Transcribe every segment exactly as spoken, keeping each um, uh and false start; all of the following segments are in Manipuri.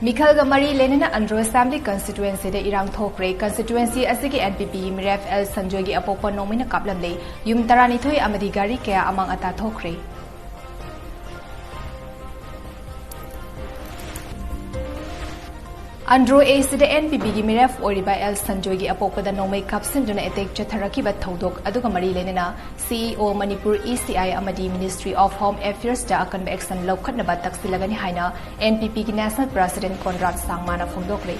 ꯃꯤꯈꯜꯒ ꯃꯔꯤ ꯂꯩꯅꯅ ꯑꯟꯗ꯭ꯔꯣ ꯑꯦꯁꯦꯝꯕ꯭ꯂꯤ ꯀꯟꯁꯇꯤꯇ꯭ꯋꯦꯟꯁꯤꯗ ꯏꯔꯥꯡ ꯊꯣꯛꯈ꯭ꯔꯦ꯫ ꯀꯟꯁꯇꯤꯇ꯭ꯋꯦꯟꯁꯤ ꯑꯁꯤꯒꯤ ꯑꯦꯟ ꯄꯤ ꯄꯤꯒꯤ ꯃꯤꯔꯦꯞ ꯑꯦꯜ ꯁꯟꯖꯣꯏꯒꯤ ꯑꯄꯣꯛꯄ ꯅꯣꯡꯃꯩꯅ ꯀꯥꯞꯂꯝꯂꯦ꯫ ꯌꯨꯝ ꯇꯔꯥꯅꯤꯊꯣꯏ ꯑꯃꯗꯤ ꯒꯥꯔꯤ ꯀꯌꯥ ꯑꯃꯥꯡ ꯑꯇꯥ ꯊꯣꯛꯈ꯭ꯔꯦ꯫ ꯑꯟꯗ꯭ꯔꯣ ꯑꯦꯁꯤꯗ ꯑꯦꯟ ꯄꯤ ꯄꯤꯒꯤ ꯃꯤꯔꯦꯞ ꯑꯣꯏꯔꯤꯕ ꯑꯦꯜ ꯁꯟꯖꯣꯏꯒꯤ ꯑꯄꯣꯛꯄꯗ ꯅꯣꯡꯃꯩ ꯀꯥꯞꯁꯤꯟꯗꯨꯅ ꯑꯦꯇꯦꯛ ꯆꯠꯊꯔꯛꯈꯤꯕ ꯊꯧꯗꯣꯛ ꯑꯗꯨꯒ ꯃꯔꯤ ꯂꯩꯅꯅ ꯁꯤ ꯏ ꯑꯣ ꯃꯅꯤꯄꯨꯔ, ꯏ ꯁꯤ ꯑꯥꯏ ꯑꯃꯗꯤ ꯃꯤꯅꯤꯁꯇ꯭ꯔꯤ ꯑꯣꯐ ꯍꯣꯝ ꯑꯦꯐꯤꯌꯔꯁꯇ ꯑꯀꯟꯕ ꯑꯦꯛꯁꯟ ꯂꯧꯈꯠꯅꯕ ꯇꯛꯁꯤꯜꯂꯒꯅꯤ ꯍꯥꯏꯅ ꯑꯦꯟ ꯄꯤ ꯄꯤꯒꯤ ꯅꯦꯁꯅꯦꯜ ꯄ꯭ꯔꯦꯁꯤꯗꯦꯟꯠ ꯀꯣꯟꯔꯥꯗ ꯁꯥꯡꯃꯥꯅ ꯐꯣꯡꯗꯣꯛꯂꯦ꯫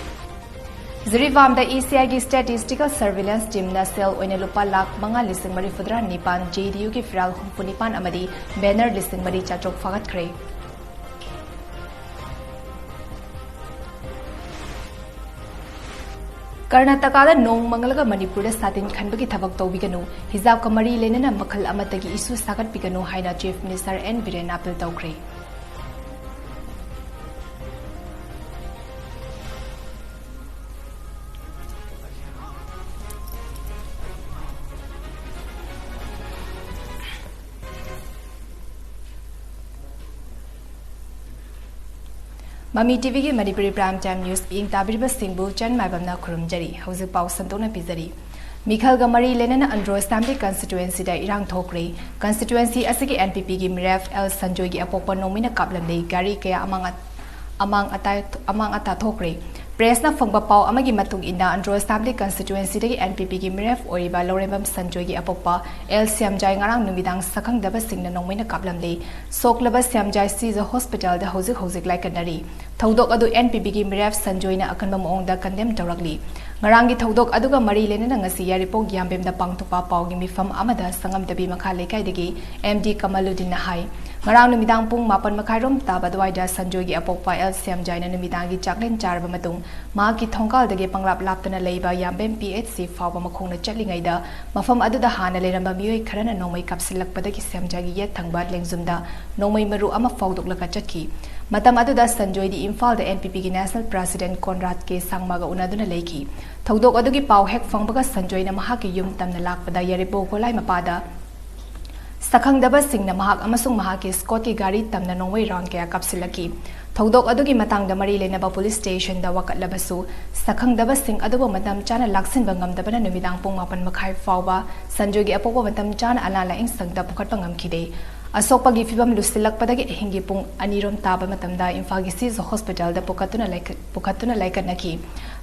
ꯖꯤꯔꯤꯕꯥꯝꯗ ꯏ ꯁꯤ ꯑꯥꯏꯒꯤ ꯁ꯭ꯇꯦꯇꯤꯁꯇꯤꯀꯦꯜ ꯁꯔꯚꯤꯂꯦꯟꯁ ꯇꯤꯝꯅ ꯁꯦꯜ ꯑꯣꯏꯅ ꯂꯨꯄꯥ ꯂꯥꯈ ꯃꯉꯥ ꯂꯤꯁꯤꯡ ꯃꯔꯤꯐꯨꯇꯔꯥ ꯅꯤꯄꯥꯟ, ꯖꯦ ꯗꯤ ꯌꯨꯒꯤ ꯐꯤꯔꯥꯜ ꯍꯨꯝꯐꯨ ꯅꯤꯄꯥꯟ ꯑꯃꯗꯤ ꯕꯦꯅꯔ ꯂꯤꯁꯤꯡ ꯃꯔꯤ ꯆꯥꯇ꯭ꯔꯨꯛ ꯐꯥꯒꯠꯈ꯭ꯔꯦ꯫ ꯀꯔꯅꯥꯇꯀꯥꯗ ꯅꯣꯡ ꯃꯪꯂꯒ ꯃꯅꯤꯄꯨꯔꯗ ꯁꯥꯇꯤꯟ ꯈꯟꯕꯒꯤ ꯊꯕꯛ ꯇꯧꯕꯤꯒꯅꯨ, ꯍꯤꯖꯥꯕꯀ ꯃꯔꯤ ꯂꯩꯅꯅ ꯃꯈꯜ ꯑꯃꯠꯇꯒꯤ ꯏꯁꯨ ꯁꯥꯒꯠꯄꯤꯒꯅꯨ ꯍꯥꯏꯅ ꯆꯤꯐ ꯃꯤꯅꯤꯁꯇꯔ ꯑꯦꯟ ꯕꯤꯔꯦꯟꯅ ꯑꯄꯤꯜ ꯇꯧꯈ꯭ꯔꯦ꯫ ꯃꯃꯤ ꯇꯤꯚꯤꯒꯤ ꯃꯅꯤꯄꯨꯔꯤ ꯄ꯭ꯔꯥꯏꯝ ꯇꯥꯏꯝ ꯅ꯭ꯌꯨꯁ ꯄꯤꯛꯏꯡ ꯇꯥꯕꯤꯔꯤꯕꯁꯤꯡꯕꯨ ꯆꯟ ꯃꯥꯏꯕꯝꯅ ꯈꯨꯔꯨꯝꯖꯔꯤ꯫ ꯍꯧꯖꯤꯛ ꯄꯥꯎ ꯁꯟꯗꯣꯛꯅ ꯄꯤꯖꯔꯤ꯫ ꯃꯤꯈꯜꯒ ꯃꯔꯤ ꯂꯩꯅꯅ ꯑꯟꯗ꯭ꯔꯣ ꯑꯦꯁꯦꯝꯕ꯭ꯂꯤ ꯀꯟꯁꯇꯤꯇ꯭ꯋꯦꯟꯁꯤꯗ ꯏꯔꯥꯡ ꯊꯣꯛꯈ꯭ꯔꯦ꯫ ꯀꯟꯁꯇꯤꯇ꯭ꯋꯦꯟꯁꯤ ꯑꯁꯤꯒꯤ ꯑꯦꯟ ꯄꯤ ꯄꯤꯒꯤ ꯃꯤꯔꯦꯞ ꯑꯦꯜ ꯁꯟꯖꯣꯏꯒꯤ ꯑꯄꯣꯛꯄ ꯅꯣꯡꯃꯩꯅ ꯀꯥꯞꯂꯝꯂꯦ꯫ ꯒꯥꯔꯤ ꯀꯌꯥ ꯑꯃꯥꯡ ꯑꯠ-, ꯑꯃꯥꯡ ꯑꯇꯥ-, ꯑꯃꯥꯡ ꯑꯇꯥ ꯊꯣꯛꯈ꯭ꯔꯦ꯫ ꯄ꯭ꯔꯦꯁꯅ ꯐꯪꯕ ꯄꯥꯎ ꯑꯃꯒꯤ ꯃꯇꯨꯡ ꯏꯟꯅ, ꯑꯟꯗ꯭ꯔꯣ ꯑꯦꯁꯦꯝꯕ꯭ꯂꯤ ꯀꯟꯁꯇꯤꯇ꯭ꯋꯦꯟꯁꯤꯗꯒꯤ ꯑꯦꯟ ꯄꯤ ꯄꯤꯒꯤ ꯃꯤꯔꯦꯞ ꯑꯣꯏꯔꯤꯕ ꯂꯧꯔꯦꯝꯕꯝ ꯁꯟꯖꯣꯏꯒꯤ ꯑꯄꯣꯛꯄ ꯑꯦꯜ ꯁ꯭ꯌꯥꯝꯖꯥꯏ ꯉꯔꯥꯡ ꯅꯨꯃꯤꯗꯥꯡ ꯁꯛꯈꯪꯗꯕꯁꯤꯡꯅ ꯅꯣꯡꯃꯩꯅ ꯀꯥꯞꯂꯝꯂꯦ꯫ ꯁꯣꯛꯂꯕ ꯁ꯭ꯌꯥꯝꯖꯥꯏ ꯁꯤꯖ ꯍꯣꯁꯄꯤꯇꯥꯜꯗ ꯍꯧꯖꯤꯛ ꯍꯧꯖꯤꯛ ꯂꯥꯏꯀꯠꯅꯔꯤ꯫ ꯊꯧꯗꯣꯛ ꯑꯗꯨ ꯑꯦꯟ ꯄꯤ ꯄꯤꯒꯤ ꯃꯤꯔꯦꯞ ꯁꯟꯖꯣꯏꯅ ꯑꯀꯟꯕ ꯃꯑꯣꯡꯗ ꯀꯟꯗꯦꯝ ꯇꯧꯔꯛꯂꯤ꯫ ꯉꯔꯥꯡꯒꯤ ꯊꯧꯗꯣꯛ ꯑꯗꯨꯒ ꯃꯔꯤ ꯂꯩꯅꯅ ꯉꯁꯤ ꯌꯥꯏꯔꯤꯄꯣꯛ ꯌꯥꯝꯕꯦꯝꯗ ꯄꯥꯡꯊꯣꯛꯄ ꯄꯥꯎꯒꯤ ꯃꯤꯐꯝ ꯑꯃꯗ ꯁꯪꯉꯝꯗꯕꯤ ꯃꯈꯥ ꯂꯩꯀꯥꯏꯗꯒꯤ ꯑꯦꯝ ꯗꯤ ꯀꯃꯂꯨꯗꯤꯟꯅ ꯍꯥꯏ, ꯉꯔꯥꯡ ꯅꯨꯃꯤꯗꯥꯡ ꯄꯨꯡ ꯃꯥꯄꯟ ꯃꯈꯥꯏꯔꯣꯝ ꯇꯥꯕ ꯑꯗꯨꯋꯥꯏꯗ ꯁꯟꯖꯣꯏꯒꯤ ꯑꯄꯣꯛꯄ ꯑꯦꯜ ꯁ꯭ꯌꯥꯝꯖꯥꯏꯅ ꯅꯨꯃꯤꯗꯥꯡꯒꯤ ꯆꯥꯛꯂꯦꯟ ꯆꯥꯔꯕ ꯃꯇꯨꯡ ꯃꯍꯥꯛꯀꯤ ꯊꯣꯡꯒꯥꯜꯗꯒꯤ ꯄꯪꯂꯥꯞ ꯂꯥꯞꯇꯅ ꯂꯩꯕ ꯌꯥꯝꯕꯦꯝ ꯄꯤ ꯑꯩꯆ ꯁꯤ ꯐꯥꯎꯕ ꯃꯈꯣꯡꯅ ꯆꯠꯂꯤꯉꯩꯗ ꯃꯐꯝ ꯑꯗꯨꯗ ꯍꯥꯟꯅ ꯂꯩꯔꯝꯕ ꯃꯤꯑꯣꯏ ꯈꯔꯅ ꯅꯣꯡꯃꯩ ꯀꯥꯞꯁꯤꯜꯂꯛꯄꯗꯒꯤ ꯁ꯭ꯌꯥꯝꯖꯥꯏꯒꯤ ꯌꯦꯠ ꯊꯪꯕ ꯂꯦꯡꯖꯨꯝꯗ ꯅꯣꯡꯃꯩ ꯃꯔꯨ ꯑꯃ ꯐꯥꯎꯗꯣꯛꯂꯒ ꯆꯠꯈꯤ꯫ ꯃꯇꯝ ꯑꯗꯨꯗ ꯁꯟꯖꯣꯏꯗꯤ ꯏꯝꯐꯥꯜꯗ ꯑꯦꯟ ꯄꯤ ꯄꯤꯒꯤ ꯅꯦꯁꯅꯦꯜ ꯄ꯭ꯔꯦꯁꯤꯗꯦꯟꯠ ꯀꯣꯟꯔꯥꯗ ꯀꯦ ꯁꯥꯡꯃꯥꯒ ꯎꯅꯗꯨꯅ ꯂꯩꯈꯤ꯫ ꯊꯧꯗꯣꯛ ꯑꯗꯨꯒꯤ ꯄꯥꯎ ꯍꯦꯛ ꯐꯪꯕꯒ ꯁꯟꯖꯣꯏꯅ ꯃꯍꯥꯛꯀꯤ ꯌꯨꯝ ꯇꯝꯅ ꯂꯥꯛꯄꯗ ꯌꯥꯏꯔꯤꯄꯣꯛ ꯒꯣꯂꯥꯏ ꯃꯄꯥꯗ ꯁꯛꯈꯪꯗꯕꯁꯤꯡꯅ ꯃꯍꯥꯛ ꯑꯃꯁꯨꯡ ꯃꯍꯥꯛꯀꯤ ꯁ꯭ꯀꯣꯠꯀꯤ ꯒꯥꯔꯤ ꯇꯝꯅ ꯅꯣꯡꯃꯩ ꯔꯥꯎꯟ ꯀꯌꯥ ꯀꯥꯞꯁꯤꯜꯂꯛꯈꯤ꯫ ꯊꯧꯗꯣꯛ ꯑꯗꯨꯒꯤ ꯃꯇꯥꯡꯗ ꯃꯔꯤ ꯂꯩꯅꯕ ꯄꯨꯂꯤꯁ ꯁ꯭ꯇꯦꯁꯟꯗ ꯋꯥꯀꯠꯂꯕꯁꯨ, ꯁꯛꯈꯪꯗꯕꯁꯤꯡ ꯑꯗꯨꯕꯨ ꯃꯇꯝ ꯆꯥꯅ ꯂꯥꯛꯁꯤꯟꯕ ꯉꯝꯗꯕꯅ ꯅꯨꯃꯤꯗꯥꯡ ꯄꯨꯡ ꯃꯥꯄꯟ ꯃꯈꯥꯏ ꯐꯥꯎꯕ ꯁꯟꯖꯣꯏꯒꯤ ꯑꯄꯣꯛꯄ ꯃꯇꯝ ꯆꯥꯅ ꯑꯅꯥ ꯂꯥꯌꯦꯡ ꯁꯪꯗ ꯄꯨꯈꯠꯄ ꯉꯝꯈꯤꯗꯦ꯫ ꯑꯁꯣꯛꯄꯒꯤ ꯐꯤꯕꯝ ꯂꯨꯁꯤꯜꯂꯛꯄꯗꯒꯤ ꯑꯍꯤꯡꯒꯤ ꯄꯨꯡ ꯑꯅꯤꯔꯣꯝ ꯇꯥꯕ ꯃꯇꯝꯗ ꯏꯝꯐꯥꯜꯒꯤ ꯁꯤꯖ ꯍꯣꯁꯄꯤꯇꯥꯜꯗ ꯄꯨꯈꯠꯇꯨꯅ ꯂꯩꯈꯠ-, ꯄꯨꯈꯠꯇꯨꯅ ꯂꯩꯈꯠꯅꯈꯤ꯫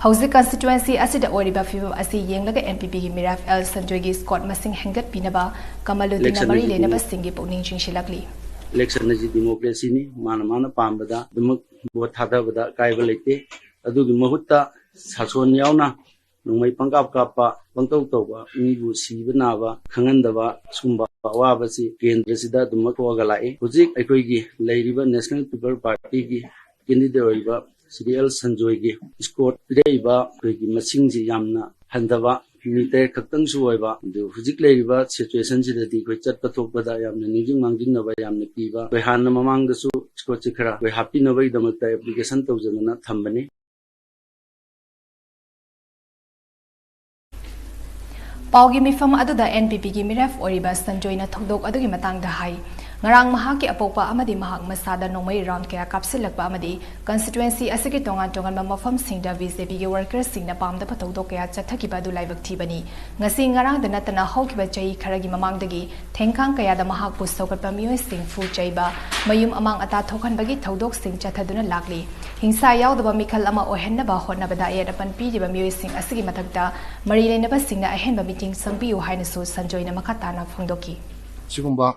ꯍꯧꯖꯤꯛ ꯀꯟꯁꯇꯤꯇ꯭ꯋꯦꯟꯁꯤ ꯑꯁꯤꯗ ꯑꯣꯏꯔꯤꯕ ꯐꯤꯕꯝ ꯑꯁꯤ ꯌꯦꯡꯂꯒ ꯑꯦꯟ ꯄꯤ ꯄꯤꯒꯤ ꯃꯤꯔꯦꯞ ꯑꯦꯜ ꯁꯟꯖꯣꯏꯒꯤ ꯁ꯭ꯀꯣꯠ ꯃꯁꯤꯡ ꯍꯦꯟꯒꯠꯄꯤꯅꯕ ꯀꯃꯜꯂꯨꯗꯤꯟꯅ ꯏꯂꯦꯛꯁꯟ ꯃꯔꯤ ꯑꯁꯤꯗꯤ ꯂꯩꯅꯕꯁꯤꯡꯒꯤ ꯄꯨꯛꯅꯤꯡ ꯆꯤꯡꯁꯤꯜꯂꯛꯂꯤ꯫ ꯏꯂꯦꯛꯁꯟ ꯑꯁꯤ ꯗꯤꯃꯣꯀ꯭ꯔꯦꯁꯤꯅꯤ, ꯃꯥꯅ ꯃꯥꯅ ꯄꯥꯝꯕꯗ ꯑꯗꯨꯃꯛ ꯚꯣꯠ ꯊꯥꯗꯕꯗ ꯑꯀꯥꯏꯕ ꯂꯩꯇꯦ꯫ ꯑꯗꯨꯒꯤ ꯃꯍꯨꯠꯇ ꯁꯥꯁꯣꯟ ꯌꯥꯎꯅ ꯅꯣꯡꯃꯩ ꯄꯪꯀꯥꯞ ꯀꯥꯞꯄ, ꯄꯪꯇꯧ ꯇꯧꯕ, ꯃꯤꯕꯨ ꯁꯤꯕ ꯅꯥꯕ ꯈꯪꯍꯟꯗꯕ, ꯁꯨꯝꯕ ꯑꯋꯥꯕꯁꯤ ꯀꯦꯟꯗ꯭ꯔꯁꯤꯗ ꯑꯗꯨꯃꯛ ꯊꯣꯛꯑꯒ ꯂꯥꯛꯏ꯫ ꯍꯧꯖꯤꯛ ꯑꯩꯈꯣꯏꯒꯤ ꯂꯩꯔꯤꯕ ꯅꯦꯁꯅꯦꯜ ꯄꯤꯄꯜ ꯄꯥꯔꯇꯤꯒꯤ ꯀꯦꯟꯗꯤꯗꯦꯠ ꯑꯣꯏꯔꯤꯕ ꯁ꯭ꯔꯤ ꯑꯦꯜ ꯁꯟꯖꯣꯏꯒꯤ ꯁ꯭ꯀꯣꯠ ꯄꯤꯔꯛꯏꯕ ꯑꯩꯈꯣꯏꯒꯤ ꯃꯁꯤꯡꯁꯤ ꯌꯥꯝꯅ ꯍꯟꯊꯕ, ꯃꯤ ꯇꯔꯦꯠ ꯈꯛꯇꯪꯁꯨ ꯑꯣꯏꯕ, ꯑꯗꯨ ꯍꯧꯖꯤꯛ ꯂꯩꯔꯤꯕ ꯁꯤꯆꯨꯋꯦꯁꯟꯁꯤꯗꯗꯤ ꯑꯩꯈꯣꯏ ꯆꯠꯄ ꯊꯣꯛꯄꯗ ꯌꯥꯝꯅ ꯅꯤꯡꯁꯤꯡ ꯃꯥꯡꯖꯤꯟꯅꯕ ꯌꯥꯝꯅ ꯄꯤꯕ, ꯑꯩꯈꯣꯏ ꯍꯥꯟꯅ ꯃꯃꯥꯡꯗꯁꯨ ꯁ꯭ꯀꯣꯠꯁꯤ ꯈꯔ ꯑꯩꯈꯣꯏ ꯍꯥꯞꯄꯤꯅꯕꯒꯤꯗꯃꯛꯇ ꯑꯦꯄ꯭ꯂꯤꯀꯦꯁꯟ ꯇꯧꯖꯗꯅ ꯊꯝꯕꯅꯤ꯫ ꯄꯥꯎꯒꯤ ꯃꯤꯐꯝ ꯑꯗꯨꯗ ꯑꯦꯟ ꯄꯤ ꯄꯤꯒꯤ ꯃꯤꯔꯦꯞ ꯑꯣꯏꯔꯤꯕ ꯁꯟꯖꯣꯏꯅ ꯊꯧꯗꯣꯛ ꯑꯗꯨꯒꯤ ꯃꯇꯥꯡꯗ ꯍꯥꯏ, ꯉꯔꯥꯡ ꯃꯍꯥꯛꯀꯤ ꯑꯄꯣꯛꯄ ꯑꯃꯗꯤ ꯃꯍꯥꯛ ꯃꯁꯥꯗ ꯅꯣꯡꯃꯩ ꯔꯥꯎꯟ ꯀꯌꯥ ꯀꯥꯞꯁꯤꯜꯂꯛꯄ ꯑꯃꯗꯤ ꯀꯟꯁꯇꯤꯇ꯭ꯋꯦꯟꯁꯤ ꯑꯁꯤꯒꯤ ꯇꯣꯉꯥꯟ ꯇꯣꯉꯥꯟꯕ ꯃꯐꯝꯁꯤꯡꯗ ꯕꯤ ꯖꯦ ꯄꯤꯒꯤ ꯋꯥꯔꯀꯔꯁꯤꯡꯅ ꯄꯥꯝꯗꯕ ꯊꯧꯗꯣꯛ ꯀꯌꯥ ꯆꯠꯊꯈꯤꯕ ꯑꯗꯨ ꯂꯥꯏꯕꯛ ꯊꯤꯕꯅꯤ꯫ ꯉꯁꯤ ꯉꯔꯥꯡꯗ ꯅꯠꯇꯅ ꯍꯧꯈꯤꯕ ꯆꯍꯤ ꯈꯔꯒꯤ ꯃꯃꯥꯡꯗꯒꯤ ꯊꯦꯡꯈꯥꯡ ꯀꯌꯥꯗ ꯃꯍꯥꯛꯄꯨ ꯁꯧꯒꯠꯄ ꯃꯤꯑꯣꯏꯁꯤꯡ ꯐꯨ ꯆꯩꯕ, ꯃꯌꯨꯝ ꯑꯃꯥꯡ ꯑꯇꯥ ꯊꯣꯛꯍꯟꯕꯒꯤ ꯊꯧꯗꯣꯛꯁꯤꯡ ꯆꯠꯊꯗꯨꯅ ꯂꯥꯛꯂꯤ꯫ ꯍꯤꯡꯁꯥ ꯌꯥꯎꯗꯕ ꯃꯤꯈꯜ ꯑꯃ ꯑꯣꯏꯍꯟꯅꯕ ꯍꯣꯠꯅꯕꯗ ꯑꯌꯦꯠ ꯑꯄꯟ ꯄꯤꯔꯤꯕ ꯃꯤꯑꯣꯏꯁꯤꯡ ꯑꯁꯤꯒꯤ ꯃꯊꯛꯇ ꯃꯔꯤ ꯂꯩꯅꯕꯁꯤꯡꯅ ꯑꯍꯦꯟꯕ ꯃꯤꯠꯌꯦꯡ ꯆꯪꯕꯤꯌꯨ ꯍꯥꯏꯅꯁꯨ ꯁꯟꯖꯣꯏꯅ ꯃꯈꯥ ꯇꯥꯅ ꯐꯣꯡꯗꯣꯛꯈꯤ꯫ ꯁꯤꯒꯨꯝꯕ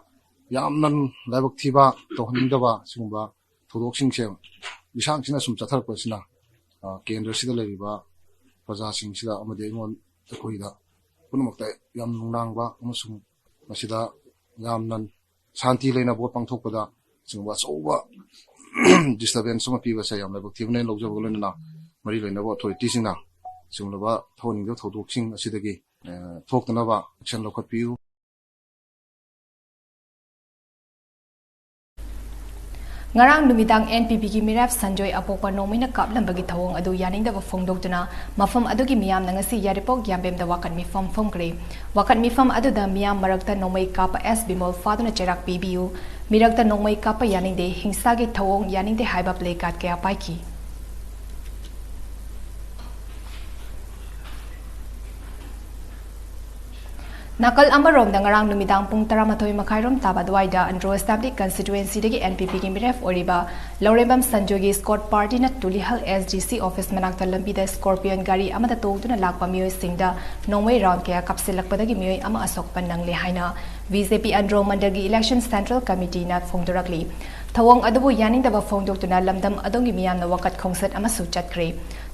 ꯌꯥꯝꯅ ꯂꯥꯏꯕꯛ ꯊꯤꯕ, ꯇꯧꯍꯟꯅꯤꯡꯗꯕ ꯁꯤꯒꯨꯝꯕ ꯊꯧꯗꯣꯛꯁꯤꯡꯁꯦ ꯂꯤꯁꯥꯡꯁꯤꯟꯅ ꯁꯨꯝ ꯆꯠꯊꯔꯛꯄꯁꯤꯅ, ꯑ, ꯀꯦꯟꯗ꯭ꯔꯁꯤꯗ ꯂꯩꯔꯤꯕ ꯄ꯭ꯔꯖꯥꯁꯤꯡꯁꯤꯗ ꯑꯃꯗꯤ ꯑꯩꯉꯣꯟ-, ꯑꯩꯈꯣꯏꯗ ꯄꯨꯝꯅꯃꯛꯇ ꯌꯥꯝ ꯅꯨꯡꯅꯥꯡꯕ ꯑꯃꯁꯨꯡ ꯃꯁꯤꯗ ꯌꯥꯝꯅ ꯁꯥꯟꯇꯤ ꯂꯩꯅ ꯚꯣꯠ ꯄꯥꯡꯊꯣꯛꯄꯗ ꯁꯤꯒꯨꯝꯕ ꯑꯆꯧꯕ ꯗꯤꯁꯇꯔꯕꯦꯟꯁ ꯑꯃ ꯄꯤꯕꯁꯦ ꯌꯥꯝ ꯂꯥꯏꯕꯛ ꯊꯤꯕꯅꯦꯅ ꯂꯧꯖꯕꯒ ꯂꯣꯏꯅꯅ ꯃꯔꯤ ꯂꯩꯅꯕ ꯑꯣꯊꯣꯔꯤꯇꯤꯁꯤꯡꯅ ꯁꯤꯒꯨꯝꯂꯕ ꯊꯣꯛꯍꯟꯅꯤꯡꯗꯕ ꯊꯧꯗꯣꯛꯁꯤꯡ ꯑꯁꯤꯗꯒꯤ ꯊꯣꯛꯇꯅꯕ ꯑꯦꯛꯁꯟ ꯂꯧꯈꯠꯄꯤꯌꯨ꯫ ꯉꯔꯥꯡ ꯅꯨꯃꯤꯗꯥꯡ ꯑꯦꯟ ꯄꯤ ꯄꯤꯒꯤ ꯃꯤꯔꯦꯞ ꯁꯟꯖꯣꯏ ꯑꯄꯣꯛꯄ ꯅꯣꯡꯃꯩꯅ ꯀꯥꯞꯂꯝꯕꯒꯤ ꯊꯧꯑꯣꯡ ꯑꯗꯨ ꯌꯥꯅꯤꯡꯗꯕ ꯐꯣꯡꯗꯣꯛꯇꯨꯅ ꯃꯐꯝ ꯑꯗꯨꯒꯤ ꯃꯤꯌꯥꯝꯅ ꯉꯁꯤ ꯌꯥꯏꯔꯤꯄꯣꯛ ꯌꯥꯝꯕꯦꯝꯗ ꯋꯥꯀꯠ ꯃꯤꯐꯝ ꯐꯝꯈ꯭ꯔꯦ꯫ ꯋꯥꯀꯠ ꯃꯤꯐꯝ ꯑꯗꯨꯗ ꯃꯤꯌꯥꯝ ꯃꯔꯛꯇ ꯅꯣꯡꯃꯩ ꯀꯥꯞꯄ ꯑꯦꯁ ꯕꯤꯃꯣꯜ ꯐꯥꯗꯨꯅ ꯆꯩꯔꯥꯛ ꯄꯤꯕꯤꯌꯨ, ꯃꯤꯔꯛꯇ ꯅꯣꯡꯃꯩ ꯀꯥꯞꯄ ꯌꯥꯅꯤꯡꯗꯦ, ꯍꯤꯡꯁꯥꯒꯤ ꯊꯧꯑꯣꯡ ꯌꯥꯅꯤꯡꯗꯦ ꯍꯥꯏꯕ ꯄ꯭ꯂꯦ ꯀꯥꯔꯗ ꯀꯌꯥ ꯄꯥꯏꯈꯤ꯫ ꯅꯥꯀꯜ ꯑꯃꯔꯣꯝꯗ ꯉꯔꯥꯡ ꯅꯨꯃꯤꯗꯥꯡ ꯄꯨꯡ ꯇꯔꯥꯃꯥꯊꯣꯏ ꯃꯈꯥꯏꯔꯣꯝ ꯇꯥꯕ ꯑꯗꯨꯋꯥꯏꯗ ꯑꯟꯗ꯭ꯔꯣ ꯑꯦꯁꯦꯝꯕ꯭ꯂꯤ ꯀꯟꯁꯇꯤꯇ꯭ꯋꯦꯟꯁꯤꯗꯒꯤ ꯑꯦꯟ ꯄꯤ ꯄꯤꯒꯤ ꯃꯤꯔꯦꯞ ꯑꯣꯏꯔꯤꯕ ꯂꯧꯔꯦꯝꯕꯝ ꯁꯟꯖꯣꯏꯒꯤ ꯁ꯭ꯀꯣꯠ ꯄꯥꯔꯇꯤꯅ ꯇꯨꯂꯤꯍꯜ ꯑꯦꯁ ꯗꯤ ꯁꯤ ꯑꯣꯐꯤꯁ ꯃꯅꯥꯛꯇ ꯂꯝꯕꯤꯗ ꯁ꯭ꯀꯣꯔꯄꯤꯌꯟ ꯒꯥꯔꯤ ꯑꯃꯗ ꯇꯣꯡꯗꯨꯅ ꯂꯥꯛꯄ ꯃꯤꯑꯣꯏꯁꯤꯡꯗ ꯅꯣꯡꯃꯩ ꯔꯥꯎꯟ ꯀꯌꯥ ꯀꯥꯞꯁꯤꯜꯂꯛꯄꯗꯒꯤ ꯃꯤꯑꯣꯏ ꯑꯃ ꯑꯁꯣꯛꯄ ꯅꯪꯂꯦ ꯍꯥꯏꯅ ꯕꯤ ꯖꯦ ꯄꯤ ꯑꯟꯗ꯭ꯔꯣ ꯃꯟꯗꯜꯒꯤ ꯏꯂꯦꯛꯁꯟ ꯁꯦꯟꯇ꯭ꯔꯦꯜ ꯀꯃꯤꯇꯤꯅ ꯐꯣꯡꯗꯣꯔꯛꯂꯤ꯫ ꯊꯧꯑꯣꯡ ꯑꯗꯨꯕꯨ ꯌꯥꯅꯤꯡꯗꯕ ꯐꯣꯡꯗꯣꯛꯇꯨꯅ ꯂꯝꯗꯝ ꯑꯗꯣꯝꯒꯤ ꯃꯤꯌꯥꯝꯅ ꯋꯥꯀꯠ ꯈꯣꯡꯆꯠ ꯑꯃꯁꯨ ꯆꯠꯈ꯭ꯔꯦ꯫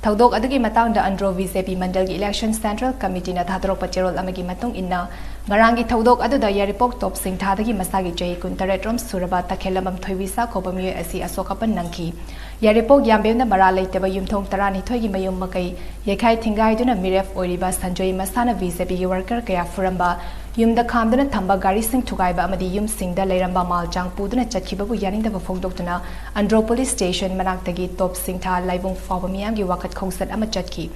ꯊꯧꯗꯣꯛ ꯑꯗꯨꯒꯤ ꯃꯇꯥꯡꯗ ꯑꯟꯗ꯭ꯔꯣ ꯕꯤ ꯖꯦ ꯄꯤ ꯃꯟꯗꯜꯒꯤ ꯏꯂꯦꯛꯁꯟ ꯁꯦꯟꯇ꯭ꯔꯦꯜ ꯀꯃꯤꯇꯤꯅ ꯊꯥꯗꯣꯔꯛꯄ ꯆꯦꯔꯣꯜ ꯑꯃꯒꯤ ꯃꯇꯨꯡ ꯏꯟꯅ, ꯉꯔꯥꯡꯒꯤ ꯊꯧꯗꯣꯛ ꯑꯗꯨꯗ ꯌꯥꯏꯔꯤꯄꯣꯛ ꯇꯣꯞ ꯁꯤꯡꯊꯥꯗꯒꯤ ꯃꯁꯥꯒꯤ ꯆꯍꯤ ꯀꯨꯟꯇꯔꯦꯠ ꯔꯣꯝ ꯁꯨꯔꯕ ꯇꯈꯦꯜꯂꯝꯕꯝ ꯊꯣꯏꯕꯤꯁꯥ ꯀꯧꯕ ꯃꯤꯑꯣꯏ ꯑꯁꯤ ꯑꯁꯣꯛ ꯑꯄꯟ ꯅꯪꯈꯤ꯫ ꯌꯥꯏꯔꯤꯄꯣꯛ ꯌꯥꯝꯕꯦꯝꯗ ꯃꯔꯥꯜ ꯂꯩꯇꯕ ꯌꯨꯝꯊꯣꯡ ꯇꯔꯥꯅꯤꯊꯣꯏꯒꯤ ꯃꯌꯨꯝ ꯃꯀꯩ ꯌꯩꯈꯥꯏ ꯊꯤꯡꯒꯥꯏꯗꯨꯅ ꯃꯤꯔꯦꯞ ꯑꯣꯏꯔꯤꯕ ꯁꯟꯖꯣꯏ ꯃꯁꯥꯅ ꯕꯤ ꯖꯦ ꯄꯤꯒꯤ ꯋꯥꯔꯀꯔ ꯀꯌꯥ ꯐꯨꯔꯝꯕ, ꯌꯨꯝꯗ ꯈꯥꯝꯗꯨꯅ ꯊꯝꯕ ꯒꯥꯔꯤꯁꯤꯡ ꯊꯨꯒꯥꯏꯕ ꯑꯃꯗꯤ ꯌꯨꯝꯁꯤꯡꯗ ꯂꯩꯔꯝꯕ ꯃꯥꯜ ꯆꯥꯡ ꯄꯨꯗꯨꯅ ꯆꯠꯈꯤꯕꯕꯨ ꯌꯥꯅꯤꯡꯗꯕ ꯐꯣꯡꯗꯣꯛꯇꯨꯅ ꯑꯟꯗ꯭ꯔꯣ ꯄꯨꯂꯤꯁ ꯁ꯭ꯇꯦꯁꯟ ꯃꯅꯥꯛꯇꯒꯤ ꯇꯣꯞ ꯁꯤꯡꯊꯥ ꯂꯥꯏꯕꯨꯡ ꯐꯥꯎꯕ ꯃꯤꯌꯥꯝꯒꯤ ꯋꯥꯀꯠ ꯈꯣꯡꯆꯠ ꯑꯃ ꯆꯠꯈꯤ꯫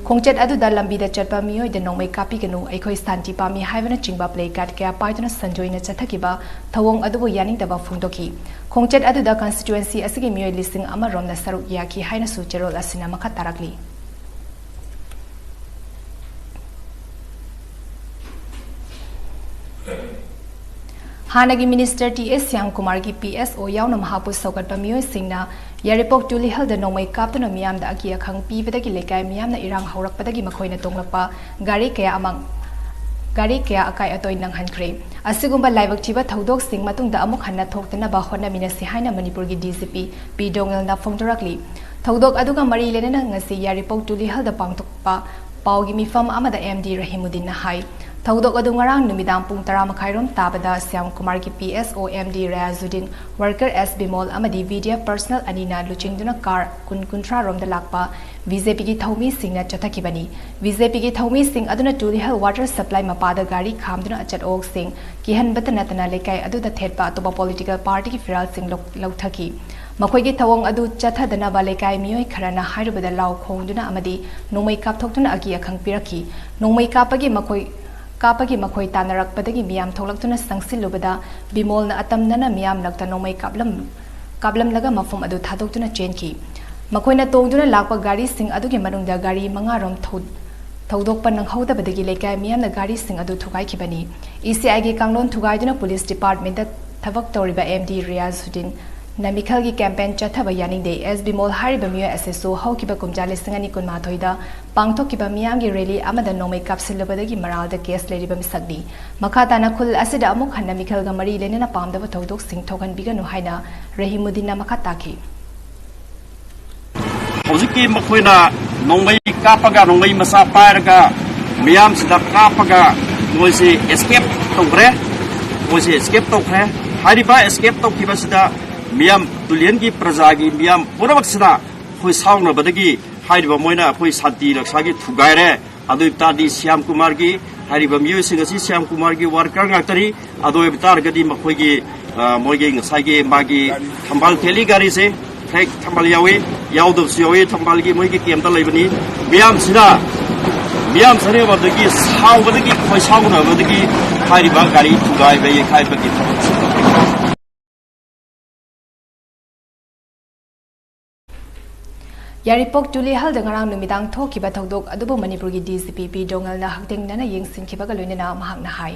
ꯈꯣꯡꯆꯠ ꯑꯗꯨꯗ ꯂꯝꯕꯤꯗ ꯆꯠꯄ ꯃꯤꯑꯣꯏꯗ ꯅꯣꯡꯃꯩ ꯀꯥꯞꯄꯤꯒꯅꯨ, ꯑꯩꯈꯣꯏ ꯁꯥꯟꯇꯤ ꯄꯥꯝꯃꯤ ꯍꯥꯏꯕꯅꯆꯤꯡꯕ ꯄ꯭ꯂꯦ ꯀꯥꯔꯗ ꯀꯌꯥ ꯄꯥꯏꯗꯨꯅ ꯁꯟꯖꯣꯏꯅ ꯆꯠꯊꯈꯤꯕ ꯊꯧꯑꯣꯡ ꯑꯗꯨꯕꯨ ꯌꯥꯅꯤꯡꯗꯕ ꯐꯣꯡꯗꯣꯛꯈꯤ꯫ ꯈꯣꯡꯆꯠ ꯑꯗꯨꯗ ꯀꯟꯁꯇꯤꯇ꯭ꯋꯦꯟꯁꯤ ꯑꯁꯤꯒꯤ ꯃꯤꯑꯣꯏ ꯂꯤꯁꯤꯡ ꯑꯃ ꯔꯣꯝꯅ ꯁꯔꯨꯛ ꯌꯥꯈꯤ ꯍꯥꯏꯅꯁꯨ ꯆꯦꯔꯣꯜ ꯑꯁꯤꯅ ꯃꯈꯥ ꯇꯥꯔꯛꯂꯤ꯫ ꯍꯥꯟꯅꯒꯤ ꯃꯤꯅꯤꯁꯇꯔ ꯇꯤ ꯑꯦꯁ ꯁ꯭ꯌꯥꯝꯀꯨꯃꯥꯔꯒꯤ ꯄꯤ ꯑꯦꯁ ꯑꯣ ꯌꯥꯎꯅ ꯃꯍꯥꯛꯄꯨ ꯁꯧꯒꯠꯄ ꯃꯤꯑꯣꯏꯁꯤꯡꯅ ꯌꯥꯏꯔꯤꯄꯣꯛ ꯇꯨꯂꯤꯍꯜꯗ ꯅꯣꯡꯃꯩ ꯀꯥꯞꯇꯨꯅ ꯃꯤꯌꯥꯝꯗ ꯑꯀꯤ ꯑꯈꯪ ꯄꯤꯕꯗꯒꯤ ꯂꯩꯀꯥꯏ ꯃꯤꯌꯥꯝꯅ ꯏꯔꯥꯡ ꯍꯧꯔꯛꯄꯗꯒꯤ ꯃꯈꯣꯏꯅ ꯇꯣꯡꯂꯛꯄ ꯒꯥꯔꯤ ꯀꯌꯥ ꯑꯃ, ꯒꯥꯔꯤ ꯀꯌꯥ ꯑꯀꯥꯏ ꯑꯇꯣꯏ ꯅꯪꯍꯟꯈ꯭ꯔꯦ꯫ ꯑꯁꯤꯒꯨꯝꯕ ꯂꯥꯏꯕꯛ ꯊꯤꯕ ꯊꯧꯗꯣꯛꯁꯤꯡ ꯃꯇꯨꯡꯗ ꯑꯃꯨꯛ ꯍꯟꯅ ꯊꯣꯛꯇꯅꯕ ꯍꯣꯠꯅꯃꯤꯟꯅꯁꯤ ꯍꯥꯏꯅ ꯃꯅꯤꯄꯨꯔꯒꯤ ꯗꯤ ꯖꯤ ꯄꯤ ꯄꯤ ꯗꯣꯉꯦꯜꯅ ꯐꯣꯡꯗꯣꯔꯛꯂꯤ꯫ ꯊꯧꯗꯣꯛ ꯑꯗꯨꯒ ꯃꯔꯤ ꯂꯩꯅꯅ ꯉꯁꯤ ꯌꯥꯏꯔꯤꯄꯣꯛ ꯇꯨꯂꯤꯍꯜꯗ ꯄꯥꯡꯊꯣꯛꯄ ꯄꯥꯎꯒꯤ ꯃꯤꯐꯝ ꯑꯃꯗ ꯑꯦꯝ ꯗꯤ ꯔꯍꯤꯃꯨꯗꯤꯟꯅ ꯍꯥꯏ, ꯊꯧꯗꯣꯛ ꯑꯗꯨ ꯉꯔꯥꯡ ꯅꯨꯃꯤꯗꯥꯡ ꯄꯨꯡ ꯇꯔꯥ ꯃꯈꯥꯏꯔꯣꯝ ꯇꯥꯕꯗ Shyam ꯀꯨꯃꯥꯔꯒꯤ P S O M D ꯔꯌꯥꯖꯨꯗꯤꯟ, worker S Bimol ꯑꯃꯗꯤ V D F personnel ꯑꯅꯤꯅ ꯂꯨꯆꯤꯡꯗꯨꯅ car ꯀꯨꯟ ꯀꯨꯟꯊ꯭ꯔꯥ ꯔꯣꯝꯗ ꯂꯥꯛꯄ B J P ꯒꯤ ꯊꯧꯃꯤꯁꯤꯡꯅ ꯆꯠꯊꯈꯤꯕꯅꯤ꯫ B J P ꯒꯤ ꯊꯧꯃꯤꯁꯤꯡ ꯑꯗꯨꯅ ꯇꯨꯂꯤꯍꯜ water supply ꯃꯄꯥꯗ ꯒꯥꯔꯤ ꯈꯥꯝꯗꯨꯅ ꯑꯆꯠ ꯑꯋꯣꯛꯁꯤꯡ ꯀꯤꯍꯟꯕꯇ ꯅꯠꯇꯅ ꯂꯩꯀꯥꯏ ꯑꯗꯨꯗ ꯊꯦꯠꯄ ꯑꯇꯣꯞꯄ political party ꯒꯤ ꯐꯤꯔꯥꯜꯁꯤꯡ ꯂꯧ-, ꯂꯧꯊꯈꯤ꯫ ꯃꯈꯣꯏꯒꯤ ꯊꯧꯑꯣꯡ ꯑꯗꯨ ꯆꯠꯊꯗꯅꯕ ꯂꯩꯀꯥꯏ ꯃꯤꯑꯣꯏ ꯈꯔꯅ ꯍꯥꯏꯔꯨꯕꯗ ꯂꯥꯎ ꯈꯣꯡꯗꯨꯅ ꯑꯃꯗꯤ ꯅꯣꯡꯃꯩ ꯀꯥꯞꯊꯣꯛꯇꯨꯅ ꯑꯀꯤ ꯑꯈꯪ ꯄꯤꯔꯛꯈꯤ꯫ ꯅꯣꯡꯃꯩ ꯀꯥꯞꯄꯒꯤ ꯃꯈꯣꯏ, ꯀꯥꯞꯄꯒꯤ ꯃꯈꯣꯏ ꯇꯥꯟꯅꯔꯛꯄꯗꯒꯤ ꯃꯤꯌꯥꯝ ꯊꯣꯛꯂꯛꯇꯨꯅ ꯆꯪꯁꯤꯜꯂꯨꯕꯗ ꯕꯤꯃꯣꯜꯅ ꯑꯇꯝꯅꯅ ꯃꯤꯌꯥꯝ ꯂꯛꯇ ꯅꯣꯡꯃꯩ ꯀꯥꯞꯂꯝ-, ꯀꯥꯞꯂꯝꯂꯒ ꯃꯐꯝ ꯑꯗꯨ ꯊꯥꯗꯣꯛꯇꯨꯅ ꯆꯦꯟꯈꯤ꯫ ꯃꯈꯣꯏꯅ ꯇꯣꯡꯗꯨꯅ ꯂꯥꯛꯄ ꯒꯥꯔꯤꯁꯤꯡ ꯑꯗꯨꯒꯤ ꯃꯅꯨꯡꯗ ꯒꯥꯔꯤ ꯃꯉꯥꯔꯣꯝ ꯊꯧ-, ꯊꯧꯗꯣꯛꯄ ꯅꯪꯍꯧꯗꯕꯗꯒꯤ ꯂꯩꯀꯥꯏ ꯃꯤꯌꯥꯝꯅ ꯒꯥꯔꯤꯁꯤꯡ ꯑꯗꯨ ꯊꯨꯒꯥꯏꯈꯤꯕꯅꯤ꯫ E C I ꯒꯤ ꯀꯥꯡꯂꯣꯟ ꯊꯨꯒꯥꯏꯗꯨꯅ police department ꯊꯕꯛ ꯇꯧꯔꯤꯕ M D ꯔꯤꯌꯥꯖꯨꯗꯤꯟꯅ ꯃꯤꯈꯜꯒꯤ campaign ꯆꯠꯊꯕ ꯌꯥꯅꯤꯡꯗꯦ꯫ S ꯕꯤꯃꯣꯜ ꯍꯥꯏꯔꯤꯕ ꯃꯤꯑꯣꯏ ꯑꯁꯤꯁꯨ ꯍꯧꯈꯤꯕ ꯀꯨꯝꯖꯥ ꯂꯤꯁꯤꯡ ꯑꯅꯤ ꯀꯨꯟꯃꯥꯊꯣꯏꯗ ꯄꯥꯡꯊꯣꯛꯈꯤꯕ ꯃꯤꯌꯥꯝꯒꯤ rally ꯑꯃꯗ ꯅꯣꯡꯃꯩ ꯀꯥꯞꯁꯤꯜꯂꯨꯕꯗꯒꯤ ꯃꯔꯥꯜꯗ case ꯂꯩꯔꯤꯕ ꯃꯤꯁꯛꯅꯤ꯫ ꯃꯈꯥ ꯇꯥꯅ ꯈꯨꯜ ꯑꯁꯤꯗ ꯑꯃꯨꯛ ꯍꯟꯅ ꯃꯤꯈꯜꯒ ꯃꯔꯤ ꯂꯩꯅꯅ ꯄꯥꯝꯗꯕ ꯊꯧꯗꯣꯛꯁꯤꯡ ꯊꯣꯛꯍꯟꯕꯤꯒꯅꯨ ꯍꯥꯏꯅ ꯔꯍꯤꯃꯨꯗꯤꯟꯅ ꯃꯈꯥ ꯇꯥꯈꯤ꯫ ꯍꯧꯖꯤꯛꯀꯤ ꯃꯈꯣꯏꯅ ꯅꯣꯡꯃꯩ ꯀꯥꯞꯄꯒ, ꯅꯣꯡꯃꯩ ꯃꯆꯥ ꯄꯥꯏꯔꯒ ꯃꯤꯌꯥꯝꯁꯤꯗ ꯀꯥꯞꯄꯒ ꯃꯣꯏꯁꯤ escape ꯇꯧꯈ꯭ꯔꯦ꯫ ꯃꯣꯏꯁꯤ escape ꯇꯧꯈ꯭ꯔꯦ꯫ ꯍꯥꯏꯔꯤꯕ escape ꯇꯧꯈꯤꯕꯁꯤꯗ ꯃꯤꯌꯥꯝ, ꯇꯨꯂꯤꯍꯜꯒꯤ ꯄ꯭ꯔꯖꯥꯒꯤ ꯃꯤꯌꯥꯝ ꯄꯨꯝꯅꯃꯛꯁꯤꯅ ꯑꯩꯈꯣꯏ ꯁꯥꯎꯅꯕꯗꯒꯤ ꯍꯥꯏꯔꯤꯕ ꯃꯣꯏꯅ ꯑꯩꯈꯣꯏ ꯁꯥꯟꯇꯤ ꯔꯛꯁꯥꯒꯤ ꯊꯨꯒꯥꯏꯔꯦ꯫ ꯑꯗꯨ ꯑꯣꯏꯕ ꯇꯥꯔꯗꯤ ꯁ꯭ꯌꯥꯝ ꯀꯨꯃꯥꯔꯒꯤ ꯍꯥꯏꯔꯤꯕ ꯃꯤꯑꯣꯏꯁꯤꯡ ꯑꯁꯤ ꯁ꯭ꯌꯥꯝ ꯀꯨꯃꯥꯔꯒꯤ worker ꯉꯥꯛꯇꯅꯤ꯫ ꯑꯗꯨ ꯑꯣꯏꯕ ꯇꯥꯔꯒꯗꯤ ꯃꯈꯣꯏꯒꯤ, ꯑ, ꯃꯣꯏꯒꯤ ꯉꯁꯥꯏꯒꯤ ꯃꯥꯒꯤ ꯊꯝꯕꯥꯜ ꯊꯦꯠꯂꯤ ꯒꯥꯔꯤꯁꯦ, fake ꯊꯝꯕꯥꯜ ꯌꯥꯎꯏ, ꯌꯥꯎꯗꯕꯁꯨ ꯌꯥꯎꯏ꯫ ꯊꯝꯕꯥꯜꯒꯤ ꯃꯣꯏꯒꯤ camp ꯇ ꯂꯩꯕꯅꯤ꯫ ꯃꯤꯌꯥꯝꯁꯤꯅ, ꯃꯤꯌꯥꯝ ꯁꯔꯦꯕꯗꯒꯤ ꯁꯥꯎꯕꯗꯒꯤ, ꯈꯣꯏ ꯁꯥꯎꯅꯕꯗꯒꯤ ꯍꯥꯏꯔꯤꯕ ꯒꯥꯔꯤ ꯊꯨꯒꯥꯏꯕ ꯌꯩꯈꯥꯏꯕꯒꯤ ꯊꯕꯛ ꯑꯁꯤ ꯌꯥꯏꯔꯤꯄꯣꯛ ꯇꯨꯂꯤꯍꯜꯗ ꯉꯔꯥꯡ ꯅꯨꯃꯤꯗꯥꯡ ꯊꯣꯛꯈꯤꯕ ꯊꯧꯗꯣꯛ ꯑꯗꯨꯕꯨ ꯃꯅꯤꯄꯨꯔꯒꯤ D G P ꯄꯤ ꯗꯣꯉꯦꯜꯅ ꯍꯛꯊꯦꯡꯅꯅ ꯌꯦꯡꯁꯤꯟꯈꯤꯕꯒ ꯂꯣꯏꯅꯅ ꯃꯍꯥꯛꯅ ꯍꯥꯏ,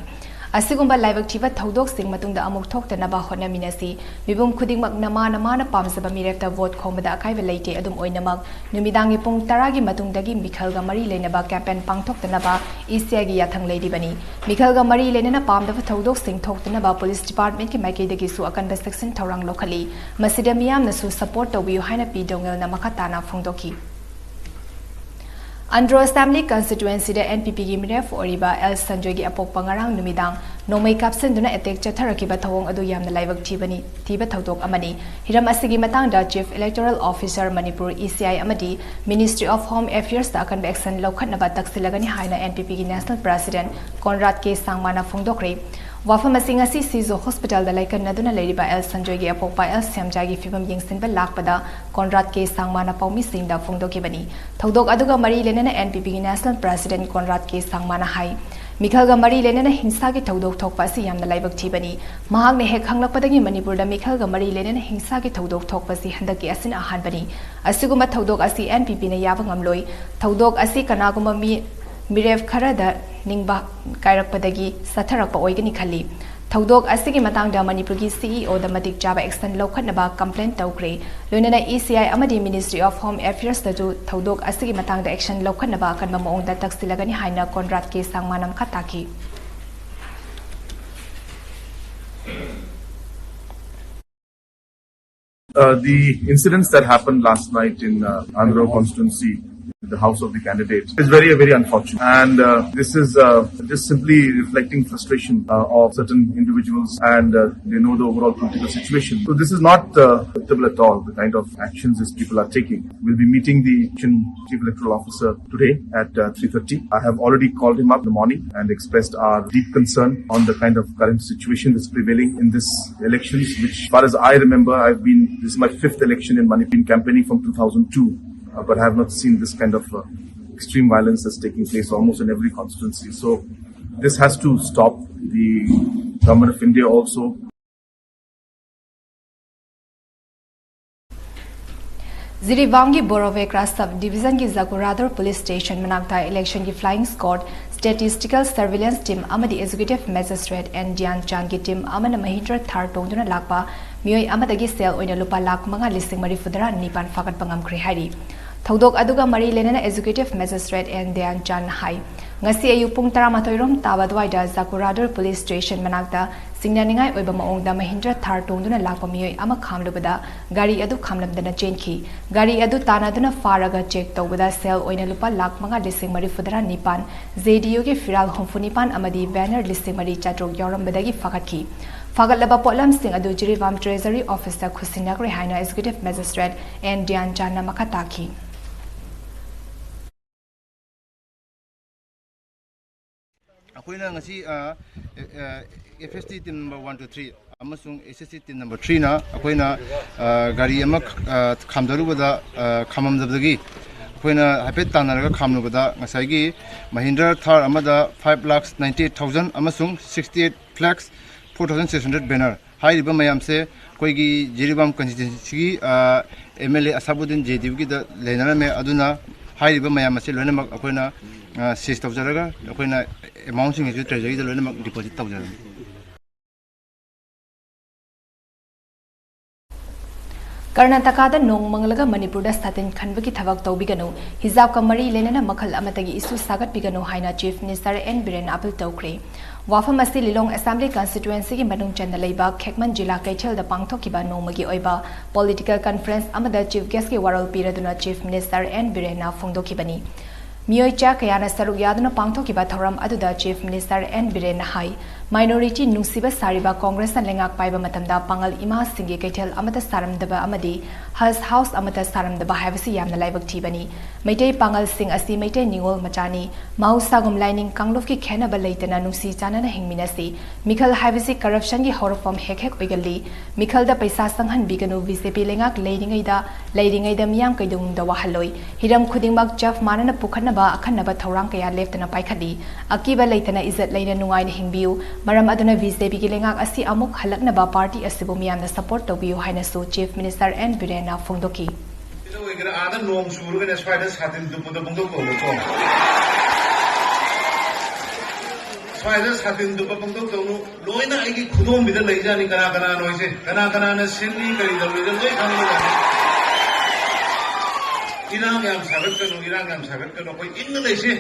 ꯑꯁꯤꯒꯨꯝꯕ ꯂꯥꯏꯕꯛ ꯊꯤꯕ ꯊꯧꯗꯣꯛꯁꯤꯡ ꯃꯇꯨꯡꯗ ꯑꯃꯨꯛ ꯊꯣꯛꯇꯅꯕ ꯍꯣꯠꯅꯃꯤꯟꯅꯁꯤ꯫ ꯃꯤꯄꯨꯝ ꯈꯨꯗꯤꯡꯃꯛꯅ ꯃꯥꯅ ꯃꯥꯅ ꯄꯥꯝꯖꯕ ꯃꯤꯔꯦꯞꯇ vote ꯈꯣꯝꯕꯗ ꯑꯀꯥꯏꯕ ꯂꯩꯇꯦ꯫ ꯑꯗꯨꯝ ꯑꯣꯏꯅꯃꯛ, ꯅꯨꯃꯤꯗꯥꯡꯒꯤ ꯄꯨꯡ ꯇꯔꯥꯒꯤ ꯃꯇꯨꯡꯗꯒꯤ ꯃꯤꯈꯜꯒ ꯃꯔꯤ ꯂꯩꯅꯕ campaign ꯄꯥꯡꯊꯣꯛꯇꯅꯕ E C I ꯒꯤ ꯌꯥꯊꯪ ꯂꯩꯔꯤꯕꯅꯤ꯫ ꯃꯤꯈꯜꯒ ꯃꯔꯤ ꯂꯩꯅꯅ ꯄꯥꯝꯗꯕ ꯊꯧꯗꯣꯛꯁꯤꯡ ꯊꯣꯛꯇꯅꯕ police department ꯀꯤ ꯃꯥꯏꯀꯩꯗꯒꯤꯁꯨ ꯑꯀꯟꯕ ꯆꯦꯛꯁꯤꯟ ꯊꯧꯔꯥꯡ ꯂꯧꯈꯠꯂꯤ꯫ ꯃꯁꯤꯗ ꯃꯤꯌꯥꯝꯅꯁꯨ support ꯇꯧꯕꯤꯌꯨ ꯍꯥꯏꯅ ꯄꯤ ꯗꯣꯉꯦꯜꯅ ꯃꯈꯥ ꯇꯥꯅ ꯐꯣꯡꯗꯣꯛꯈꯤ꯫ ꯑꯟꯗ꯭ꯔꯣ ꯑꯦꯁꯦꯝꯕ꯭ꯂꯤ ꯀꯟꯁꯇꯤꯇ꯭ꯋꯦꯟꯁꯤꯗ ꯑꯦꯟ ꯄꯤ ꯄꯤꯒꯤ ꯃꯤꯔꯦꯞ ꯑꯣꯏꯔꯤꯕ ꯑꯦꯜ ꯁꯟꯖꯣꯏꯒꯤ ꯑꯄꯣꯛꯄ ꯉꯔꯥꯡ ꯅꯨꯃꯤꯗꯥꯡ ꯅꯣꯡꯃꯩ ꯀꯥꯞꯁꯤꯟꯗꯨꯅ ꯑꯦꯇꯦꯛ ꯆꯠꯊꯔꯛꯈꯤꯕ ꯊꯧꯑꯣꯡ ꯑꯗꯨ ꯌꯥꯝꯅ ꯂꯥꯏꯕꯛ ꯊꯤꯕꯅꯤ, ꯊꯤꯕ ꯊꯧꯗꯣꯛ ꯑꯃꯅꯤ꯫ ꯍꯤꯔꯝ ꯑꯁꯤꯒꯤ ꯃꯇꯥꯡꯗ Chief Electoral Officer Manipur, E C I, ꯑꯃꯗꯤ Ministry of Home Affairsꯇ ꯑꯀꯟꯕ action ꯂꯧꯈꯠꯅꯕ ꯇꯛꯁꯤꯜꯂꯒꯅꯤ ꯍꯥꯏꯅ N P Pꯒꯤ National President ꯀꯣꯟꯔꯥꯗ ꯀꯦ ꯁꯥꯡꯃꯥꯅ ꯐꯣꯡꯗꯣꯛꯈ꯭ꯔꯦ꯫ ꯋꯥꯐꯝ ꯑꯁꯤ ꯉꯁꯤ ꯁꯤꯖꯣ ꯍꯣꯁꯄꯤꯇꯥꯜꯗ ꯂꯥꯏꯀꯠꯅꯗꯨꯅ ꯂꯩꯔꯤꯕ ꯑꯦꯜ ꯁꯟꯖꯣꯏꯒꯤ ꯑꯄꯣꯛꯄ ꯑꯦꯜ ꯁ꯭ꯌꯥꯝꯖꯥꯒꯤ ꯐꯤꯕꯝ ꯌꯦꯡꯁꯤꯟꯕ ꯂꯥꯛꯄꯗ ꯀꯣꯟꯔꯥꯗ ꯀꯦ ꯁꯥꯡꯃꯥꯅ ꯄꯥꯎꯃꯤꯁꯤꯡꯗ ꯐꯣꯡꯗꯣꯛꯈꯤꯕꯅꯤ꯫ ꯊꯧꯗꯣꯛ ꯑꯗꯨꯒ ꯃꯔꯤ ꯂꯩꯅꯅ N P Pꯒꯤ National President ꯀꯣꯟꯔꯥꯗ ꯀꯦ ꯁꯥꯡꯃꯥꯅ ꯍꯥꯏ, ꯃꯤꯈꯜꯒ ꯃꯔꯤ ꯂꯩꯅꯅ ꯍꯤꯡꯁꯥꯒꯤ ꯊꯧꯗꯣꯛ ꯊꯣꯛꯄ ꯑꯁꯤ ꯌꯥꯝꯅ ꯂꯥꯏꯕꯛ ꯊꯤꯕꯅꯤ꯫ ꯃꯍꯥꯛꯅ ꯍꯦꯛ ꯈꯪꯂꯛꯄꯗꯒꯤ ꯃꯅꯤꯄꯨꯔꯗ ꯃꯤꯈꯜꯒ ꯃꯔꯤ ꯂꯩꯅꯅ ꯍꯤꯡꯁꯥꯒꯤ ꯊꯧꯗꯣꯛ ꯊꯣꯛꯄꯁꯤ ꯍꯟꯗꯛꯀꯤ ꯑꯁꯤꯅ ꯑꯍꯥꯟꯕꯅꯤ꯫ ꯑꯁꯤꯒꯨꯝꯕ ꯊꯧꯗꯣꯛ ꯑꯁꯤ N P Pꯅ ꯌꯥꯕ ꯉꯝꯂꯣꯏ꯫ ꯊꯧꯗꯣꯛ ꯑꯁꯤ ꯀꯅꯥꯒꯨꯝꯕ ꯃꯤ, ꯃꯤꯔꯦꯞ ꯈꯔꯗ ꯅꯤꯡꯕ ꯀꯥꯏꯔꯛꯄꯗꯒꯤ ꯆꯠꯊꯔꯛꯄ ꯑꯣꯏꯒꯅꯤ ꯈꯜꯂꯤ꯫ ꯊꯧꯗꯣꯛ ꯑꯁꯤꯒꯤ ꯃꯇꯥꯡꯗ ꯃꯅꯤꯄꯨꯔꯒꯤ C E Oꯗ ꯃꯇꯤꯛ ꯆꯥꯕ action ꯂꯧꯈꯠꯅꯕ complaint ꯇꯧꯈ꯭ꯔꯦ꯫ ꯂꯣꯏꯅꯅ E C I ꯑꯃꯗꯤ Ministry of Home Affairsꯇꯁꯨ ꯊꯧꯗꯣꯛ ꯑꯁꯤꯒꯤ ꯃꯇꯥꯡꯗ action ꯂꯧꯈꯠꯅꯕ ꯑꯀꯟꯕ ꯃꯑꯣꯡꯗ ꯇꯛꯁꯤꯜꯂꯒꯅꯤ ꯍꯥꯏꯅ ꯀꯣꯟꯔꯥꯗ ꯀꯦ ꯁꯥꯡꯃꯥꯅ ꯃꯈꯥ ꯇꯥꯈꯤ꯫ Uh, the incidents that happened last night in uh, Andro constituency, the house of the candidate, is very, very unfortunate. And uh, this is uh, just simply reflecting frustration uh, of certain individuals, and uh, they know the overall political situation. So this is not uh, acceptable at all, the kind of actions these people are taking. We'll be meeting the Chief Electoral Officer today at uh, three thirty. I have already called him up in the morning and expressed our deep concern on the kind of current situation that's prevailing in this elections, which, as far as I remember, I've been, this is my fifth election in Manipur, been campaigning from two thousand two, uh, but I have not seen this kind of uh, extreme violence that's taking place almost in every constituency. So this has to stop. The Government of India also. ꯖꯤꯔꯤꯕꯥꯝꯒꯤ ꯕꯣꯔꯣꯕꯦꯀ꯭ꯔꯥ Sub Divisionꯒꯤ ꯖꯒꯨꯔꯥꯗꯣꯔ Police Station ꯃꯅꯥꯛꯇ electionꯒꯤ flying squad, statistical surveillance team ꯑꯃꯗꯤ Executive Magistrate N ꯙ꯭ꯌꯥꯟ ꯆꯥꯟꯒꯤ team ꯑꯃꯅ Mahindra Thar ꯇꯣꯡꯗꯨꯅ ꯂꯥꯛꯄ ꯃꯤꯑꯣꯏ ꯑꯃꯗꯒꯤ ꯁꯦꯜ ꯑꯣꯏꯅ ꯂꯨꯄꯥ ꯂꯥꯈ ꯃꯉꯥ ꯂꯤꯁꯤꯡ ꯃꯔꯤꯐꯨ ꯇꯔꯥ ꯅꯤꯄꯥꯟ ꯐꯥꯒꯠꯄ ꯉꯝꯈ꯭ꯔꯦ ꯍꯥꯏꯔꯤ꯫ ꯊꯧꯗꯣꯛ ꯑꯗꯨꯒ ꯃꯔꯤ ꯂꯩꯅꯅ Executive Magistrate N ꯙ꯭ꯌꯥꯟ ꯆꯥꯟꯅ ꯍꯥꯏ, ꯉꯁꯤ ꯑꯌꯨꯛ ꯄꯨꯡ ꯇꯔꯥꯃꯥꯊꯣꯏ ꯔꯣꯝ ꯇꯥꯕ ꯑꯗꯨꯋꯥꯏꯗ ꯖꯥꯀꯨꯔꯥꯗꯨꯔ ꯄꯨꯂꯤꯁ ꯁ꯭ꯇꯦꯁꯟ ꯃꯅꯥꯛꯇ ꯆꯤꯡꯅꯅꯤꯡꯉꯥꯏ ꯑꯣꯏꯕ ꯃꯑꯣꯡꯗ ꯃꯍꯤꯟꯗ꯭ꯔ ꯊꯥꯔ ꯇꯣꯡꯗꯨꯅ ꯂꯥꯛꯄ ꯃꯤꯑꯣꯏ ꯑꯃ ꯈꯥꯝꯂꯨꯕꯗ ꯒꯥꯔꯤ ꯑꯗꯨ ꯈꯥꯝꯂꯝꯗꯅ ꯆꯦꯟꯈꯤ꯫ ꯒꯥꯔꯤ ꯑꯗꯨ ꯇꯥꯟꯅꯗꯨꯅ ꯐꯥꯔꯒ ꯆꯦꯛ ꯇꯧꯕꯗ ꯁꯦꯜ ꯑꯣꯏꯅ ꯂꯨꯄꯥ ꯂꯥꯈ ꯃꯉꯥ ꯂꯤꯁꯤꯡ ꯃꯔꯤꯐꯨ ꯇꯔꯥ ꯅꯤꯄꯥꯟ, ꯖꯦ ꯗꯤ ꯌꯨꯒꯤ ꯐꯤꯔꯥꯜ ꯍꯨꯝꯐꯨ ꯅꯤꯄꯥꯟ ꯑꯃꯗꯤ ꯕꯦꯅꯔ ꯂꯤꯁꯤꯡ ꯃꯔꯤ ꯆꯥꯇ꯭ꯔꯨꯛ ꯌꯥꯎꯔꯝꯕꯗꯒꯤ ꯐꯥꯒꯠꯈꯤ꯫ ꯐꯥꯒꯠꯂꯕ ꯄꯣꯠꯂꯝꯁꯤꯡ ꯑꯗꯨ ꯖꯤꯔꯤꯕꯥꯝ ꯇ꯭ꯔꯦꯖꯔꯤ ꯑꯣꯐꯤꯁꯇ ꯈꯨꯠꯁꯤꯟꯅꯈ꯭ꯔꯦ ꯍꯥꯏꯅ ꯑꯦꯛꯖꯤꯀ꯭ꯌꯨꯇꯤꯚ ꯃꯦꯖꯤꯁꯇ꯭ꯔꯦꯠ ꯑꯦꯟ ꯗ꯭ꯌꯥꯟꯆꯥꯟꯅ ꯃꯈꯥ ꯇꯥꯈꯤ꯫ ꯑꯩꯈꯣꯏꯅ ꯉꯁꯤ, ꯑ, ꯑ, F S T team number one, two, three ꯑꯃꯁꯨꯡ S S T team number threeꯅ ꯑꯩꯈꯣꯏꯅ, ꯑ, ꯒꯥꯔꯤ ꯑꯃ, ꯑ, ꯈꯥꯝꯊꯔꯨꯕꯗ, ꯑ, ꯈꯥꯝꯃꯝꯗꯕꯗꯒꯤ ꯑꯩꯈꯣꯏꯅ ꯍꯥꯏꯐꯦꯠ ꯇꯥꯟꯅꯔꯒ ꯈꯥꯝꯂꯨꯕꯗ ꯉꯁꯥꯏꯒꯤ ꯃꯍꯤꯟꯗ꯭ꯔ ꯊꯥꯔ ꯑꯃꯗ five lakhs ninety eight thousand ꯑꯃꯁꯨꯡ sixty eight flags, four thousand six hundred banner ꯍꯥꯏꯔꯤꯕ ꯃꯌꯥꯝꯁꯦ ꯑꯩꯈꯣꯏꯒꯤ ꯖꯤꯔꯤꯕꯥꯝ constituencyꯒꯤ, ꯑ, ꯑꯦꯝ ꯑꯦꯜ ꯑꯦ ꯑꯁꯥꯕꯨꯗꯤꯟ ꯖꯦ ꯗꯤ ꯌꯨꯒꯤꯗ ꯂꯩꯅꯔꯝꯃꯦ꯫ ꯑꯗꯨꯅ ꯍꯥꯏꯔꯤꯕ ꯃꯌꯥꯝ ꯑꯁꯤ ꯂꯣꯏꯅꯃꯛ ꯑꯩꯈꯣꯏꯅ, ꯑ, seize ꯇꯧꯖꯔꯒ ꯑꯩꯈꯣꯏꯅ amountꯁꯤꯡ ꯑꯁꯤ ꯇ꯭ꯔꯦꯖꯔꯤꯗ ꯂꯣꯏꯅꯃꯛ deposit ꯇꯧꯖꯔꯝꯃꯤ꯫ ꯀꯔꯅꯥꯇꯀꯥꯗ ꯅꯣꯡ ꯃꯪꯂꯒ ꯃꯅꯤꯄꯨꯔꯗ ꯁꯥꯇꯤꯟ ꯈꯟꯕꯒꯤ ꯊꯕꯛ ꯇꯧꯕꯤꯒꯅꯨ, ꯍꯤꯖꯥꯕꯀ ꯃꯔꯤ ꯂꯩꯅꯅ ꯃꯈꯜ ꯑꯃꯠꯇꯒꯤ ꯏꯁꯨ ꯁꯥꯒꯠꯄꯤꯒꯅꯨ ꯍꯥꯏꯅ ꯆꯤꯐ ꯃꯤꯅꯤꯁꯇꯔ ꯑꯦꯟ ꯕꯤꯔꯦꯟꯅ ꯑꯥꯄꯤꯜ ꯇꯧꯈ꯭ꯔꯦ꯫ ꯋꯥꯐꯝ ꯑꯁꯤ ꯂꯤꯂꯣꯡ ꯑꯦꯁꯦꯝꯕ꯭ꯂꯤ ꯀꯟꯁꯇꯤꯇ꯭ꯋꯦꯟꯁꯤꯒꯤ ꯃꯅꯨꯡ ꯆꯟꯅ ꯂꯩꯕ ꯈꯦꯛꯃꯟ ꯖꯤꯂꯥ ꯀꯩꯊꯦꯜꯗ ꯄꯥꯡꯊꯣꯛꯈꯤꯕ ꯅꯣꯡꯃꯒꯤ ꯑꯣꯏꯕ ꯄꯣꯂꯤꯇꯤꯀꯦꯜ ꯀꯟꯐꯔꯦꯟꯁ ꯑꯃꯗ ꯆꯤꯐ ꯒꯦꯁꯀꯤ ꯋꯥꯔꯣꯜ ꯄꯤꯔꯗꯨꯅ ꯆꯤꯐ ꯃꯤꯅꯤꯁꯇꯔ ꯑꯦꯟ ꯕꯤꯔꯦꯟꯅ ꯐꯣꯡꯗꯣꯛꯈꯤꯕꯅꯤ꯫ ꯃꯤꯑꯣꯏ ꯆꯥ ꯀꯌꯥꯅ ꯁꯔꯨꯛ ꯌꯥꯗꯨꯅ ꯄꯥꯡꯊꯣꯛꯈꯤꯕ ꯊꯧꯔꯝ ꯑꯗꯨꯗ ꯆꯤꯐ ꯃꯤꯅꯤꯁꯇꯔ ꯑꯦꯟ ꯕꯤꯔꯦꯟꯅ ꯍꯥꯏ, ꯃꯥꯏꯅꯣꯔꯤꯇꯤ ꯅꯨꯡꯁꯤꯕ ꯁꯥꯔꯤꯕ ꯀꯣꯡꯒ꯭ꯔꯦꯁꯅ ꯂꯩꯉꯥꯛ ꯄꯥꯏꯕ ꯃꯇꯝꯗ ꯄꯥꯉꯜ ꯏꯃꯥꯁꯤꯡꯒꯤ ꯀꯩꯊꯦꯜ ꯑꯃꯠꯇ ꯁꯥꯔꯝꯗꯕ ꯑꯃꯗꯤ ꯍꯖ ꯍꯥꯎꯁ ꯑꯃꯠꯇ ꯁꯥꯔꯝꯗꯕ ꯍꯥꯏꯕꯁꯤ ꯌꯥꯝꯅ ꯂꯥꯏꯕꯛ ꯊꯤꯕꯅꯤ꯫ ꯃꯩꯇꯩ ꯄꯥꯉꯜꯁꯤꯡ ꯑꯁꯤ ꯃꯩꯇꯩ ꯅꯤꯉꯣꯜ ꯃꯆꯥꯅꯤ꯫ ꯃꯍꯧꯁꯥꯒꯨꯝ ꯂꯥꯏꯅꯤꯡ ꯀꯥꯡꯂꯨꯞꯀꯤ ꯈꯦꯟꯅꯕ ꯂꯩꯇꯅ ꯅꯨꯡꯁꯤ ꯆꯥꯟꯅꯅ ꯍꯤꯡꯃꯤꯟꯅꯁꯤ꯫ ꯃꯤꯈꯜ ꯍꯥꯏꯕꯁꯤ ꯀꯔꯞꯁꯟꯒꯤ ꯍꯧꯔꯛꯐꯝ ꯍꯦꯛ ꯍꯦꯛ ꯑꯣꯏꯒꯜꯂꯤ꯫ ꯃꯤꯈꯜꯗ ꯄꯩꯁꯥ ꯆꯪꯍꯟꯕꯤꯒꯅꯨ꯫ ꯕꯤ ꯖꯦ ꯄꯤ ꯂꯩꯉꯥꯛ ꯂꯩꯔꯤꯉꯩꯗ, ꯂꯩꯔꯤꯉꯩꯗ ꯃꯤꯌꯥꯝ ꯀꯩꯗꯧꯅꯨꯡꯗ ꯋꯥꯍꯜꯂꯣꯏ꯫ ꯍꯤꯔꯝ ꯈꯨꯗꯤꯡꯃꯛ ꯆꯞ ꯃꯥꯟꯅꯅ ꯄꯨꯈꯠꯅꯕ ꯑꯈꯟꯅꯕ ꯊꯧꯔꯥꯡ ꯀꯌꯥ ꯂꯦꯞꯇꯅ ꯄꯥꯏꯈꯠꯂꯤ꯫ ꯑꯀꯤꯕ ꯂꯩꯇꯅ ꯏꯖꯠ ꯂꯩꯅ ꯅꯨꯡꯉꯥꯏꯅ ꯍꯤꯡꯕꯤꯌꯨ꯫ ꯃꯔꯝ ꯑꯗꯨꯅ ꯕꯤ ꯖꯦ ꯄꯤꯒꯤ ꯂꯩꯉꯥꯛ ꯑꯁꯤ ꯑꯃꯨꯛ ꯍꯜꯂꯛꯅꯕ ꯄꯥꯔꯇꯤ ꯑꯁꯤꯕꯨ ꯃꯤꯌꯥꯝꯅ ꯁꯄꯣꯔꯠ ꯇꯧꯕꯤꯌꯨ ꯍꯥꯏꯅꯁꯨ ꯆꯤꯐ ꯃꯤꯅꯤꯁꯇꯔ ꯑꯦꯟ ꯕꯤꯔꯦꯟꯅ ꯐꯣꯡꯗꯣꯛꯈꯤ꯫ ꯁꯤꯗ ꯑꯣꯏꯒꯦꯔꯥ, ꯑꯥꯗ ꯅꯣꯡ ꯆꯨꯔꯒꯅꯦ, ꯁ꯭ꯋꯥꯏꯗ ꯁꯥꯇꯤꯟ ꯇꯨꯞꯄꯗ ꯄꯪꯇꯧ ꯇꯧꯅꯨꯀꯣ꯫ ꯁ꯭ꯋꯥꯏꯗ ꯁꯥꯇꯤꯟ ꯇꯨꯞꯄ ꯄꯪꯇꯧ ꯇꯧꯅꯨ꯫ ꯂꯣꯏꯅ ꯑꯩꯒꯤ ꯈꯨꯗꯣꯝꯕꯤꯗ ꯂꯩꯖꯥꯠꯅꯤ꯫ ꯀꯅꯥ ꯀꯅꯥꯅꯣ ꯍꯥꯏꯁꯦ? ꯀꯅꯥ ꯀꯅꯥꯅ ꯁꯤꯜꯂꯤ, ꯀꯔꯤ ꯇꯧꯔꯤꯗ ꯂꯣꯏ ꯈꯪꯕꯖꯥꯠꯅꯤ꯫ ꯏꯔꯥꯡ ꯌꯥꯝ ꯁꯥꯒꯠꯀꯅꯨ, ꯏꯔꯥꯡ ꯌꯥꯝ ꯁꯥꯒꯠꯀꯅꯨ꯫ ꯑꯩꯈꯣꯏ ꯏꯪꯅ ꯂꯩꯁꯤ꯫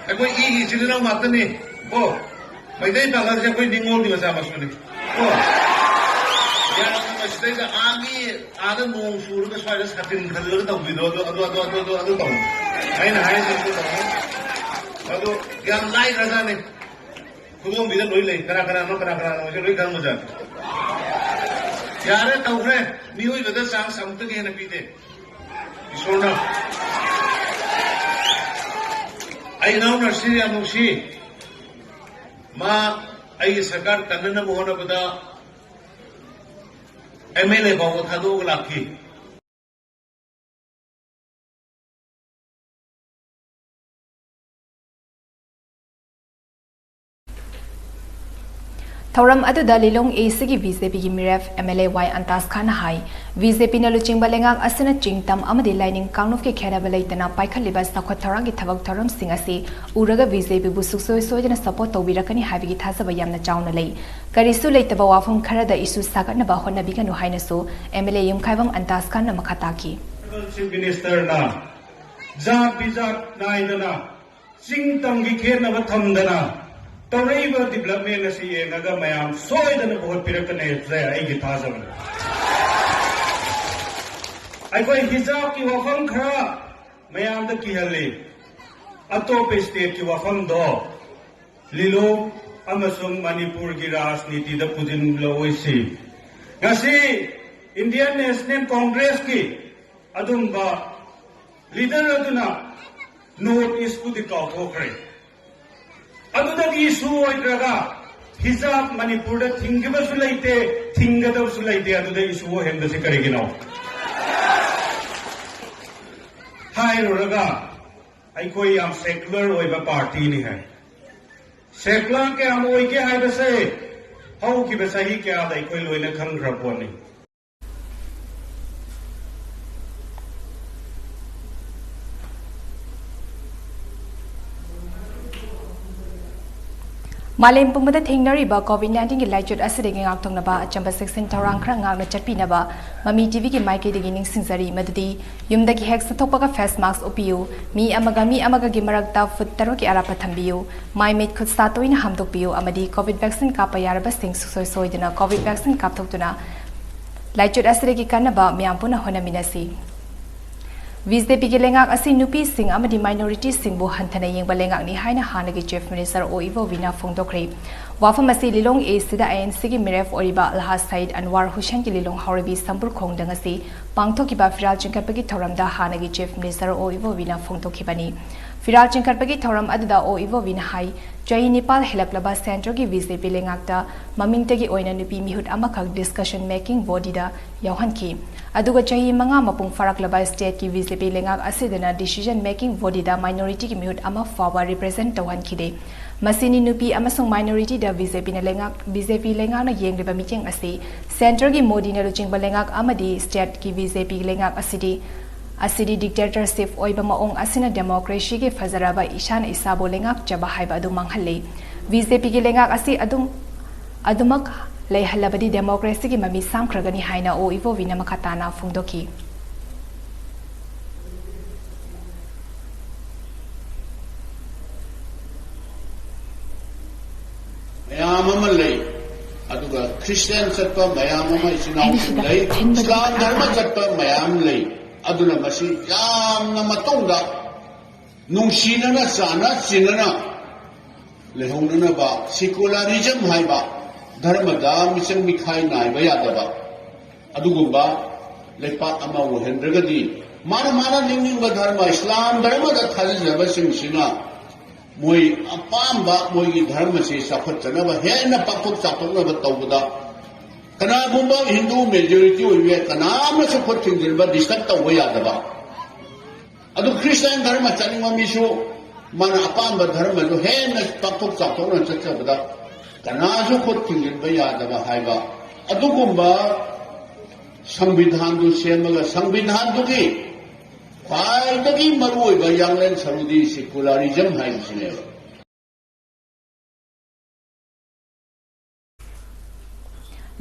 ꯑꯩꯈꯣꯏ ꯏꯒꯤ ꯏꯆꯤꯜ ꯏꯅꯥꯎ ꯉꯥꯛꯇꯅꯤ꯫ ꯀꯣ, ꯃꯩꯇꯩ ꯄꯥꯉꯜꯁꯦ ꯑꯩꯈꯣꯏ ꯅꯤꯡꯉꯣꯜꯒꯤ ꯃꯆꯥ ꯃꯁꯨꯅꯤ꯫ ꯀꯣ, ꯌꯥꯝꯅ ꯃꯁꯤꯗꯩꯗ ꯑꯥꯒꯤ, ꯑꯥꯗ ꯅꯣꯡ ꯆꯨꯔꯒ ꯁ꯭ꯋꯥꯏꯗ ꯁꯥꯇꯤꯟ ꯈꯜꯂꯒ ꯇꯧꯕꯤꯗꯣ, ꯑꯗꯨ, ꯑꯗꯨ, ꯑꯗꯨ, ꯑꯗꯨ, ꯑꯗꯨ, ꯑꯗꯨ ꯇꯧ꯫ ꯑꯩꯅ ꯍꯥꯏꯔꯤꯁꯦ ꯑꯗꯨ ꯇꯧ꯫ ꯑꯗꯨ ꯌꯥꯝ ꯂꯥꯏꯈ꯭ꯔꯖꯥꯠꯅꯤ꯫ ꯈꯨꯗꯣꯝꯕꯤꯗ ꯂꯣꯏ ꯂꯩ꯫ ꯀꯅꯥ ꯀꯅꯥꯅꯣ, ꯀꯅꯥ ꯀꯅꯥꯅꯣ ꯍꯧꯖꯤꯛ ꯂꯣꯏ ꯈꯪꯕꯖꯥꯠꯅꯤ꯫ ꯌꯥꯔꯦ, ꯇꯧꯈ꯭ꯔꯦ꯫ ꯃꯤꯑꯣꯏꯕꯗ ꯆꯥꯟꯁ ꯑꯃꯨꯛꯇꯒꯤ ꯍꯦꯟꯅ ꯄꯤꯗꯦ ꯏꯁꯣꯔꯅ꯫ ꯑꯩ ꯏꯅꯥꯎ ꯅꯔꯁꯤꯡ ꯌꯥꯝ ꯅꯨꯡꯁꯤ꯫ ꯃꯥ ꯑꯩꯒꯤ ꯁꯔꯀꯥꯔ ꯀꯟꯅꯅꯕ ꯍꯣꯠꯅꯕꯗ ꯑꯦꯝ ꯑꯦꯜ ꯑꯦ ꯐꯥꯎꯕ ꯊꯥꯗꯣꯛꯑꯒ ꯂꯥꯛꯈꯤ꯫ ꯊꯧꯔꯝ ꯑꯗꯨꯗ ꯂꯤꯂꯣꯡ ꯑꯦ ꯁꯤꯒꯤ ꯕꯤ ꯖꯦ ꯄꯤꯒꯤ ꯃꯤꯔꯦꯞ M L A Y Antas ꯈꯥꯟꯅ ꯍꯥꯏ, ꯕꯤ ꯖꯦ ꯄꯤꯅ ꯂꯨꯆꯤꯡꯕ ꯂꯩꯉꯥꯛ ꯑꯁꯤꯅ ꯆꯤꯡ ꯇꯝ ꯑꯃꯗꯤ ꯂꯥꯏꯅꯤꯡ ꯀꯥꯡꯂꯨꯞꯀꯤ ꯈꯦꯠꯅꯕ ꯂꯩꯇꯅ ꯄꯥꯏꯈꯠꯂꯤꯕ ꯆꯥꯎꯈꯠ ꯊꯧꯔꯥꯡꯒꯤ ꯊꯕꯛ ꯊꯧꯔꯝꯁꯤꯡ ꯑꯁꯤ ꯎꯔꯒ ꯕꯤ ꯖꯦ ꯄꯤꯕꯨ ꯁꯨꯡꯁꯣꯏ ꯁꯣꯏꯗꯅ ꯁꯄꯣꯔꯠ ꯇꯧꯕꯤꯔꯛꯀꯅꯤ ꯍꯥꯏꯕꯒꯤ ꯊꯥꯖꯕ ꯌꯥꯝꯅ ꯆꯥꯎꯅ ꯂꯩ꯫ ꯀꯔꯤꯁꯨ ꯂꯩꯇꯕ ꯋꯥꯐꯝ ꯈꯔꯗ ꯏꯁꯨ ꯁꯥꯒꯠꯅꯕ ꯍꯣꯠꯅꯕꯤꯒꯅꯨ ꯍꯥꯏꯅꯁꯨ ꯑꯦꯝ ꯑꯦꯜ ꯑꯦ ꯌꯨꯝꯈꯥꯏꯕꯝ ꯑꯟꯇꯥꯖ ꯈꯥꯟꯅ ꯃꯈꯥ ꯇꯥꯈꯤ꯫ ꯆꯤꯐ ꯃꯤꯅꯤꯁꯇꯔꯅ ꯖꯥꯠ ꯕꯤꯖꯥꯠ ꯅꯥꯏꯗꯅ ꯆꯤꯡ ꯇꯝꯒꯤ ꯈꯦꯠꯅꯕ ꯊꯝꯗꯅ ꯇꯧꯔꯛꯏꯕ ꯗꯤꯕꯂꯞꯃꯦꯟ ꯑꯁꯤ ꯌꯦꯡꯉꯒ ꯃꯌꯥꯝ ꯁꯣꯏꯗꯅ ꯚꯣꯠ ꯄꯤꯔꯛꯀꯅꯤ ꯍꯥꯏꯕꯁꯦ ꯑꯩꯒꯤ ꯊꯥꯖꯕꯅꯤ꯫ ꯑꯩꯈꯣꯏ ꯍꯤꯖꯥꯕꯀꯤ ꯋꯥꯐꯝ ꯈꯔ ꯃꯌꯥꯝꯗ ꯀꯤꯍꯜꯂꯤ꯫ ꯑꯇꯣꯞꯄ ꯏꯁꯇꯦꯠꯀꯤ ꯋꯥꯐꯝꯗꯣ ꯂꯤꯂꯣꯡ ꯑꯃꯁꯨꯡ ꯃꯅꯤꯄꯨꯔꯒꯤ ꯔꯥꯖꯅꯤꯇꯤꯗ ꯄꯨꯁꯤꯜꯂꯛꯑꯣꯏꯁꯤ꯫ ꯉꯁꯤ ꯏꯟꯗꯤꯌꯟ ꯅꯦꯁꯅꯦꯜ ꯀꯣꯡꯒ꯭ꯔꯦꯁꯀꯤ ꯑꯗꯨꯝꯕ ꯂꯤꯗꯔ ꯑꯗꯨꯅ ꯅꯣꯔꯠ ꯏꯁꯄꯨꯗꯤ ꯀꯥꯎꯊꯣꯛꯈ꯭ꯔꯦ꯫ ꯑꯗꯨꯗꯒꯤ ꯏꯁꯨ ꯑꯣꯏꯗ꯭ꯔꯒ ꯍꯤꯖꯥꯕ ꯃꯅꯤꯄꯨꯔꯗ ꯊꯤꯡꯈꯤꯕꯁꯨ ꯂꯩꯇꯦ, ꯊꯤꯡꯒꯗꯕꯁꯨ ꯂꯩꯇꯦ꯫ ꯑꯗꯨꯗ ꯏꯁꯨ ꯑꯣꯏꯍꯟꯕꯁꯤ ꯀꯔꯤꯒꯤꯅꯣ? ꯍꯥꯏꯔꯨꯔꯒ ꯑꯩꯈꯣꯏ ꯌꯥꯝ ꯁꯦꯀꯨꯂꯔ ꯑꯣꯏꯕ ꯄꯥꯔꯇꯤꯅꯤ ꯍꯥꯏ꯫ ꯁꯦꯀꯨꯂꯔ ꯀꯌꯥꯝ ꯑꯣꯏꯒꯦ ꯍꯥꯏꯕꯁꯦ ꯍꯧꯈꯤꯕ ꯆꯍꯤ ꯀꯌꯥꯗ ꯑꯩꯈꯣꯏ ꯂꯣꯏꯅ ꯈꯪꯈ꯭ꯔ ꯄꯣꯠꯅꯤ꯫ ꯃꯥꯂꯦꯝ ꯄꯨꯝꯕꯗ ꯊꯦꯡꯅꯔꯤꯕ COVID nineteen ꯒꯤ ꯂꯥꯏꯆꯠ ꯑꯁꯤꯗꯒꯤ ꯉꯥꯛꯊꯣꯛꯅꯕ ꯑꯆꯝꯕ ꯆꯦꯛꯁꯤꯟ ꯊꯧꯔꯥꯡ ꯈꯔ ꯉꯥꯛꯅ ꯆꯠꯄꯤꯅꯕ ꯃꯃꯤ ꯇꯤꯚꯤꯒꯤ ꯃꯥꯏꯀꯩꯗꯒꯤ ꯅꯤꯡꯁꯤꯡꯖꯔꯤ, ꯃꯗꯨꯗꯤ ꯌꯨꯝꯗꯒꯤ ꯍꯦꯛ ꯆꯠꯊꯣꯛꯄꯒ face mask ꯎꯞꯄꯤꯌꯨ, ꯃꯤ ꯑꯃꯒ ꯃꯤ ꯑꯃꯒꯒꯤ ꯃꯔꯛꯇ ꯐꯨꯠ ꯇꯔꯨꯛꯀꯤ ꯑꯔꯥꯞꯄ ꯊꯝꯕꯤꯌꯨ, ꯃꯥꯏ ꯃꯤꯠ ꯈꯨꯠ ꯁꯥ ꯇꯣꯏꯅ ꯍꯥꯝꯗꯣꯛꯄꯤꯌꯨ ꯑꯃꯗꯤ COVID vaccine ꯀꯥꯞꯄ ꯌꯥꯔꯕꯁꯤꯡ ꯁꯨꯡꯁꯣꯏ ꯁꯣꯏꯗꯅ COVID vaccine ꯀꯥꯞꯊꯣꯛꯇꯨꯅ ꯂꯥꯏꯆꯠ ꯑꯁꯤꯗꯒꯤ ꯀꯟꯅꯕ ꯃꯤꯌꯥꯝ ꯄꯨꯟꯅ ꯍꯣꯠꯅꯃꯤꯟꯅꯁꯤ꯫ ꯕꯤ ꯖꯦ ꯄꯤꯒꯤ ꯂꯩꯉꯥꯛ ꯑꯁꯤ ꯅꯨꯄꯤꯁꯤꯡ ꯑꯃꯗꯤ minorityꯁꯤꯡꯕꯨ ꯍꯟꯊꯅ ꯌꯦꯡꯕ ꯂꯩꯉꯥꯛꯅꯤ ꯍꯥꯏꯅ ꯍꯥꯟꯅꯒꯤ Chief Minister ꯑꯣ ꯏꯕꯣꯕꯤꯅ ꯐꯣꯡꯗꯣꯛꯈ꯭ꯔꯦ꯫ ꯋꯥꯐꯝ ꯑꯁꯤ ꯂꯤꯂꯣꯡ ꯑꯦ ꯁꯤꯗ ꯑꯥꯏ ꯑꯦꯟ ꯁꯤꯒꯤ ꯃꯤꯔꯦꯞ ꯑꯣꯏꯔꯤꯕ ꯑꯜꯍꯥꯖ ꯁꯌꯤꯗ ꯑꯟꯋꯥꯔ ꯍꯨꯁꯦꯟꯒꯤ ꯂꯤꯂꯣꯡ ꯍꯥꯎꯔꯩꯕꯤ ꯁꯝꯕꯨꯔ ꯈꯣꯡꯗꯪ ꯑꯁꯤ ꯄꯥꯡꯊꯣꯛꯈꯤꯕ ꯐꯤꯔꯥꯜ ꯆꯤꯡꯈꯠꯄꯒꯤ ꯊꯧꯔꯝꯗ ꯍꯥꯟꯅꯒꯤ Chief Minister ꯑꯣ ꯏꯕꯣꯕꯤꯅ ꯐꯣꯡꯗꯣꯛꯈꯤꯕꯅꯤ꯫ ꯐꯤꯔꯥꯜ ꯆꯤꯡꯈꯠꯄꯒꯤ ꯊꯧꯔꯝ ꯑꯗꯨꯗ ꯑꯣ ꯏꯕꯣꯕꯤꯅ ꯍꯥꯏ, ꯆꯍꯤ ꯅꯤꯄꯥꯜ ꯍꯦꯜꯂꯛꯂꯕ centreꯒꯤ ꯕꯤ ꯖꯦ ꯄꯤ ꯂꯩꯉꯥꯛꯇ ꯃꯃꯤꯡꯇꯒꯤ ꯑꯣꯏꯅ ꯅꯨꯄꯤ ꯃꯤꯍꯨꯠ ꯑꯃꯈꯛ decision making bodyꯗ ꯌꯥꯎꯍꯟꯈꯤ꯫ ꯑꯗꯨꯒ ꯆꯍꯤ ꯃꯉꯥ ꯃꯄꯨꯡ ꯐꯥꯔꯛꯂꯕ stateꯀꯤ ꯕꯤ ꯖꯦ ꯄꯤ ꯂꯩꯉꯥꯛ ꯑꯁꯤꯗꯅ decision making bodyꯗ minorityꯒꯤ ꯃꯤꯍꯨꯠ ꯑꯃ ꯐꯥꯎꯕ represent ꯇꯧꯍꯟꯈꯤꯗꯦ꯫ ꯃꯁꯤꯅꯤ ꯅꯨꯄꯤ ꯑꯃꯁꯨꯡ minorityꯗ ꯕꯤ ꯖꯦ ꯄꯤꯅ ꯂꯩꯉꯥꯛ, ꯕꯤ ꯖꯦ ꯄꯤ ꯂꯩꯉꯥꯛꯅ ꯌꯦꯡꯂꯤꯕ ꯃꯤꯠꯌꯦꯡ ꯑꯁꯤ꯫ Centreꯒꯤ ꯃꯣꯗꯤꯅ ꯂꯨꯆꯤꯡꯕ ꯂꯩꯉꯥꯛ ꯑꯃꯗꯤ stateꯀꯤ ꯕꯤ ꯖꯦ ꯄꯤ ꯂꯩꯉꯥꯛ ꯑꯁꯤꯗꯤ, ꯑꯁꯤꯗꯤ dictatorship ꯑꯣꯏꯕ ꯃꯑꯣꯡ ꯑꯁꯤꯅ democracyꯒꯤ ꯐꯖꯔꯕ ꯏꯁꯥꯅ ꯏꯁꯥꯕꯨ ꯂꯩꯉꯥꯛꯆꯕ ꯍꯥꯏꯕ ꯑꯗꯨ ꯃꯥꯡꯍꯜꯂꯤ꯫ ꯕꯤ ꯖꯦ ꯄꯤꯒꯤ ꯂꯩꯉꯥꯛ ꯑꯁꯤ ꯑꯗꯨꯝ, ꯑꯗꯨꯃꯛ ꯂꯩꯍꯜꯂꯕꯗꯤ democracyꯒꯤ ꯃꯃꯤ ꯁꯥꯝꯈ꯭ꯔꯒꯅꯤ ꯍꯥꯏꯅ ꯑꯣ ꯏꯕꯣꯕꯤꯅ ꯃꯈꯥ ꯇꯥꯅ ꯐꯣꯡꯗꯣꯛꯈꯤ꯫ ꯃꯌꯥꯝ ꯑꯃ ꯂꯩ꯫ ꯑꯗꯨꯒ Christian ꯆꯠꯄ ꯃꯌꯥꯝ ꯑꯃ ꯏꯆꯤꯟ ꯏꯅꯥꯎꯁꯤꯡ ꯂꯩ꯫ ꯏꯁꯂꯥꯝ ꯙꯔꯃ ꯆꯠꯄ ꯃꯌꯥꯝ ꯂꯩ꯫ ꯑꯗꯨꯅ ꯃꯁꯤ ꯌꯥꯝꯅ ꯃꯇꯨꯡꯗ ꯅꯨꯡꯁꯤꯅꯅ ꯆꯥꯟꯅ ꯆꯤꯟꯅꯅ ꯂꯩꯍꯧꯅꯅꯕ secularism ꯍꯥꯏꯕ ꯙꯔꯃꯗ ꯃꯤꯆꯪ ꯃꯤꯈꯥꯏ ꯅꯥꯏꯕ ꯌꯥꯗꯕ ꯑꯗꯨꯒꯨꯝꯕ ꯂꯩꯄꯥꯛ ꯑꯃ ꯑꯣꯏꯍꯟꯗ꯭ꯔꯒꯗꯤ ꯃꯥꯅ ꯃꯥꯅ ꯅꯤꯡꯅꯤꯡꯕ ꯙꯔꯃ, ꯏꯁꯂꯥꯝ ꯙꯔꯃꯗ ꯊꯥꯖꯖꯕꯁꯤꯡꯁꯤꯅ ꯃꯣꯏ ꯑꯄꯥꯝꯕ ꯃꯣꯏꯒꯤ ꯙꯔꯃꯁꯤ ꯆꯥꯎꯈꯠꯆꯅꯕ ꯍꯦꯟꯅ ꯄꯥꯛꯊꯣꯛ ꯆꯥꯎꯊꯣꯛꯅꯕ ꯇꯧꯕꯗ ꯀꯅꯥꯒꯨꯝꯕ ꯍꯤꯟꯗꯨ majority ꯑꯣꯏꯕ ꯌꯥꯏ, ꯀꯅꯥꯝꯅꯁꯨ ꯈꯨꯠ ꯊꯤꯡꯖꯤꯟꯕ, disturb ꯇꯧꯕ ꯌꯥꯗꯕ꯫ ꯑꯗꯨ Christian ꯙꯔꯃ ꯆꯠꯅꯤꯡꯕ ꯃꯤꯁꯨ ꯃꯥꯅ ꯑꯄꯥꯝꯕ ꯙꯔꯃꯗꯨ ꯍꯦꯟꯅ ꯄꯥꯛꯊꯣꯛ ꯆꯥꯎꯊꯣꯛꯅ ꯆꯠꯆꯕꯗ ꯀꯅꯥꯁꯨ ꯈꯨꯠ ꯊꯤꯡꯖꯤꯟꯕ ꯌꯥꯗꯕ ꯍꯥꯏꯕ ꯑꯗꯨꯒꯨꯝꯕ ꯁꯪꯕꯤꯙꯥꯟꯗꯨ ꯁꯦꯝꯃꯒ ꯁꯪꯕꯤꯙꯥꯟꯗꯨꯒꯤ ꯈ꯭ꯋꯥꯏꯗꯒꯤ ꯃꯔꯨꯑꯣꯏꯕ ꯌꯥꯡꯂꯦꯟ ꯁꯔꯨꯗꯤ secularism ꯍꯥꯏꯕꯁꯤꯅꯦꯕ꯫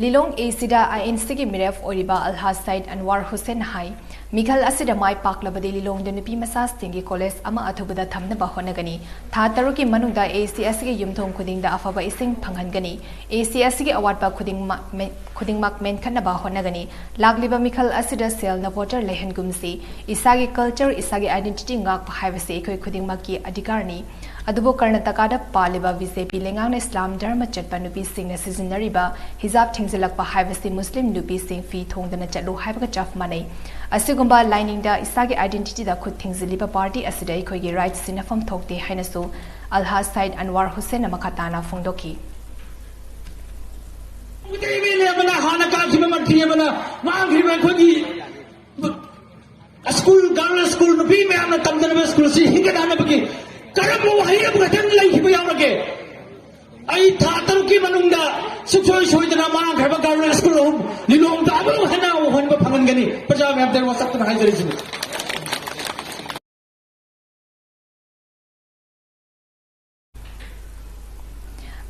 ꯂꯤꯂꯣꯡ ꯑꯦ ꯁꯤꯗ ꯑꯥꯏ ꯑꯦꯟ ꯁꯤꯒꯤ ꯃꯤꯔꯦꯞ ꯑꯣꯏꯔꯤꯕ ꯑꯜꯍꯥꯖ ꯁꯌꯤꯗ ꯑꯟꯋꯥꯔ ꯍꯨꯁꯦꯟꯅ ꯍꯥꯏ, ꯃꯤꯈꯜ ꯑꯁꯤꯗ ꯃꯥꯏ ꯄꯥꯛꯂꯕꯗꯤ ꯂꯤꯂꯣꯡꯗ ꯅꯨꯄꯤ ꯃꯆꯥꯁꯤꯡꯒꯤ ꯀꯣꯂꯦꯖ ꯑꯃ ꯑꯊꯨꯕꯗ ꯊꯝꯅꯕ ꯍꯣꯠꯅꯒꯅꯤ꯫ ꯊꯥ ꯇꯔꯨꯛꯀꯤ ꯃꯅꯨꯡꯗ ꯑꯦ ꯁꯤ ꯑꯁꯤꯒꯤ ꯌꯨꯝꯊꯣꯡ ꯈꯨꯗꯤꯡꯗ ꯑꯐꯕ ꯏꯁꯤꯡ ꯐꯪꯍꯟꯒꯅꯤ꯫ ꯑꯦ ꯁꯤ ꯑꯁꯤꯒꯤ ꯑꯋꯥꯠꯄ ꯈꯨꯗꯤꯡꯃꯛ ꯃꯦ-, ꯈꯨꯗꯤꯡꯃꯛ ꯃꯦꯟꯈꯠꯅꯕ ꯍꯣꯠꯅꯒꯅꯤ꯫ ꯂꯥꯛꯂꯤꯕ ꯃꯤꯈꯜ ꯑꯁꯤꯗ ꯁꯦꯜꯅ ꯚꯣꯇꯔ ꯂꯩꯍꯟꯒꯨꯝꯁꯤ꯫ ꯏꯁꯥꯒꯤ ꯀꯜꯆꯔ, ꯏꯁꯥꯒꯤ ꯑꯥꯏꯗꯦꯟꯇꯤꯇꯤ ꯉꯥꯛꯄ ꯍꯥꯏꯕꯁꯤ ꯑꯩꯈꯣꯏ ꯈꯨꯗꯤꯡꯃꯛꯀꯤ ꯑꯙꯤꯀꯥꯔꯅꯤ꯫ ꯑꯗꯨꯕꯨ ꯀꯔꯅꯥꯇꯀꯥꯗ ꯄꯥꯜꯂꯤꯕ ꯕꯤ ꯖꯦ ꯄꯤ ꯂꯩꯉꯥꯛꯅ ꯏꯁꯂꯥꯝ ꯙꯔꯃ ꯆꯠꯄ ꯅꯨꯄꯤꯁꯤꯡꯅ ꯁꯤꯖꯤꯟꯅꯔꯤꯕ ꯍꯤꯖꯥꯕ ꯊꯤꯡꯖꯤꯜꯂꯛꯄ ꯍꯥꯏꯕꯁꯤ ꯃꯨꯁꯂꯤꯝ ꯅꯨꯄꯤꯁꯤꯡ ꯐꯤ ꯊꯣꯡꯗꯅ ꯆꯠꯂꯨ ꯍꯥꯏꯕꯒ ꯆꯞ ꯃꯥꯟꯅꯩ꯫ ꯑꯁꯤꯒꯨꯝꯕ ꯂꯥꯏꯅꯤꯡꯗ ꯏꯁꯥꯒꯤ ꯑꯥꯏꯗꯦꯟꯇꯤꯇꯤꯗ ꯈꯨꯠ ꯊꯤꯡꯖꯤꯜꯂꯤꯕ ꯄꯥꯔꯇꯤ ꯑꯁꯤꯗ ꯑꯩꯈꯣꯏꯒꯤ ꯔꯥꯏꯠꯁ ꯁꯤꯟꯅꯐꯝ ꯊꯣꯛꯇꯦ ꯍꯥꯏꯅꯁꯨ ꯑꯜꯍꯥꯖ ꯁꯌꯤꯗ ꯑꯟꯋꯥꯔ ꯍꯨꯁꯦꯟꯅ ꯃꯈꯥ ꯇꯥꯅ ꯐꯣꯡꯗꯣꯛꯈꯤ꯫ ꯑꯦꯝ ꯑꯦꯜ ꯑꯦ ꯑꯃꯅ ꯍꯥꯟꯅ ꯀꯥꯈꯤꯕ ꯃꯟꯇ꯭ꯔꯤ ꯑꯃꯅ ꯃꯥꯡꯈ꯭ꯔꯤꯕ ꯑꯩꯈꯣꯏꯒꯤ ꯁ꯭ꯀꯨꯜ, ꯒꯔꯜꯁ ꯁ꯭ꯀꯨꯜ, ꯅꯨꯄꯤ ꯃꯌꯥꯝꯅ ꯇꯝꯗꯅꯕ ꯁ꯭ꯀꯨꯜꯁꯤ ꯍꯤꯡꯒꯠꯍꯟꯅꯕꯒꯤ ꯀꯔꯝꯕ ꯋꯥꯍꯩ ꯑꯃꯈꯛꯇꯪ ꯂꯩꯈꯤꯕ ꯌꯥꯎꯔꯒꯦ? ꯑꯩ ꯊꯥ ꯇꯔꯨꯛꯀꯤ ꯃꯅꯨꯡꯗ ꯁꯨꯡꯁꯣꯏ ꯁꯣꯏꯗꯅ ꯃꯥꯡꯈ꯭ꯔꯕ ꯒꯔꯜꯁ ꯁ꯭ꯀꯨꯜ ꯑꯍꯨꯝ ꯂꯤꯂꯣꯡꯗ ꯑꯃꯨꯛ ꯍꯟꯅ ꯍꯧꯍꯟꯕ ꯐꯪꯍꯟꯒꯅꯤ꯫ ꯄ꯭ꯔꯖꯥ ꯃꯌꯥꯝꯗ ꯋꯥꯁꯛꯇꯨꯅ ꯍꯥꯏꯖꯔꯤꯁꯤꯅꯤ꯫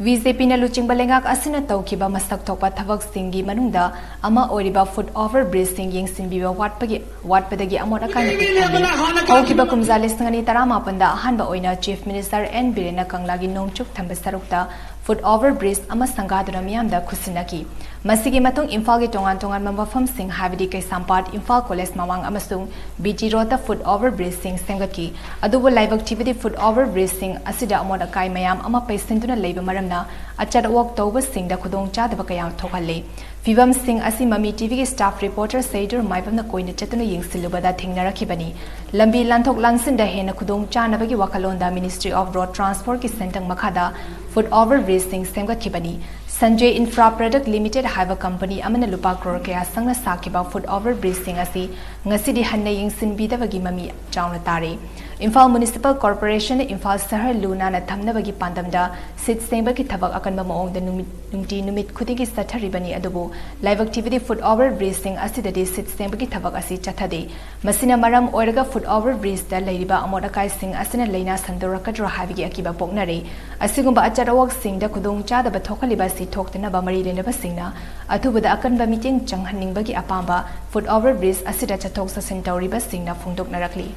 ꯕꯤ ꯖꯦ ꯄꯤꯅ ꯂꯨꯆꯤꯡꯕ ꯂꯩꯉꯥꯛ ꯑꯁꯤꯅ ꯇꯧꯈꯤꯕ ꯃꯁꯛ ꯊꯣꯛꯄ ꯊꯕꯛꯁꯤꯡꯒꯤ ꯃꯅꯨꯡꯗ ꯑꯃ ꯑꯣꯏꯔꯤꯕ ꯐꯨꯠ ꯑꯣꯚꯔ ꯕ꯭ꯔꯤꯖꯁꯤꯡ ꯌꯦꯡꯁꯤꯟꯕꯤꯕ ꯋꯥꯠꯄꯒꯤ, ꯋꯥꯠꯄꯗꯒꯤ ꯑꯃꯣꯠ ꯑꯀꯥꯏ ꯃꯇꯤꯛ ꯊꯜꯂꯤ꯫ ꯍꯧꯈꯤꯕ ꯀꯨꯝꯖꯥ ꯂꯤꯁꯤꯡ ꯑꯅꯤ ꯇꯔꯥꯃꯥꯄꯟꯗ ꯑꯍꯥꯟꯕ ꯑꯣꯏꯅ ꯆꯤꯐ ꯃꯤꯅꯤꯁꯇꯔ ꯑꯦꯟ ꯕꯤꯔꯦꯟꯅ ꯀꯪꯂꯥꯒꯤ ꯅꯣꯡꯆꯨꯞ ꯊꯪꯕ ꯁꯔꯨꯛꯇ ꯐꯨꯠ ꯑꯣꯚꯔ ꯕ꯭ꯔꯤꯖ ꯑꯃ ꯁꯪꯒꯥꯗꯨꯅ ꯃꯤꯌꯥꯝꯗ ꯈꯨꯠꯁꯤꯟꯅꯈꯤ꯫ ꯃꯁꯤꯒꯤ ꯃꯇꯨꯡ ꯏꯝꯐꯥꯜꯒꯤ ꯇꯣꯉꯥꯟ ꯇꯣꯉꯥꯟꯕ ꯃꯐꯝꯁꯤꯡ, ꯍꯥꯏꯕꯗꯤ ꯀꯩꯁꯥꯝꯄꯥꯠ, ꯏꯝꯐꯥꯜ ꯀꯣꯂꯦꯖ ꯃꯃꯥꯡ ꯑꯃꯁꯨꯡ ꯕꯤ ꯇꯤ ꯔꯣꯗꯇ ꯐꯨꯠ ꯑꯣꯚꯔ ꯕ꯭ꯔꯤꯖꯁꯤꯡ ꯁꯦꯝꯒꯠꯈꯤ꯫ ꯑꯗꯨꯕꯨ ꯂꯥꯏꯕꯛ ꯊꯤꯕꯗꯤ ꯐꯨꯠ ꯑꯣꯚꯔ ꯕ꯭ꯔꯤꯖꯁꯤꯡ ꯑꯁꯤꯗ ꯑꯃꯣꯠ ꯑꯀꯥꯏ ꯃꯌꯥꯝ ꯑꯃ ꯄꯩꯁꯤꯟꯗꯨꯅ ꯂꯩꯕ ꯃꯔꯝꯅ ꯑꯆꯠ ꯑꯋꯣꯛ ꯇꯧꯕꯁꯤꯡꯗ ꯈꯨꯗꯣꯡꯆꯥꯗꯕ ꯀꯌꯥ ꯊꯣꯛꯍꯜꯂꯤ꯫ ꯐꯤꯕꯝꯁꯤꯡ ꯑꯁꯤ ꯃꯃꯤ ꯇꯤ ꯚꯤꯒꯤ ꯁ꯭ꯇꯥꯐ ꯔꯤꯄꯣꯔꯇꯔ ꯁꯩꯗꯨꯔ ꯃꯥꯏꯕꯝꯅ ꯀꯣꯏꯅ ꯆꯠꯇꯨꯅ ꯌꯦꯡꯁꯤꯜꯂꯨꯕꯗ ꯊꯦꯡꯅꯔꯛꯈꯤꯕꯅꯤ꯫ ꯂꯝꯕꯤ ꯂꯥꯟꯊꯣꯛ ꯂꯥꯟꯁꯤꯟꯗ ꯍꯦꯟꯅ ꯈꯨꯗꯣꯡ ꯆꯥꯅꯕꯒꯤ ꯋꯥꯈꯜꯂꯣꯟꯗ ꯃꯤꯅꯤꯁꯇ꯭ꯔꯤ ꯑꯣꯐ ꯔꯣꯗ ꯇ꯭ꯔꯥꯟꯁꯄꯣꯔꯠꯀꯤ ꯁꯦꯟꯊꯪ ꯃꯈꯥꯗ ꯐꯨꯠ ꯑꯣꯚꯔ ꯕ꯭ꯔꯤꯖꯁꯤꯡ ꯁꯦꯝꯒꯠꯈꯤꯕꯅꯤ꯫ ꯁꯟꯖꯦ ꯏꯟꯐ꯭ꯔꯥ ꯄ꯭ꯔꯗꯛ ꯂꯤꯃꯤꯇꯦꯗ ꯍꯥꯏꯕ ꯀꯝꯄꯅꯤ ꯑꯃꯅ ꯂꯨꯄꯥ ꯀ꯭ꯔꯣꯔ ꯀꯌꯥ ꯆꯪꯅ ꯁꯥꯈꯤꯕ ꯐꯨꯠ ꯑꯣꯚꯔ ꯕ꯭ꯔꯤꯖꯁꯤꯡ ꯑꯁꯤ ꯉꯁꯤꯗꯤ ꯍꯟꯅ ꯌꯦꯡꯁꯤꯟꯕꯤꯗꯕꯒꯤ ꯃꯃꯤ ꯆꯥꯎꯅ ꯇꯥꯔꯤ꯫ ꯏꯝꯐꯥꯜ ꯃ꯭ꯌꯨꯅꯤꯁꯤꯄꯥꯜ ꯀꯣꯔꯄꯣꯔꯦꯁꯟꯅ ꯏꯝꯐꯥꯜ ꯁꯍꯔ ꯂꯨ ꯅꯥꯟꯅ ꯊꯝꯅꯕꯒꯤ ꯄꯥꯟꯗꯝꯗ ꯁꯤꯠ ꯁꯦꯡꯕꯒꯤ ꯊꯕꯛ ꯑꯀꯟꯕ ꯃꯑꯣꯡꯗ ꯅꯨꯃꯤꯠ, ꯅꯨꯡꯇꯤ ꯅꯨꯃꯤꯠ ꯈꯨꯗꯤꯡꯒꯤ ꯆꯠꯊꯔꯤꯕꯅꯤ꯫ ꯑꯗꯨꯕꯨ ꯂꯥꯏꯕꯛ ꯊꯤꯕꯗꯤ foot over bridgeꯁꯤꯡ ꯑꯁꯤꯗꯗꯤ ꯁꯤꯠ ꯁꯦꯡꯕꯒꯤ ꯊꯕꯛ ꯑꯁꯤ ꯆꯠꯊꯗꯦ꯫ ꯃꯁꯤꯅ ꯃꯔꯝ ꯑꯣꯏꯔꯒ foot over bridgeꯇ ꯂꯩꯔꯤꯕ ꯑꯃꯣꯠ ꯑꯀꯥꯏꯁꯤꯡ ꯑꯁꯤꯅ ꯂꯥꯏꯅꯥ ꯁꯟꯗꯣꯔꯛꯀꯗ꯭ꯔꯥ ꯍꯥꯏꯕꯒꯤ ꯑꯀꯤꯕ ꯄꯣꯛꯅꯔꯤ꯫ ꯑꯁꯤꯒꯨꯝꯕ ꯑꯆꯠ ꯑꯋꯣꯛꯁꯤꯡꯗ ꯈꯨꯗꯣꯡꯆꯥꯗꯕ ꯊꯣꯛꯍꯜꯂꯤꯕ ꯑꯁꯤ ꯊꯣꯛꯇꯅꯕ ꯃꯔꯤ ꯂꯩꯅꯕꯁꯤꯡꯅ ꯑꯊꯨꯕꯗ ꯑꯀꯟꯕ ꯃꯤꯠꯌꯦꯡ ꯆꯪꯍꯟꯅꯤꯡꯕꯒꯤ ꯑꯄꯥꯝꯕ foot over bridge ꯑꯁꯤꯗ ꯆꯠꯊꯣꯛ ꯆꯠꯁꯤꯟ ꯇꯧꯔꯤꯕꯁꯤꯡꯅ ꯐꯣꯡꯗꯣꯛꯅꯔꯛꯂꯤ꯫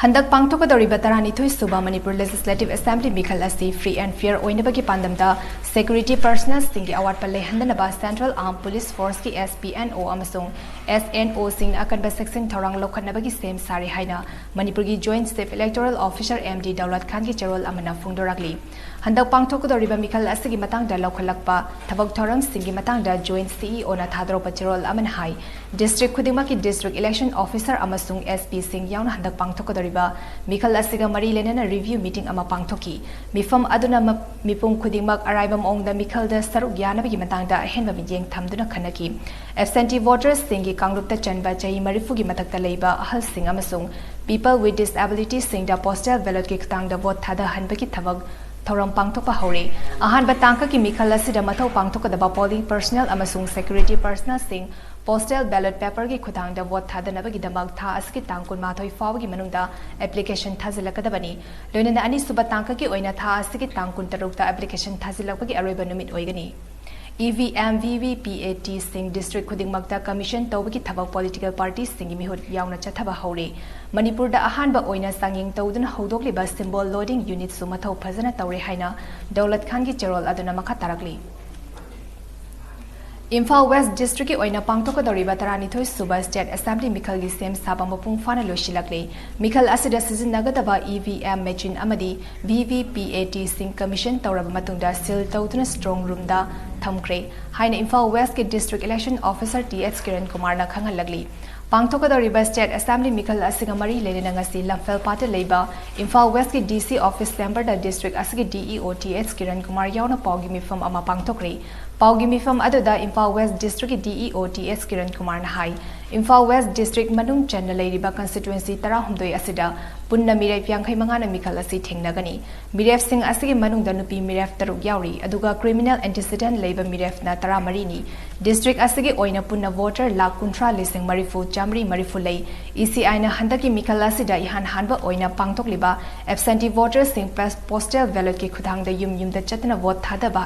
ꯍꯟꯗꯛ ꯄꯥꯡꯊꯣꯛꯀꯗꯧꯔꯤꯕ ꯇꯔꯥꯅꯤꯊꯣꯏ ꯁꯨꯕ ꯃꯅꯤꯄꯨꯔ Legislative Assembly ꯃꯤꯈꯜ ꯑꯁꯤ free and fair ꯑꯣꯏꯅꯕꯒꯤ ꯄꯥꯟꯗꯝꯗ security personnelꯁꯤꯡꯒꯤ ꯑꯋꯥꯠꯄ ꯂꯩꯍꯟꯗꯅꯕ Central Armed Police Forceꯀꯤ S P N O ꯑꯃꯁꯨꯡ S N Oꯁꯤꯡꯅ ꯑꯀꯟꯕ ꯆꯦꯛꯁꯤꯟ ꯊꯧꯔꯥꯡ ꯂꯧꯈꯠꯅꯕꯒꯤ ꯁꯦꯝ ꯁꯥꯔꯤ ꯍꯥꯏꯅ ꯃꯅꯤꯄꯨꯔꯒꯤ Joint Chief Electoral Officer M D Daulat ꯈꯥꯟꯒꯤ ꯆꯦꯔꯣꯜ ꯑꯃꯅ ꯐꯣꯡꯗꯣꯔꯛꯂꯤ꯫ ꯍꯟꯗꯛ ꯄꯥꯡꯊꯣꯛꯀꯗꯧꯔꯤꯕ ꯃꯤꯈꯜ ꯑꯁꯤꯒꯤ ꯃꯇꯥꯡꯗ ꯂꯧꯈꯠꯂꯛꯄ ꯊꯕꯛ ꯊꯧꯔꯝꯁꯤꯡꯒꯤ ꯃꯇꯥꯡꯗ Joint CEOꯅ ꯊꯥꯗꯣꯔꯛꯄ ꯆꯦꯔꯣꯜ ꯑꯃꯅ ꯍꯥꯏ, district ꯈꯨꯗꯤꯡꯃꯛꯀꯤ District Election Officer ꯑꯃꯁꯨꯡ S Pꯁꯤꯡ ꯌꯥꯎꯅ ꯍꯟꯗꯛ ꯄꯥꯡꯊꯣꯛꯀꯗꯧꯔꯤꯕ ꯃꯤꯈꯜ ꯑꯁꯤꯒ ꯃꯔꯤ ꯂꯩꯅꯅ review meeting ꯑꯃ ꯄꯥꯡꯊꯣꯛꯈꯤ꯫ ꯃꯤꯐꯝ ꯑꯗꯨꯅ ꯃ-, ꯃꯤꯄꯨꯝ ꯈꯨꯗꯤꯡꯃꯛ ꯑꯔꯥꯏꯕ ꯃꯑꯣꯡꯗ ꯃꯤꯈꯜꯗ ꯁꯔꯨꯛ ꯌꯥꯅꯕꯒꯤ ꯃꯇꯥꯡꯗ ꯑꯍꯦꯟꯕ ꯃꯤꯠꯌꯦꯡ ꯊꯝꯗꯨꯅ ꯈꯟꯅꯈꯤ꯫ Absentee votersꯁꯤꯡꯒꯤ ꯀꯥꯡꯂꯨꯞꯇ ꯆꯟꯕ ꯆꯍꯤ ꯃꯔꯤꯐꯨꯒꯤ ꯃꯊꯛꯇ ꯂꯩꯕ ꯑꯍꯜꯁꯤꯡ ꯑꯃꯁꯨꯡ people with disabilityꯁꯤꯡꯗ postal ballotꯀꯤ ꯈꯨꯠꯊꯥꯡꯗ vote ꯊꯥꯗꯍꯟꯕꯒꯤ ꯊꯕꯛ ꯊꯧꯔꯝ ꯄꯥꯡꯊꯣꯛꯄ ꯍꯧꯔꯦ꯫ ꯑꯍꯥꯟꯕ ꯇꯥꯡꯀꯛꯀꯤ ꯃꯤꯈꯜ ꯑꯁꯤꯗ ꯃꯊꯧ ꯄꯥꯡꯊꯣꯛꯀꯗꯕ polling personnel ꯑꯃꯁꯨꯡ security personnelꯁꯤꯡ postal ballot paperꯒꯤ ꯈꯨꯠꯊꯥꯡꯗ vote ꯊꯥꯗꯅꯕꯒꯤꯗꯃꯛ ꯊꯥ ꯑꯁꯤꯒꯤ ꯇꯥꯡ ꯀꯨꯟꯃꯥꯊꯣꯏ ꯐꯥꯎꯕꯒꯤ ꯃꯅꯨꯡꯗ application ꯊꯥꯖꯤꯜꯂꯛꯀꯗꯕꯅꯤ꯫ ꯂꯣꯏꯅꯅ ꯑꯅꯤꯁꯨꯕ ꯇꯥꯡꯀꯛꯀꯤ ꯑꯣꯏꯅ ꯊꯥ ꯑꯁꯤꯒꯤ ꯇꯥꯡ ꯀꯨꯟꯇꯔꯨꯛꯇ application ꯊꯥꯖꯤꯜꯂꯛꯄꯒꯤ ꯑꯔꯣꯏꯕ ꯅꯨꯃꯤꯠ ꯑꯣꯏꯒꯅꯤ꯫ EVM, VVPATꯁꯤꯡ district ꯈꯨꯗꯤꯡꯃꯛꯇ commission ꯇꯧꯕꯒꯤ ꯊꯕꯛ political partyꯁꯤꯡꯒꯤ ꯃꯤꯍꯨꯠ ꯌꯥꯎꯅ ꯆꯠꯊꯕ ꯍꯧꯔꯦ꯫ ꯃꯅꯤꯄꯨꯔꯗ ꯑꯍꯥꯟꯕ ꯑꯣꯏꯅ ꯆꯥꯡꯌꯦꯡ ꯇꯧꯗꯨꯅ ꯍꯧꯗꯣꯛꯂꯤꯕ symbol loading unitꯁꯨ ꯃꯊꯧ ꯐꯖꯅ ꯇꯧꯔꯦ ꯍꯥꯏꯅ ꯗꯧꯂꯠ ꯈꯥꯟꯒꯤ ꯆꯦꯔꯣꯜ ꯑꯗꯨꯅ ꯃꯈꯥ ꯇꯥꯔꯛꯂꯤ꯫ ꯏꯝꯐꯥꯜ West districtꯀꯤ ꯑꯣꯏꯅ ꯄꯥꯡꯊꯣꯛꯀꯗꯧꯔꯤꯕ ꯇꯔꯥꯅꯤꯊꯣꯏ ꯁꯨꯕ State Assembly ꯃꯤꯈꯜꯒꯤ ꯁꯦꯝ ꯁꯥꯕ ꯃꯄꯨꯡ ꯐꯥꯅ ꯂꯣꯏꯁꯤꯜꯂꯛꯂꯦ꯫ ꯃꯤꯈꯜ ꯑꯁꯤꯗ ꯁꯤꯖꯤꯟꯅꯒꯗꯕ EVM machine ꯑꯃꯗꯤ VVPATꯁꯤꯡ commission ꯇꯧꯔꯕ ꯃꯇꯨꯡꯗ seal ꯇꯧꯗꯨꯅ strong roomꯗ ꯊꯝꯈ꯭ꯔꯦ ꯍꯥꯏꯅ Imphal Westꯀꯤ District Election Officer Th Kiran ꯀꯨꯃꯥꯔꯅ ꯈꯪꯍꯜꯂꯛꯂꯤ꯫ ꯄꯥꯡꯊꯣꯛꯀꯗꯧꯔꯤꯕ State Assembly ꯃꯤꯈꯜ ꯑꯁꯤꯒ ꯃꯔꯤ ꯂꯩꯅꯅ ꯉꯁꯤ ꯂꯝꯐꯦꯜꯄꯥꯠꯇ ꯂꯩꯕ ꯏꯝꯐꯥꯜ Westꯀꯤ DC office chamberꯗ district ꯑꯁꯤꯒꯤ DEO Th ꯀꯤꯔꯟ ꯀꯨꯃꯥꯔ ꯌꯥꯎꯅ ꯄꯥꯎꯒꯤ ꯃꯤꯐꯝ ꯑꯃ ꯄꯥꯡꯊꯣꯛꯈ꯭ꯔꯦ꯫ ꯄꯥꯎꯒꯤ ꯃꯤꯐꯝ ꯑꯗꯨꯗ Imphal West districtꯀꯤ DEO Th Kiran ꯀꯨꯃꯥꯔꯅ ꯍꯥꯏ, ꯏꯝꯐꯥꯜ ꯋꯦꯁ ꯗꯤꯁꯇ꯭ꯔꯤꯛ ꯃꯅꯨꯡ ꯆꯟꯅ ꯂꯩꯔꯤꯕ ꯀꯟꯁꯇꯤꯇ꯭ꯋꯦꯟꯁꯤ ꯇꯔꯥꯍꯨꯝꯗꯣꯏ ꯑꯁꯤꯗ ꯄꯨꯟꯅ ꯃꯤꯔꯦꯞ ꯌꯥꯡꯈꯩ ꯃꯉꯥꯅ ꯃꯤꯈꯜ ꯑꯁꯤ ꯊꯦꯡꯅꯒꯅꯤ꯫ ꯃꯤꯔꯦꯞꯁꯤꯡ ꯑꯁꯤꯒꯤ ꯃꯅꯨꯡꯗ ꯅꯨꯄꯤ ꯃꯤꯔꯦꯞ ꯇꯔꯨꯛ ꯌꯥꯎꯔꯤ, ꯑꯗꯨꯒ ꯀ꯭ꯔꯤꯃꯤꯅꯦꯜ ꯑꯦꯟꯇꯤꯁꯤꯗꯦꯟ ꯂꯩꯕ ꯃꯤꯔꯦꯞꯅ ꯇꯔꯥꯃꯔꯤꯅꯤ꯫ ꯗꯤꯁꯇ꯭ꯔꯤꯛ ꯑꯁꯤꯒꯤ ꯑꯣꯏꯅ ꯄꯨꯟꯅ ꯚꯣꯇꯔ ꯂꯥꯈ ꯀꯨꯟꯊ꯭ꯔꯥ ꯂꯤꯁꯤꯡ ꯃꯔꯤꯐꯨ ꯆꯥꯃꯔꯤ ꯃꯔꯤꯐꯨ ꯂꯩ꯫ ꯏ ꯁꯤ ꯑꯥꯏꯅ ꯍꯟꯗꯛꯀꯤ ꯃꯤꯈꯜ ꯑꯁꯤꯗ ꯏꯍꯥꯟ ꯍꯥꯟꯕ ꯑꯣꯏꯅ ꯄꯥꯡꯊꯣꯛꯂꯤꯕ ꯑꯦꯕꯁꯦꯟꯇꯤ ꯚꯣꯇꯔꯁꯤꯡ ꯄꯦꯁ-, ꯄꯣꯁꯇꯦꯜ ꯕꯦꯂꯣꯠꯀꯤ ꯈꯨꯠꯊꯥꯡꯗ ꯌꯨꯝ ꯌꯨꯝꯗ ꯆꯠꯇꯨꯅ ꯚꯣꯠ ꯊꯥꯗꯕ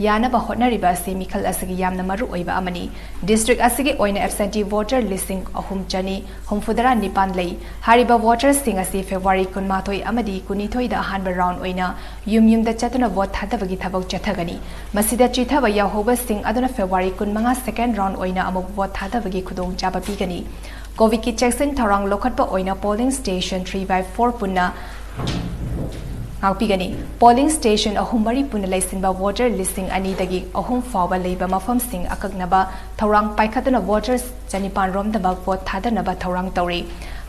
ꯌꯥꯅꯕ ꯍꯣꯠꯅꯔꯤꯕ ꯑꯁꯤ ꯃꯤꯈꯜ ꯑꯁꯤꯒꯤ ꯌꯥꯝꯅ ꯃꯔꯨ ꯑꯣꯏꯕ ꯑꯃꯅꯤ꯫ ꯗꯤꯁꯇ꯭ꯔꯤꯛ ꯑꯁꯤꯒꯤ ꯑꯣꯏꯅ ꯑꯦꯕꯁꯦꯟꯇꯤ ꯚꯣꯇꯔ ꯂꯤꯁꯤꯡ ꯑꯍꯨꯝ ꯆꯅꯤ ꯍꯨꯝꯐꯨꯇꯔꯥ ꯅꯤꯄꯥꯟ ꯂꯩ꯫ ꯍꯥꯏꯔꯤꯕ ꯚꯣꯇꯔꯁꯤꯡ ꯑꯁꯤ ꯐꯦꯕ꯭ꯔꯨꯋꯥꯔꯤ ꯀꯨꯟꯃꯥꯊꯣꯏ ꯑꯃꯗꯤ ꯀꯨꯟꯅꯤꯊꯣꯏꯗ ꯑꯍꯥꯟꯕ ꯔꯥꯎꯟ ꯑꯣꯏꯅ ꯌꯨꯝ ꯌꯨꯝꯗ ꯆꯠꯇꯨꯅ ꯚꯣꯠ ꯊꯥꯗꯕꯒꯤ ꯊꯕꯛ ꯆꯠꯊꯒꯅꯤ꯫ ꯃꯁꯤꯗ ꯆꯤꯊꯕ ꯌꯥꯎꯍꯧꯕꯁꯤꯡ ꯑꯗꯨꯅ ꯐꯦꯕ꯭ꯔꯨꯋꯥꯔꯤ ꯀꯨꯟꯃꯉꯥ ꯁꯦꯀꯦꯟ ꯔꯥꯎꯟ ꯑꯣꯏꯅ ꯑꯃꯨꯛ ꯚꯣꯠ ꯊꯥꯗꯕꯒꯤ ꯈꯨꯗꯣꯡꯆꯥꯕ ꯄꯤꯒꯅꯤ꯫ ꯀꯣꯚꯤꯗꯀꯤ ꯆꯦꯛꯁꯤꯟ ꯊꯧꯔꯥꯡ ꯂꯧꯈꯠꯄ ꯑꯣꯏꯅ polling station three by four ꯄꯨꯟꯅ ꯉꯥꯛꯄꯤꯒꯅꯤ꯫ ꯄꯣꯂꯤꯡ ꯁ꯭ꯇꯦꯁꯟ ꯑꯍꯨꯝ ꯃꯔꯤ ꯄꯨꯟꯅ ꯂꯩꯁꯤꯟꯕ ꯚꯣꯇꯔ ꯂꯤꯁꯤꯡ ꯑꯅꯤꯗꯒꯤ ꯑꯍꯨꯝ ꯐꯥꯎꯕ ꯂꯩꯕ ꯃꯐꯝꯁꯤꯡ ꯑꯀꯛꯅꯕ ꯊꯧꯔꯥꯡ ꯄꯥꯏꯈꯠꯇꯨꯅ ꯚꯣꯇꯔ ꯆꯅꯤꯄꯥꯟ ꯔꯣꯝꯗꯃꯛ ꯚꯣꯠ ꯊꯥꯗꯅꯕ ꯊꯧꯔꯥꯡ ꯇꯧꯔꯤ꯫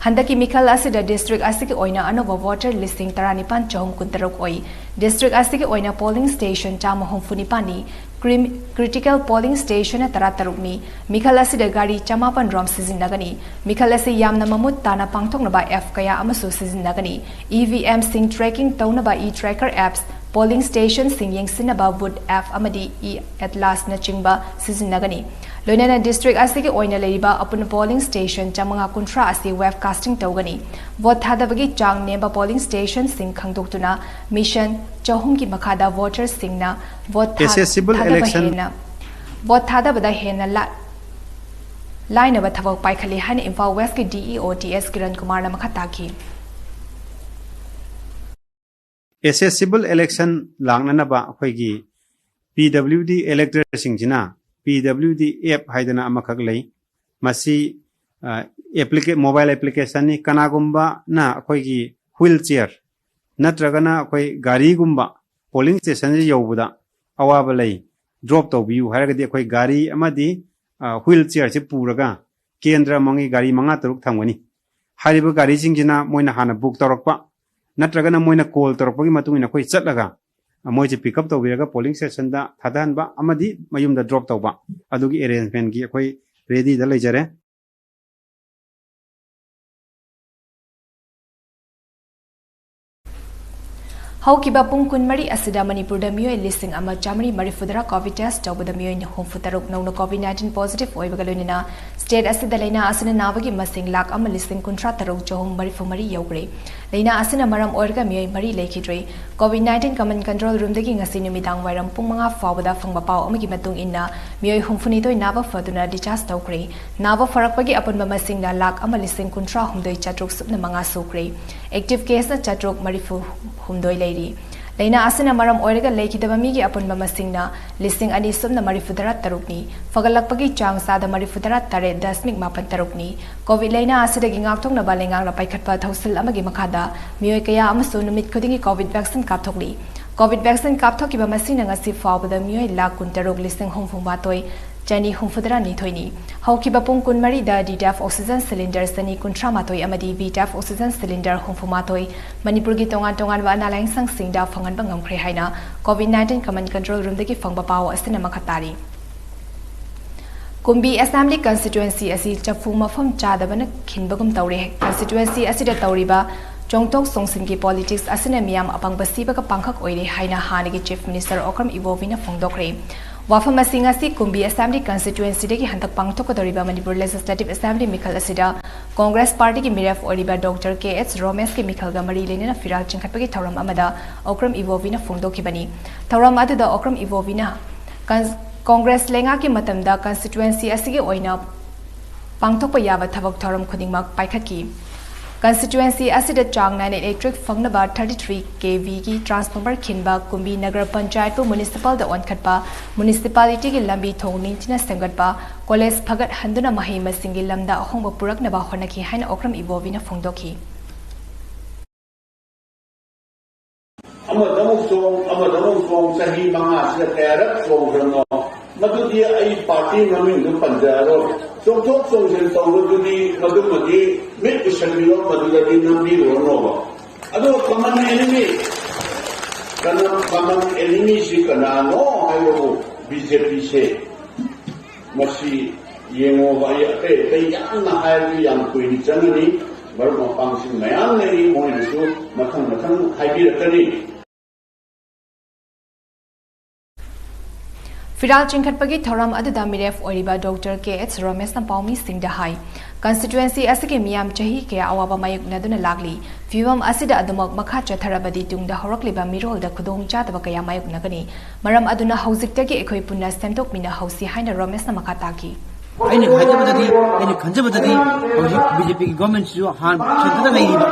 ꯍꯟꯗꯛꯀꯤ ꯃꯤꯈꯜ ꯑꯁꯤꯗ ꯗꯤꯁꯇ꯭ꯔꯤꯛ ꯑꯁꯤꯒꯤ ꯑꯣꯏꯅ ꯑꯅꯧꯕ ꯚꯣꯇꯔ ꯂꯤꯁꯤꯡ ꯇꯔꯥꯅꯤꯄꯥꯟ ꯆꯍꯨꯝ ꯀꯨꯟꯇꯔꯨꯛ ꯑꯣꯏ꯫ ꯗꯤꯁꯇ꯭ꯔꯤꯛ ꯑꯁꯤꯒꯤ ꯑꯣꯏꯅ ꯄꯣꯂꯤꯡ ꯁ꯭ꯇꯦꯁꯟ ꯆꯥꯝꯃ ꯍꯨꯝꯐꯨ ꯅꯤꯄꯥꯟꯅꯤ꯫ ꯀ꯭ꯔꯤꯝ-, ꯀ꯭ꯔꯤꯇꯤꯀꯦꯜ ꯄꯣꯂꯤꯡ ꯁ꯭ꯇꯦꯁꯟꯅ ꯇꯔꯥꯇꯔꯨꯛꯅꯤ꯫ ꯃꯤꯈꯜ ꯑꯁꯤꯗ ꯒꯥꯔꯤ ꯆꯃꯥꯄꯟ ꯔꯣꯝ ꯁꯤꯖꯤꯟꯅꯒꯅꯤ꯫ ꯃꯤꯈꯜ ꯑꯁꯤ ꯌꯥꯝꯅ ꯃꯃꯨꯠ ꯇꯥꯅ ꯄꯥꯡꯊꯣꯛꯅꯕ ꯑꯦꯞ ꯀꯌꯥ ꯑꯃꯁꯨ ꯁꯤꯖꯤꯟꯅꯒꯅꯤ꯫ ꯏ ꯚꯤ ꯑꯦꯝꯁꯤꯡ ꯇ꯭ꯔꯦꯀꯤꯡ ꯇꯧꯅꯕ ꯏ ꯇ꯭ꯔꯦꯀꯔ ꯑꯦꯞꯁ, ꯄꯣꯂꯤꯡ ꯁ꯭ꯇꯦꯁꯟꯁꯤꯡ ꯌꯦꯡꯁꯤꯟꯅꯕ ꯕꯨꯊ ꯑꯦꯞ ꯑꯃꯗꯤ ꯏ ꯑꯦꯠꯂꯥꯁꯅꯆꯤꯡꯕ ꯁꯤꯖꯤꯟꯅꯒꯅꯤ꯫ ꯂꯣꯏꯅꯅ ꯗꯤꯁꯇ꯭ꯔꯤꯛ ꯑꯁꯤꯒꯤ ꯑꯣꯏꯅ ꯂꯩꯔꯤꯕ ꯑꯄꯨꯟꯕ ꯄꯣꯂꯤꯡ ꯁ꯭ꯇꯦꯁꯟ ꯆꯥꯃꯉꯥ ꯀꯨꯟꯊ꯭ꯔꯥ ꯑꯁꯤ ꯋꯦꯕ ꯀꯥꯁꯇꯤꯡ ꯇꯧꯒꯅꯤ꯫ ꯚꯣꯠ ꯊꯥꯗꯕꯒꯤ ꯆꯥꯡ ꯅꯦꯝꯕ ꯄꯣꯂꯤꯡ ꯁ꯭ꯇꯦꯁꯟꯁꯤꯡ ꯈꯪꯗꯣꯛꯇꯨꯅ ꯃꯤꯁꯟ ꯆꯍꯨꯝꯒꯤ ꯃꯈꯥꯗ ꯚꯣꯇꯔꯁꯤꯡꯅ ꯚꯣꯠ ꯊꯥ-, Accessible ꯊꯥꯗꯕ election ꯍꯦꯟꯅ, ꯚꯣꯠ ꯊꯥꯗꯕꯗ ꯍꯦꯟꯅ ꯂꯥ-, ꯂꯥꯏꯅꯕ ꯊꯕꯛ ꯄꯥꯏꯈꯠꯂꯤ ꯍꯥꯏꯅ ꯏꯝꯐꯥꯜ ꯋꯦꯁꯀꯤ ꯗꯤ ꯏ ꯑꯣ ꯇꯤ ꯑꯦꯁ ꯀꯤꯔꯟ ꯀꯨꯃꯥꯔꯅ ꯃꯈꯥ ꯇꯥꯈꯤ꯫ Accessible election ꯂꯥꯛꯅꯅꯕ ꯑꯩꯈꯣꯏꯒꯤ ꯄꯤ ꯗꯕ꯭ꯂꯤꯎ ꯗꯤ electorꯁꯤꯡꯁꯤꯅ ꯄꯤ ꯗꯕ꯭ꯂꯤꯎ ꯗꯤ ꯑꯦꯞ ꯍꯥꯏꯗꯅ ꯑꯃꯈꯛ ꯂꯩ꯫ ꯃꯁꯤ, ꯑ, applica-, mobile applicationꯅꯤ꯫ ꯀꯅꯥꯒꯨꯝꯕꯅ ꯑꯩꯈꯣꯏꯒꯤ wheel chair ꯅꯠꯇ꯭ꯔꯒꯅ ꯑꯩꯈꯣꯏ ꯒꯥꯔꯤꯒꯨꯝꯕ ꯄꯣꯂꯤꯡ ꯁ꯭ꯇꯦꯁꯟꯁꯤ ꯌꯧꯕꯗ ꯑꯋꯥꯕ ꯂꯩ, ꯗ꯭ꯔꯣꯞ ꯇꯧꯕꯤꯌꯨ ꯍꯥꯏꯔꯒꯗꯤ ꯑꯩꯈꯣꯏ ꯒꯥꯔꯤ ꯑꯃꯗꯤ, ꯑ, wheel chairꯁꯤ ꯄꯨꯔꯒ ꯀꯦꯟꯗ꯭ꯔ ꯑꯃꯒꯤ ꯒꯥꯔꯤ ꯃꯉꯥ ꯇꯔꯨꯛ ꯊꯝꯒꯅꯤ꯫ ꯍꯥꯏꯔꯤꯕ ꯒꯥꯔꯤꯁꯤꯡꯁꯤꯅ ꯃꯣꯏꯅ ꯍꯥꯟꯅ ꯕꯨꯛ ꯇꯧꯔꯛꯄ ꯅꯠꯇ꯭ꯔꯒꯅ ꯃꯣꯏꯅ ꯀꯣꯜ ꯇꯧꯔꯛꯄꯒꯤ ꯃꯇꯨꯡ ꯏꯟꯅ ꯑꯩꯈꯣꯏ ꯆꯠꯂꯒ ꯃꯣꯏꯁꯦ ꯄꯤꯛ ꯑꯞ ꯇꯧꯕꯤꯔꯒ ꯄꯣꯂꯤꯡ ꯁ꯭ꯇꯦꯁꯟꯗ ꯊꯥꯗꯍꯟꯕ ꯑꯃꯗꯤ ꯃꯌꯨꯝꯗ ꯗ꯭ꯔꯣꯞ ꯇꯧꯕ, ꯑꯗꯨꯒꯤ ꯑꯦꯔꯦꯟꯖꯃꯦꯟꯒꯤ ꯑꯩꯈꯣꯏ ꯔꯦꯗꯤꯗ ꯂꯩꯖꯔꯦ꯫ ꯍꯧꯈꯤꯕ ꯄꯨꯡ ꯀꯨꯟꯃꯔꯤ ꯑꯁꯤꯗ ꯃꯅꯤꯄꯨꯔꯗ ꯃꯤꯑꯣꯏ ꯂꯤꯁꯤꯡ ꯑꯃ ꯆꯥꯃꯔꯤ ꯃꯔꯤꯐꯨ ꯇꯔꯥ COVID test ꯇꯧꯕꯗ ꯃꯤꯑꯣꯏ ꯍꯨꯝꯐꯨ ꯇꯔꯨꯛ ꯅꯧꯅ COVID nineteen positive ꯑꯣꯏꯕꯒ ꯂꯣꯏꯅꯅ state ꯑꯁꯤꯗ ꯂꯥꯏꯅꯥ ꯑꯁꯤꯅ ꯅꯥꯕꯒꯤ ꯃꯁꯤꯡ ꯂꯥꯈ ꯑꯃ ꯂꯤꯁꯤꯡ ꯀꯨꯟꯊ꯭ꯔꯥ ꯇꯔꯨꯛ ꯆꯍꯨꯝ ꯃꯔꯤꯐꯨ ꯃꯔꯤ ꯌꯧꯈ꯭ꯔꯦ꯫ ꯂꯥꯏꯅꯥ ꯑꯁꯤꯅ ꯃꯔꯝ ꯑꯣꯏꯔꯒ ꯃꯤꯑꯣꯏ ꯃꯔꯤ ꯂꯩꯈꯤꯗ꯭ꯔꯦ꯫ COVID nineteen command control roomꯗꯒꯤ ꯉꯁꯤ ꯅꯨꯃꯤꯗꯥꯡ ꯋꯥꯏꯔꯝ ꯄꯨꯡ ꯃꯉꯥ ꯐꯥꯎꯕꯗ ꯐꯪꯕ ꯄꯥꯎ ꯑꯃꯒꯤ ꯃꯇꯨꯡ ꯏꯟꯅ ꯃꯤꯑꯣꯏ ꯍꯨꯝꯐꯨꯅꯤꯊꯣꯏ ꯅꯥꯕ ꯐꯗꯨꯅ discharge ꯇꯧꯈ꯭ꯔꯦ꯫ ꯅꯥꯕ ꯐꯔꯛꯄꯒꯤ ꯑꯄꯨꯟꯕ ꯃꯁꯤꯡꯅ ꯂꯥꯈ ꯑꯃ ꯂꯤꯁꯤꯡ ꯀꯨꯟꯊ꯭ꯔꯥ ꯍꯨꯝꯗꯣꯏ ꯆꯥꯇ꯭ꯔꯨꯛ ꯁꯨꯞꯅ ꯃꯉꯥ ꯁꯨꯈ꯭ꯔꯦ꯫ Active caseꯅ ꯆꯥꯇ꯭ꯔꯨꯛ ꯃꯔꯤꯐꯨ ꯍꯨꯝꯗꯣꯏ ꯂꯩꯔꯤ꯫ ꯂꯥꯏꯅꯥ ꯑꯁꯤꯅ ꯃꯔꯝ ꯑꯣꯏꯔꯒ ꯂꯩꯈꯤꯗꯕ ꯃꯤꯒꯤ ꯑꯄꯨꯟꯕ ꯃꯁꯤꯡꯅ ꯂꯤꯁꯤꯡ ꯑꯅꯤ ꯁꯨꯞꯅ ꯃꯔꯤꯐꯨ ꯇꯔꯥ ꯇꯔꯨꯛꯅꯤ꯫ ꯐꯒꯠꯂꯛꯄꯒꯤ ꯆꯥꯡ ꯆꯥꯗ ꯃꯔꯤꯐꯨ ꯇꯔꯥ ꯇꯔꯦꯠ ꯗꯁꯃꯤꯛ ꯃꯥꯄꯟ ꯇꯔꯨꯛꯅꯤ꯫ COVID ꯂꯥꯏꯅꯥ ꯑꯁꯤꯗꯒꯤ ꯉꯥꯛꯊꯣꯛꯅꯕ ꯂꯩꯉꯥꯛꯅ ꯄꯥꯏꯈꯠꯄ ꯊꯧꯁꯤꯜ ꯑꯃꯒꯤ ꯃꯈꯥꯗ ꯃꯤꯑꯣꯏ ꯀꯌꯥ ꯑꯃꯁꯨ ꯅꯨꯃꯤꯠ ꯈꯨꯗꯤꯡꯒꯤ COVID vaccine ꯀꯥꯞꯊꯣꯛꯂꯤ꯫ COVID vaccine ꯀꯥꯞꯊꯣꯛꯈꯤꯕ ꯃꯁꯤꯡꯅ ꯉꯁꯤ ꯐꯥꯎꯕꯗ ꯃꯤꯑꯣꯏ ꯂꯥꯈ ꯀꯨꯟꯇꯔꯨꯛ ꯂꯤꯁꯤꯡ ꯍꯨꯝꯐꯨ ꯃꯥꯊꯣꯏ ꯆꯅꯤ ꯍꯨꯝꯐꯨ ꯇꯔꯥ ꯅꯤꯊꯣꯏꯅꯤ꯫ ꯍꯧꯈꯤꯕ ꯄꯨꯡ ꯀꯨꯟꯃꯔꯤꯗ D-TAF oxygen cylinder ꯆꯅꯤ ꯀꯨꯟꯊ꯭ꯔꯥ ꯃꯥꯊꯣꯏ ꯑꯃꯗꯤ V-TAF oxygen cylinder ꯍꯨꯝꯐꯨ ꯃꯥꯊꯣꯏ ꯃꯅꯤꯄꯨꯔꯒꯤ ꯇꯣꯉꯥꯟ ꯇꯣꯉꯥꯟꯕ ꯑꯅꯥ ꯂꯥꯌꯦꯡꯁꯪꯁꯤꯡꯗ ꯐꯪꯍꯟꯕ ꯉꯝꯈ꯭ꯔꯦ ꯍꯥꯏꯅ COVID nineteen command control roomꯗꯒꯤ ꯐꯪꯕ ꯄꯥꯎ ꯑꯁꯤꯅ ꯃꯈꯥ ꯇꯥꯔꯤ꯫ ꯀꯨꯝꯕꯤ Assembly constituency ꯑꯁꯤ ꯆꯐꯨ ꯃꯐꯝ ꯆꯥꯗꯕꯅ ꯈꯤꯟꯕꯒꯨꯝ ꯇꯧꯔꯦ꯫ Constituency ꯑꯁꯤꯗ ꯇꯧꯔꯤꯕ ꯆꯣꯡꯊꯣꯛ ꯆꯣꯡꯁꯤꯟꯒꯤ politics ꯑꯁꯤꯅ ꯃꯤꯌꯥꯝ ꯑꯄꯪꯕ ꯁꯤꯕꯒ ꯄꯥꯡꯈꯛ ꯑꯣꯏꯔꯦ ꯍꯥꯏꯅ ꯍꯥꯟꯅꯒꯤ Chief Minister ꯑꯣꯀ꯭ꯔꯝ ꯏꯕꯣꯕꯤꯅ ꯐꯣꯡꯗꯣꯛꯈ꯭ꯔꯦ꯫ ꯋꯥꯐꯝ ꯑꯁꯤ ꯉꯁꯤ ꯀꯨꯝꯕꯤ Assembly constituencyꯗꯒꯤ ꯍꯟꯗꯛ ꯄꯥꯡꯊꯣꯛꯀꯗꯧꯔꯤꯕ ꯃꯅꯤꯄꯨꯔ Legislative Assembly ꯃꯤꯈꯜ ꯑꯁꯤꯗ Congress partyꯒꯤ ꯃꯤꯔꯦꯞ ꯑꯣꯏꯔꯤꯕ Doctor K H Romeshꯀꯤ ꯃꯤꯈꯜꯒ ꯃꯔꯤ ꯂꯩꯅꯅ ꯐꯤꯔꯥꯜ ꯆꯤꯡꯈꯠꯄꯒꯤ ꯊꯧꯔꯝ ꯑꯃꯗ ꯑꯣꯀ꯭ꯔꯝ ꯏꯕꯣꯕꯤꯅ ꯐꯣꯡꯗꯣꯛꯈꯤꯕꯅꯤ꯫ ꯊꯧꯔꯝ ꯑꯗꯨꯗ ꯑꯣꯀ꯭ꯔꯝ ꯏꯕꯣꯕꯤꯅ ꯀꯟ-, Congress ꯂꯩꯉꯥꯛꯀꯤ ꯃꯇꯝꯗ constituency ꯑꯁꯤꯒꯤ ꯑꯣꯏꯅ ꯄꯥꯡꯊꯣꯛꯄ ꯌꯥꯕ ꯊꯕꯛ ꯊꯧꯔꯝ ꯈꯨꯗꯤꯡꯃꯛ ꯄꯥꯏꯈꯠꯈꯤ꯫ Constituency ꯑꯁꯤꯗ ꯆꯥꯡ ꯅꯥꯏꯅ electric ꯐꯪꯅꯕ thirty three KVꯒꯤ transformer ꯈꯤꯟꯕ, ꯀꯨꯝꯕꯤ ꯅꯒꯔ ꯄꯟꯆꯥꯌꯠꯄꯨ municipalꯗ ꯑꯣꯟꯈꯠꯄ, municipalityꯒꯤ ꯂꯝꯕꯤ ꯊꯣꯡ ꯅꯤꯡꯊꯤꯅ ꯁꯦꯝꯒꯠꯄ, college ꯐꯒꯠꯍꯟꯗꯨꯅ ꯃꯍꯩ ꯃꯁꯤꯡꯒꯤ ꯂꯝꯗ ꯑꯍꯣꯡꯕ ꯄꯨꯔꯛꯅꯕ ꯍꯣꯠꯅꯈꯤ ꯍꯥꯏꯅ ꯑꯣꯀ꯭ꯔꯝ ꯏꯕꯣꯕꯤꯅ ꯐꯣꯡꯗꯣꯛꯈꯤ꯫ ꯑꯃꯗꯃꯨꯛ ꯆꯣꯡ, ꯑꯃꯗꯃꯨꯛ ꯆꯣꯡ, ꯆꯍꯤ ꯃꯉꯥꯁꯤꯗ ꯀꯌꯥꯔꯛ ꯆꯣꯡꯈ꯭ꯔꯕꯅꯣ? ꯃꯗꯨꯗꯤ ꯑꯩ party ꯃꯃꯤꯡꯗꯨ ꯄꯟꯖꯔꯔꯣꯏ꯫ ꯆꯣꯡꯊꯣꯛ ꯆꯣꯡꯁꯤꯟ ꯇꯧꯕꯗꯨꯗꯤ ꯃꯗꯨꯃꯗꯤ ꯃꯤꯠ ꯎꯏꯁꯤꯟꯕꯤꯔꯣ, ꯃꯗꯨꯗꯗꯤ ꯅꯝꯕꯤꯔꯨꯔꯅꯣꯕ꯫ ꯑꯗꯨꯒ common enemy, ꯀꯅꯥ, common enemyꯁꯤ ꯀꯅꯥꯅꯣ ꯍꯥꯏꯕꯕꯨ BJPꯁꯦ꯫ ꯃꯁꯤ ꯌꯦꯡꯉꯣꯕ, ꯑꯩ ꯑꯇꯩ ꯑꯇꯩ ꯌꯥꯝꯅ ꯍꯥꯏꯔꯗꯤ ꯌꯥꯝ ꯀꯨꯏꯅ ꯆꯪꯒꯅꯤ꯫ ꯃꯔꯨꯞ ꯃꯄꯥꯡꯁꯤꯡ ꯃꯌꯥꯝ ꯂꯩꯔꯤ, ꯃꯣꯏꯅꯁꯨ ꯃꯊꯪ ꯃꯊꯪ ꯍꯥꯏꯕꯤꯔꯛꯀꯅꯤ꯫ ꯐꯤꯔꯥꯜ ꯆꯤꯡꯈꯠꯄꯒꯤ ꯊꯧꯔꯝ ꯑꯗꯨꯗ ꯃꯤꯔꯦꯞ ꯑꯣꯏꯔꯤꯕ ꯗꯣꯛꯇꯔ ꯀꯦ ꯑꯦꯆ ꯔꯣꯃꯦꯁꯅ ꯄꯥꯎꯃꯤꯁꯤꯡꯗ ꯍꯥꯏ, ꯀꯟꯁꯇꯤꯇ꯭ꯋꯦꯟꯁꯤ ꯑꯁꯤꯒꯤ ꯃꯤꯌꯥꯝ ꯆꯍꯤ ꯀꯌꯥ ꯑꯋꯥꯕ ꯃꯥꯌꯣꯛꯅꯗꯨꯅ ꯂꯥꯛꯂꯤ꯫ ꯐꯤꯕꯝ ꯑꯁꯤꯗ ꯑꯗꯨꯃꯛ ꯃꯈꯥ ꯆꯠꯊꯔꯕꯗꯤ ꯇꯨꯡꯗ ꯍꯧꯔꯛꯂꯤꯕ ꯃꯤꯔꯣꯜꯗ ꯈꯨꯗꯣꯡꯆꯥꯗꯕ ꯀꯌꯥ ꯃꯥꯌꯣꯛꯅꯒꯅꯤ꯫ ꯃꯔꯝ ꯑꯗꯨꯅ ꯍꯧꯖꯤꯛꯇꯒꯤ ꯑꯩꯈꯣꯏ ꯄꯨꯟꯅ ꯁꯦꯝꯗꯣꯛꯃꯤꯟꯅꯍꯧꯁꯤ ꯍꯥꯏꯅ ꯔꯣꯃꯦꯁꯅ ꯃꯈꯥ ꯇꯥꯈꯤ꯫ ꯑꯩꯅ ꯍꯥꯏꯖꯕꯗꯗꯤ, ꯑꯩꯅ ꯈꯟꯖꯕꯗꯗꯤ ꯍꯧꯖꯤꯛ ꯕꯤ ꯖꯦ ꯄꯤꯒꯤ ꯒꯣꯔꯃꯦꯟꯁꯤꯁꯨ ꯍꯥꯟꯅ ꯁꯦꯟꯇꯔꯗ ꯂꯩꯔꯤꯕ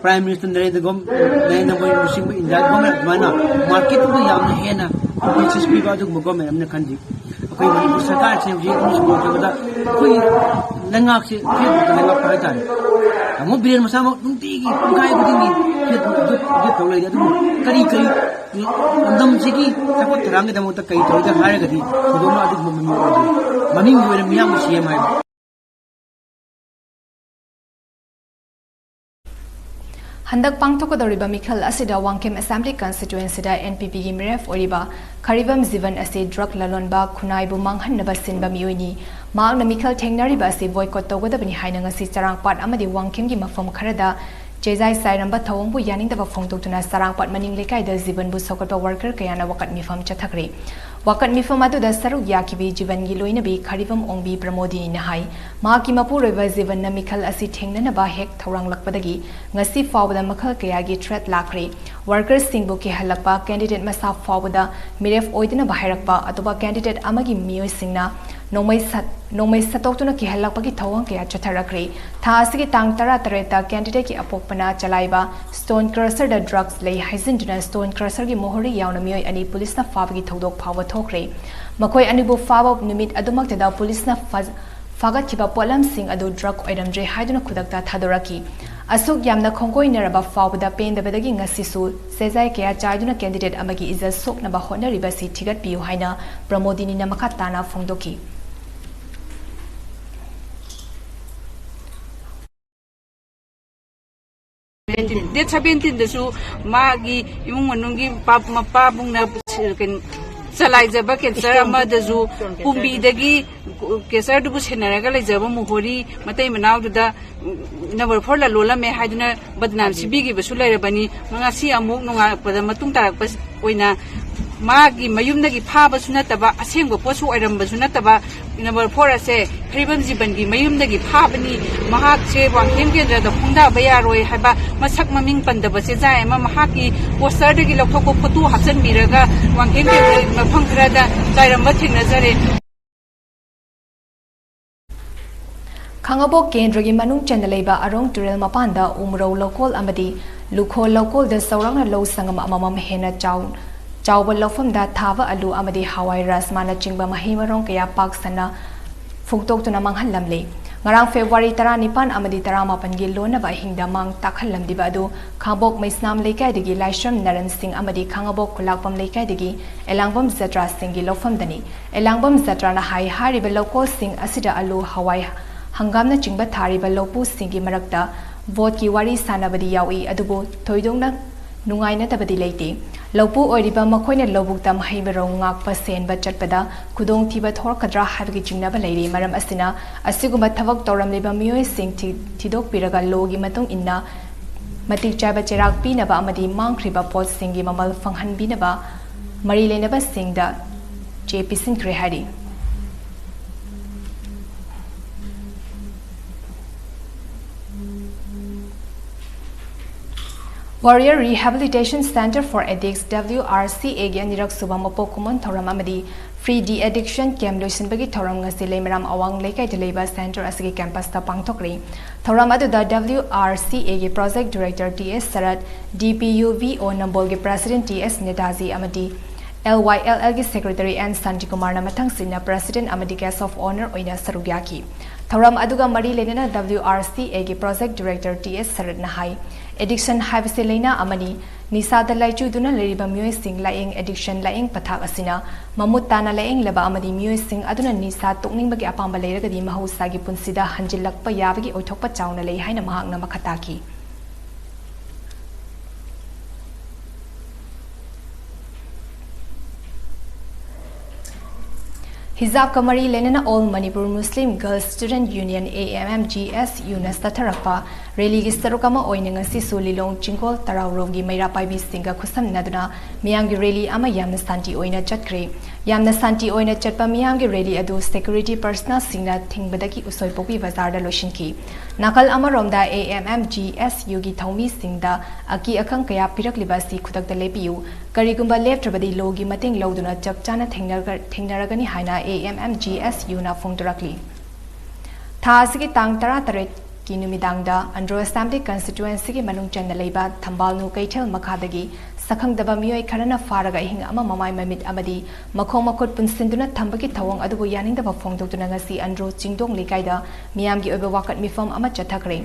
ꯄ꯭ꯔꯥꯏꯝ ꯃꯤꯅꯤꯁꯇꯔ ꯅꯔꯦꯟꯗ꯭ꯔ ꯒꯣꯝ-, ꯅꯔꯦꯟꯗ꯭ꯔ ꯃꯣꯗꯤ ꯂꯨꯆꯤꯡꯕ ꯏꯟꯗꯤꯌꯥ ꯒꯣꯔꯃꯦꯟ ꯑꯗꯨꯃꯥꯏꯅ ꯃꯥꯔꯀꯦꯠꯇꯨꯗ ꯌꯥꯝꯅ ꯍꯦꯟꯅ ꯏꯝꯄꯦꯁꯤꯁ ꯄꯤꯕ ꯑꯗꯨꯒꯨꯝꯕ ꯒꯣꯔꯃꯦꯟ ꯑꯃꯅ ꯈꯟꯖꯩ꯫ ꯑꯩꯈꯣꯏ ꯃꯅꯤꯄꯨꯔ ꯁꯔꯀꯥꯔꯁꯦ ꯍꯧꯖꯤꯛ ꯑꯃꯁꯨꯡ ꯇꯧꯕꯗ ꯑꯩꯈꯣꯏ ꯂꯩꯉꯥꯛꯁꯦ ꯐꯦꯠꯕꯨꯛꯇ ꯂꯩꯉꯥꯛꯄ ꯍꯥꯏꯇꯥꯔꯦ꯫ ꯇꯥꯃꯣ ꯕꯤꯔꯦꯟ ꯃꯁꯥꯃꯛ ꯅꯨꯡꯇꯤꯒꯤ ꯄꯨꯡꯈꯥꯏ ꯈꯨꯗꯤꯡꯒꯤ ꯐꯦꯠꯕꯨꯛ ꯑꯞꯗꯦꯠ, ꯑꯞꯗꯦꯠ ꯇꯧ ꯂꯩꯔꯦ꯫ ꯑꯗꯨꯕꯨ ꯀꯔꯤ ꯀꯔꯤ ꯂꯝꯗꯝꯁꯤꯒꯤ ꯆꯥꯎꯈꯠ ꯊꯧꯔꯥꯡꯒꯤꯗꯃꯛꯇ ꯀꯔꯤ ꯇꯧꯔꯤꯒꯦ ꯍꯥꯏꯔꯒꯗꯤ ꯊꯣꯏꯗꯣꯛꯅ ꯑꯗꯨꯒꯨꯝꯕ ꯃꯃꯤꯡ ꯑꯣꯏꯗꯦ꯫ ꯃꯃꯤꯡꯒꯤ ꯑꯣꯏꯅ ꯃꯤꯌꯥꯝꯒꯤ ꯁꯤ ꯑꯦꯝ ꯍꯥꯏꯕ꯫ ꯍꯟꯗꯛ ꯄꯥꯡꯊꯣꯛꯀꯗꯧꯔꯤꯕ ꯃꯤꯈꯜ ꯑꯁꯤꯗ ꯋꯥꯡꯈꯦꯝ ꯑꯦꯁꯦꯝꯕ꯭ꯂꯤ ꯀꯟꯁꯇꯤꯇ꯭ꯋꯦꯟꯁꯤꯗ ꯑꯦꯟ ꯄꯤ ꯄꯤꯒꯤ ꯃꯤꯔꯦꯞ ꯑꯣꯏꯔꯤꯕ ꯈꯔꯤꯕꯝ ꯖꯤꯕꯟ ꯑꯁꯤ ꯗ꯭ꯔꯒ ꯂꯂꯣꯟꯕ, ꯈꯨꯟꯅꯥꯏꯕꯨ ꯃꯥꯡꯍꯟꯅꯕ ꯁꯤꯟꯕ ꯃꯤꯑꯣꯏꯅꯤ꯫ ꯃꯍꯥꯛꯅ ꯃꯤꯈꯜ ꯊꯦꯡꯅꯔꯤꯕ ꯑꯁꯤ ꯕꯣꯏꯀꯣꯠ ꯇꯧꯒꯗꯕꯅꯤ ꯍꯥꯏꯅ ꯉꯁꯤ ꯆꯔꯥꯡꯄꯥꯠ ꯑꯃꯗꯤ ꯋꯥꯡꯈꯦꯝꯒꯤ ꯃꯐꯝ ꯈꯔꯗ ꯆꯦꯖꯥꯏ ꯆꯥꯏꯔꯝꯕ ꯊꯧꯑꯣꯡꯕꯨ ꯌꯥꯅꯤꯡꯗꯕ ꯐꯣꯡꯗꯣꯛꯇꯨꯅ ꯆꯔꯥꯡꯄꯥꯠ ꯃꯅꯤꯡ ꯂꯩꯀꯥꯏꯗ ꯖꯤꯕꯟꯕꯨ ꯁꯧꯒꯠꯄ ꯋꯥꯔꯀꯔ ꯀꯌꯥꯅ ꯋꯥꯀꯠ ꯃꯤꯐꯝ ꯆꯠꯊꯈ꯭ꯔꯦ꯫ ꯋꯥꯀꯠ ꯃꯤꯐꯝ ꯑꯗꯨꯗ ꯁꯔꯨꯛ ꯌꯥꯈꯤꯕꯤ ꯖꯤꯕꯟꯒꯤ ꯂꯣꯏꯅꯕꯤ ꯈꯔꯤꯕꯝ ꯑꯣꯡꯕꯤ ꯄ꯭ꯔꯃꯣꯗꯤꯅꯤꯅ ꯍꯥꯏ, ꯃꯍꯥꯛꯀꯤ ꯃꯄꯨꯔꯣꯏꯕ ꯖꯤꯕꯟꯅ ꯃꯤꯈꯜ ꯑꯁꯤ ꯊꯦꯡꯅꯅꯕ ꯍꯦꯛ ꯊꯧꯔꯥꯡꯂꯛꯄꯗꯒꯤ ꯉꯁꯤ ꯐꯥꯎꯕꯗ ꯃꯈꯜ ꯀꯌꯥꯒꯤ ꯊ꯭ꯔꯦꯠ ꯂꯥꯛꯈ꯭ꯔꯦ꯫ ꯋꯥꯔꯀꯔꯁꯤꯡꯕꯨ ꯀꯤꯍꯜꯂꯛꯄ, ꯀꯦꯟꯗꯤꯗꯦꯠ ꯃꯁꯥ ꯐꯥꯎꯕꯗ ꯃꯤꯔꯦꯞ ꯑꯣꯏꯗꯅꯕ ꯍꯥꯏꯔꯛꯄ, ꯑꯇꯣꯞꯄ ꯀꯦꯟꯗꯤꯗꯦꯠ ꯑꯃꯒꯤ ꯃꯤꯑꯣꯏꯁꯤꯡꯅ ꯅꯣꯡꯃꯩ ꯁꯠ-, ꯅꯣꯡꯃꯩ ꯁꯠꯇꯣꯛꯇꯨꯅ ꯀꯤꯍꯜꯂꯛꯄꯒꯤ ꯊꯧꯑꯣꯡ ꯀꯌꯥ ꯆꯠꯊꯔꯛꯈ꯭ꯔꯦ꯫ ꯊꯥ ꯑꯁꯤꯒꯤ ꯇꯥꯡ ꯇꯔꯥꯇꯔꯦꯠꯇ ꯀꯦꯟꯗꯤꯗꯦꯠꯀꯤ ꯑꯄꯣꯛꯄꯅ ꯆꯂꯥꯏꯕ ꯁ꯭ꯇꯣꯟ ꯀ꯭ꯔꯁꯔꯗ ꯗ꯭ꯔꯒꯁ ꯂꯩ ꯍꯥꯏꯖꯤꯟꯗꯨꯅ ꯁ꯭ꯇꯣꯟ ꯀ꯭ꯔꯁꯔꯒꯤ ꯃꯣꯍꯣꯔꯤ ꯌꯥꯎꯅ ꯃꯤꯑꯣꯏ ꯑꯅꯤ ꯄꯨꯂꯤꯁꯅ ꯐꯥꯕꯒꯤ ꯊꯧꯗꯣꯛ ꯐꯥꯎꯕ ꯊꯣꯛꯈ꯭ꯔꯦ꯫ ꯃꯈꯣꯏ ꯑꯅꯤꯕꯨ ꯐꯥꯕ ꯅꯨꯃꯤꯠ ꯑꯗꯨꯃꯛꯇꯗ ꯄꯨꯂꯤꯁꯅ ꯐꯥ-, ꯐꯥꯒꯠꯈꯤꯕ ꯄꯣꯠꯂꯝꯁꯤꯡ ꯑꯗꯨ ꯗ꯭ꯔꯒ ꯑꯣꯏꯔꯝꯗ꯭ꯔꯦ ꯍꯥꯏꯗꯨꯅ ꯈꯨꯗꯛꯇ ꯊꯥꯗꯣꯔꯛꯈꯤ꯫ ꯑꯁꯨꯛ ꯌꯥꯝꯅ ꯈꯣꯡꯒꯣꯏꯅꯔꯕ ꯐꯥꯎꯕꯗ ꯄꯦꯟꯗꯕꯗꯒꯤ ꯉꯁꯤꯁꯨ ꯆꯦꯖꯥꯏ ꯀꯌꯥ ꯆꯥꯏꯗꯨꯅ ꯀꯦꯟꯗꯤꯗꯦꯠ ꯑꯃꯒꯤ ꯏꯖꯠ ꯁꯣꯛꯅꯕ ꯍꯣꯠꯅꯔꯤꯕ ꯑꯁꯤ ꯊꯤꯒꯠꯄꯤꯌꯨ ꯍꯥꯏꯅ ꯄ꯭ꯔꯃꯣꯗꯤꯅꯤꯅ ꯃꯈꯥ ꯇꯥꯅ ꯐꯣꯡꯗꯣꯛꯈꯤ꯫ ꯗꯦꯠ ꯁꯚꯦꯟꯇꯤꯟꯗꯁꯨ ꯃꯥꯒꯤ ꯏꯃꯨꯡ ꯃꯅꯨꯡꯒꯤ ꯄꯥ-, ꯃꯄꯥꯕꯨꯡꯅ ꯀꯩꯅꯣ, ꯆꯂꯥꯏꯖꯕ ꯀꯦꯟꯁꯔ ꯑꯃꯗꯁꯨ ꯄꯨꯝꯕꯤꯗꯒꯤ ꯀꯦꯟꯁꯔꯗꯨꯕꯨ ꯁꯦꯟꯅꯔꯒ ꯂꯩꯖꯕ ꯃꯣꯍꯣꯔꯤ ꯃꯇꯩ ꯃꯅꯥꯎꯗꯨꯗ ꯅꯝꯕꯔ ꯐꯣꯔ ꯂꯂꯣꯜꯂꯝꯃꯦ ꯍꯥꯏꯗꯨꯅ ꯕꯗꯅꯥꯝ ꯁꯤꯕꯤꯈꯤꯕꯁꯨ ꯂꯩꯔꯕꯅꯤ꯫ ꯉꯁꯤ ꯑꯃꯨꯛ ꯅꯣꯡꯉꯥꯜꯂꯛꯄꯗ ꯃꯇꯨꯡ ꯇꯥꯔꯛꯄ ꯑꯣꯏꯅ ꯃꯥꯒꯤ ꯃꯌꯨꯝꯗꯒꯤ ꯐꯥꯕꯁꯨ ꯅꯠꯇꯕ, ꯑꯁꯦꯡꯕ ꯄꯣꯠꯁꯨ ꯑꯣꯏꯔꯝꯕꯁꯨ ꯅꯠꯇꯕ, ꯅꯝꯕꯔ ꯐꯣꯔ ꯑꯁꯦ ꯈꯩꯔꯤꯕꯝ ꯖꯤꯕꯟꯒꯤ ꯃꯌꯨꯝꯗꯒꯤ ꯐꯥꯕꯅꯤ, ꯃꯍꯥꯛꯁꯦ ꯋꯥꯡꯈꯦꯝ ꯀꯦꯟꯗ꯭ꯔꯗ ꯈꯣꯡꯗꯥꯕ ꯌꯥꯔꯣꯏ ꯍꯥꯏꯕ ꯃꯁꯛ ꯃꯃꯤꯡ ꯄꯟꯗꯕ ꯆꯦꯖꯥꯏ ꯑꯃ ꯃꯍꯥꯛꯀꯤ ꯄꯣꯁꯇꯔꯗꯒꯤ ꯂꯧꯊꯣꯛꯄ ꯐꯣꯇꯣ ꯍꯥꯞꯆꯤꯟꯕꯤꯔꯒ ꯋꯥꯡꯈꯦꯝ ꯀꯦꯟꯗ꯭ꯔ ꯃꯐꯝ ꯈꯔꯗ ꯆꯥꯏꯔꯝꯕ ꯊꯦꯡꯅꯖꯔꯦ꯫ ꯈꯥꯉꯕꯣꯛ ꯀꯦꯟꯗ꯭ꯔꯒꯤ ꯃꯅꯨꯡ ꯆꯟꯅ ꯂꯩꯕ ꯑꯔꯣꯡ ꯇꯨꯔꯦꯜ ꯃꯄꯥꯟꯗ ꯎꯃꯔꯧ ꯂꯧꯀꯣꯜ ꯑꯃꯗꯤ ꯂꯨꯈꯣꯜ ꯂꯧꯀꯣꯜꯗ ꯆꯥꯎꯔꯥꯛꯅ ꯂꯧ ꯁꯪꯒꯝ ꯑꯃꯃꯝ ꯍꯦꯟꯅ ꯆꯥꯎ-, ꯆꯥꯎꯕ ꯂꯧꯐꯝꯗ ꯊꯥꯕ ꯑꯂꯨ ꯑꯃꯗꯤ ꯍꯋꯥꯏ ꯔꯥꯖꯃꯥꯅꯆꯤꯡꯕ ꯃꯍꯩ ꯃꯔꯣꯡ ꯀꯌꯥ ꯄꯥꯛ ꯁꯟꯅ ꯐꯨꯛꯇꯣꯛꯇꯨꯅ ꯃꯥꯡꯍꯜꯂꯝꯂꯤ꯫ ꯉꯔꯥꯡ ꯐꯦꯕ꯭ꯔꯨꯋꯥꯔꯤ ꯇꯔꯥꯅꯤꯄꯥꯟ ꯑꯃꯗꯤ ꯇꯔꯥꯃꯥꯄꯟꯒꯤ ꯂꯣꯟꯅꯕ ꯑꯍꯤꯡꯗ ꯃꯥꯡ ꯇꯥꯛꯍꯜꯂꯝꯂꯤꯕ ꯑꯗꯨ ꯈꯥꯉꯕꯣꯛ ꯃꯩꯁꯅꯥꯝ ꯂꯩꯀꯥꯏꯗꯒꯤ ꯂꯥꯏꯁ꯭ꯔꯝ ꯅꯔꯟ ꯁꯤꯡ ꯑꯃꯗꯤ ꯈꯥꯉꯕꯣꯛ ꯈꯨꯂꯥꯛꯄꯝ ꯂꯩꯀꯥꯏꯗꯒꯤ ꯑꯦꯂꯥꯡꯕꯝ ꯖꯇ꯭ꯔꯥꯁꯤꯡꯒꯤ ꯂꯧꯐꯝꯗꯅꯤ꯫ ꯑꯦꯂꯥꯡꯕꯝ ꯖꯇ꯭ꯔꯥꯅ ꯍꯥꯏ, ꯍꯥꯏꯔꯤꯕ ꯂꯧꯀꯣꯜꯁꯤꯡ ꯑꯁꯤꯗ ꯑꯂꯨ, ꯍꯋꯥꯏ, ꯍꯪꯒꯥꯝꯅꯆꯤꯡꯕ ꯊꯥꯔꯤꯕ ꯂꯧꯄꯨꯁꯤꯡꯒꯤ ꯃꯔꯛꯇ ꯚꯣꯠꯀꯤ ꯋꯥꯔꯤ ꯁꯥꯟꯅꯕꯗꯤ ꯌꯥꯎꯏ, ꯑꯗꯨꯕꯨ ꯊꯣꯏꯗꯣꯛꯅ ꯅꯨꯡꯉꯥꯏꯅꯗꯕꯗꯤ ꯂꯩꯇꯦ꯫ ꯂꯧꯄꯨ ꯑꯣꯏꯔꯤꯕ ꯃꯈꯣꯏꯅ ꯂꯧꯕꯨꯛꯇ ꯃꯍꯩ ꯃꯔꯣꯡ ꯉꯥꯛꯄ ꯁꯦꯟꯕ ꯆꯠꯄꯗ ꯈꯨꯗꯣꯡꯊꯤꯕ ꯊꯣꯔꯛꯀꯗ꯭ꯔꯥ ꯍꯥꯏꯕꯒꯤ ꯆꯤꯡꯅꯕ ꯂꯩꯔꯤ꯫ ꯃꯔꯝ ꯑꯁꯤꯅ ꯑꯁꯤꯒꯨꯝꯕ ꯊꯕꯛ ꯇꯧꯔꯝꯂꯤꯕ ꯃꯤꯑꯣꯏꯁꯤꯡ ꯊꯤ-, ꯊꯤꯗꯣꯛꯄꯤꯔꯒ ꯂꯣꯒꯤ ꯃꯇꯨꯡ ꯏꯟꯅ ꯃꯇꯤꯛ ꯆꯥꯕ ꯆꯩꯔꯥꯛ ꯄꯤꯅꯕ ꯑꯃꯗꯤ ꯃꯥꯡꯈ꯭ꯔꯤꯕ ꯄꯣꯠꯁꯤꯡꯒꯤ ꯃꯃꯜ ꯐꯪꯍꯟꯕꯤꯅꯕ ꯃꯔꯤ ꯂꯩꯅꯕꯁꯤꯡꯗ ꯆꯦ ꯄꯤꯁꯤꯟꯈ꯭ꯔꯦ ꯍꯥꯏꯔꯤ꯫ Warrior Rehabilitation Centre for Addicts, W R C A ꯒꯤ ꯑꯅꯤꯔꯛ ꯁꯨꯕ ꯃꯄꯣꯛ ꯀꯨꯝꯑꯣꯟ ꯊꯧꯔꯝ ꯑꯃꯗꯤ Free De-Addiction Camp ꯂꯣꯏꯁꯤꯟꯕꯒꯤ ꯊꯧꯔꯝ ꯉꯁꯤ ꯂꯩꯃꯔꯥꯝ ꯑꯋꯥꯡ ꯂꯩꯀꯥꯏꯗ ꯂꯩꯕ centre ꯑꯁꯤꯒꯤ campus ꯇ ꯄꯥꯡꯊꯣꯛꯈ꯭ꯔꯦ꯫ ꯊꯧꯔꯝ ꯑꯗꯨꯗ W R C A ꯒꯤ Project Director T S Sarat, D P U V O ꯅꯝꯕꯣꯜꯒꯤ President ꯇꯤ ꯑꯦꯁ ꯅꯦꯇꯥꯖꯤ ꯑꯃꯗꯤ L Y L L ꯒꯤ Secretary N ꯁꯥꯟꯇꯤꯀꯨꯃꯥꯔꯅ ꯃꯊꯪꯁꯤꯠꯅ President ꯑꯃꯗꯤ Guest of Honour ꯑꯣꯏꯅ ꯁꯔꯨꯛ ꯌꯥꯈꯤ꯫ ꯊꯧꯔꯝ ꯑꯗꯨꯒ ꯃꯔꯤ ꯂꯩꯅꯅ W R C A ꯒꯤ Project Director ꯇꯤ ꯑꯦꯁ ꯁꯔꯠꯅ ꯍꯥꯏ, addiction ꯍꯥꯏꯕꯁꯤ ꯂꯥꯏꯅꯥ ꯑꯃꯅꯤ꯫ ꯅꯤꯁꯥꯗ ꯂꯥꯏꯆꯨꯗꯨꯅ ꯂꯩꯔꯤꯕ ꯃꯤꯑꯣꯏꯁꯤꯡ ꯂꯥꯌꯦꯡ addiction ꯂꯥꯌꯦꯡ ꯄꯊꯥꯞ ꯑꯁꯤꯅ ꯃꯃꯨꯠ ꯇꯥꯅ ꯂꯥꯌꯦꯡꯂꯕ ꯑꯃꯗꯤ ꯃꯤꯑꯣꯏꯁꯤꯡ ꯑꯗꯨꯅ ꯅꯤꯁꯥ ꯇꯣꯛꯅꯤꯡꯕꯒꯤ ꯑꯄꯥꯝꯕ ꯂꯩꯔꯒꯗꯤ ꯃꯍꯧꯁꯥꯒꯤ ꯄꯨꯟꯁꯤꯗ ꯍꯟꯖꯤꯜꯂꯛꯄ ꯌꯥꯕꯒꯤ ꯑꯣꯏꯊꯣꯛꯄ ꯆꯥꯎꯅ ꯂꯩ ꯍꯥꯏꯅ ꯃꯍꯥꯛꯅ ꯃꯈꯥ ꯇꯥꯈꯤ꯫ ꯍꯤꯖꯥꯕꯀ ꯃꯔꯤ ꯂꯩꯅꯅ All Manipur Muslim Girls Student Union, A M M G S U ꯅ ꯆꯠꯊꯔꯛꯄ ꯔꯦꯂꯤꯒꯤ ꯁꯔꯨꯛ ꯑꯃ ꯑꯣꯏꯅ ꯉꯁꯤꯁꯨ ꯂꯤꯂꯣꯡ ꯆꯤꯡꯒꯣꯜ ꯇꯔꯥꯎꯔꯣꯝꯒꯤ ꯃꯩꯔꯥ ꯄꯥꯏꯕꯤꯁꯤꯡꯒ ꯈꯨꯠꯁꯝꯅꯗꯨꯅ ꯃꯤꯌꯥꯝꯒꯤ ꯔꯦꯂꯤ ꯑꯃ ꯌꯥꯝꯅ ꯁꯥꯟꯇꯤ ꯑꯣꯏꯅ ꯆꯠꯈ꯭ꯔꯦ꯫ ꯌꯥꯝꯅ ꯁꯥꯟꯇꯤ ꯑꯣꯏꯅ ꯆꯠꯄ ꯃꯤꯌꯥꯝꯒꯤ ꯔꯦꯂꯤ ꯑꯗꯨ ꯁꯦꯀ꯭ꯌꯨꯔꯤꯇꯤ ꯄꯔꯁꯅꯦꯜꯁꯤꯡꯅ ꯊꯤꯡꯕꯗꯒꯤ ꯎꯁꯣꯏꯄꯣꯛꯄꯤ ꯕꯖꯥꯔꯗ ꯂꯣꯏꯁꯤꯟꯈꯤ꯫ ꯅꯥꯀꯜ ꯑꯃꯔꯣꯝꯗ, A M M G S U ꯒꯤ ꯊꯧꯃꯤꯁꯤꯡꯗ ꯑꯀꯤ ꯑꯈꯪ ꯀꯌꯥ ꯄꯤꯔꯛꯂꯤꯕ ꯑꯁꯤ ꯈꯨꯗꯛꯇ ꯂꯦꯞꯄꯤꯌꯨ, ꯀꯔꯤꯒꯨꯝꯕ ꯂꯦꯞꯇ꯭ꯔꯕꯗꯤ ꯂꯣꯒꯤ ꯃꯇꯦꯡ ꯂꯧꯗꯨꯅ ꯆꯞ ꯆꯥꯅ ꯊꯦꯡꯅꯔꯒ-, ꯊꯦꯡꯅꯔꯒꯅꯤ ꯍꯥꯏꯅ A M M G S U ꯅ ꯐꯣꯡꯗꯣꯔꯛꯂꯤ꯫ ꯊꯥ ꯑꯁꯤꯒꯤ ꯇꯥꯡ ꯇꯔꯥꯇꯔꯦꯠꯀꯤ ꯅꯨꯃꯤꯗꯥꯡꯗ ꯑꯟꯗ꯭ꯔꯣ ꯑꯦꯁꯦꯝꯕ꯭ꯂꯤ ꯀꯟꯁꯇꯤꯇ꯭ꯋꯦꯟꯁꯤꯒꯤ ꯃꯅꯨꯡ ꯆꯟꯅ ꯂꯩꯕ ꯊꯝꯕꯥꯜꯅꯨ ꯀꯩꯊꯦꯜ ꯃꯈꯥꯗꯒꯤ ꯁꯛꯈꯪꯗꯕ ꯃꯤꯑꯣꯏ ꯈꯔꯅ ꯐꯥꯔꯒ ꯑꯍꯤꯡ ꯑꯃ ꯃꯃꯥꯏ ꯃꯃꯤꯠ ꯑꯃꯗꯤ ꯃꯈꯣꯡ ꯃꯈꯨꯠ ꯄꯨꯟꯁꯤꯟꯗꯨꯅ ꯊꯝꯕꯒꯤ ꯊꯧꯑꯣꯡ ꯑꯗꯨꯕꯨ ꯌꯥꯅꯤꯡꯗꯕ ꯐꯣꯡꯗꯣꯛꯇꯨꯅ ꯉꯁꯤ ꯑꯟꯗ꯭ꯔꯣ ꯆꯤꯡꯗꯣꯡ ꯂꯩꯀꯥꯏꯗ ꯃꯤꯌꯥꯝꯒꯤ ꯑꯣꯏꯕ ꯋꯥꯀꯠ ꯃꯤꯐꯝ ꯑꯃ ꯆꯠꯊꯈ꯭ꯔꯦ꯫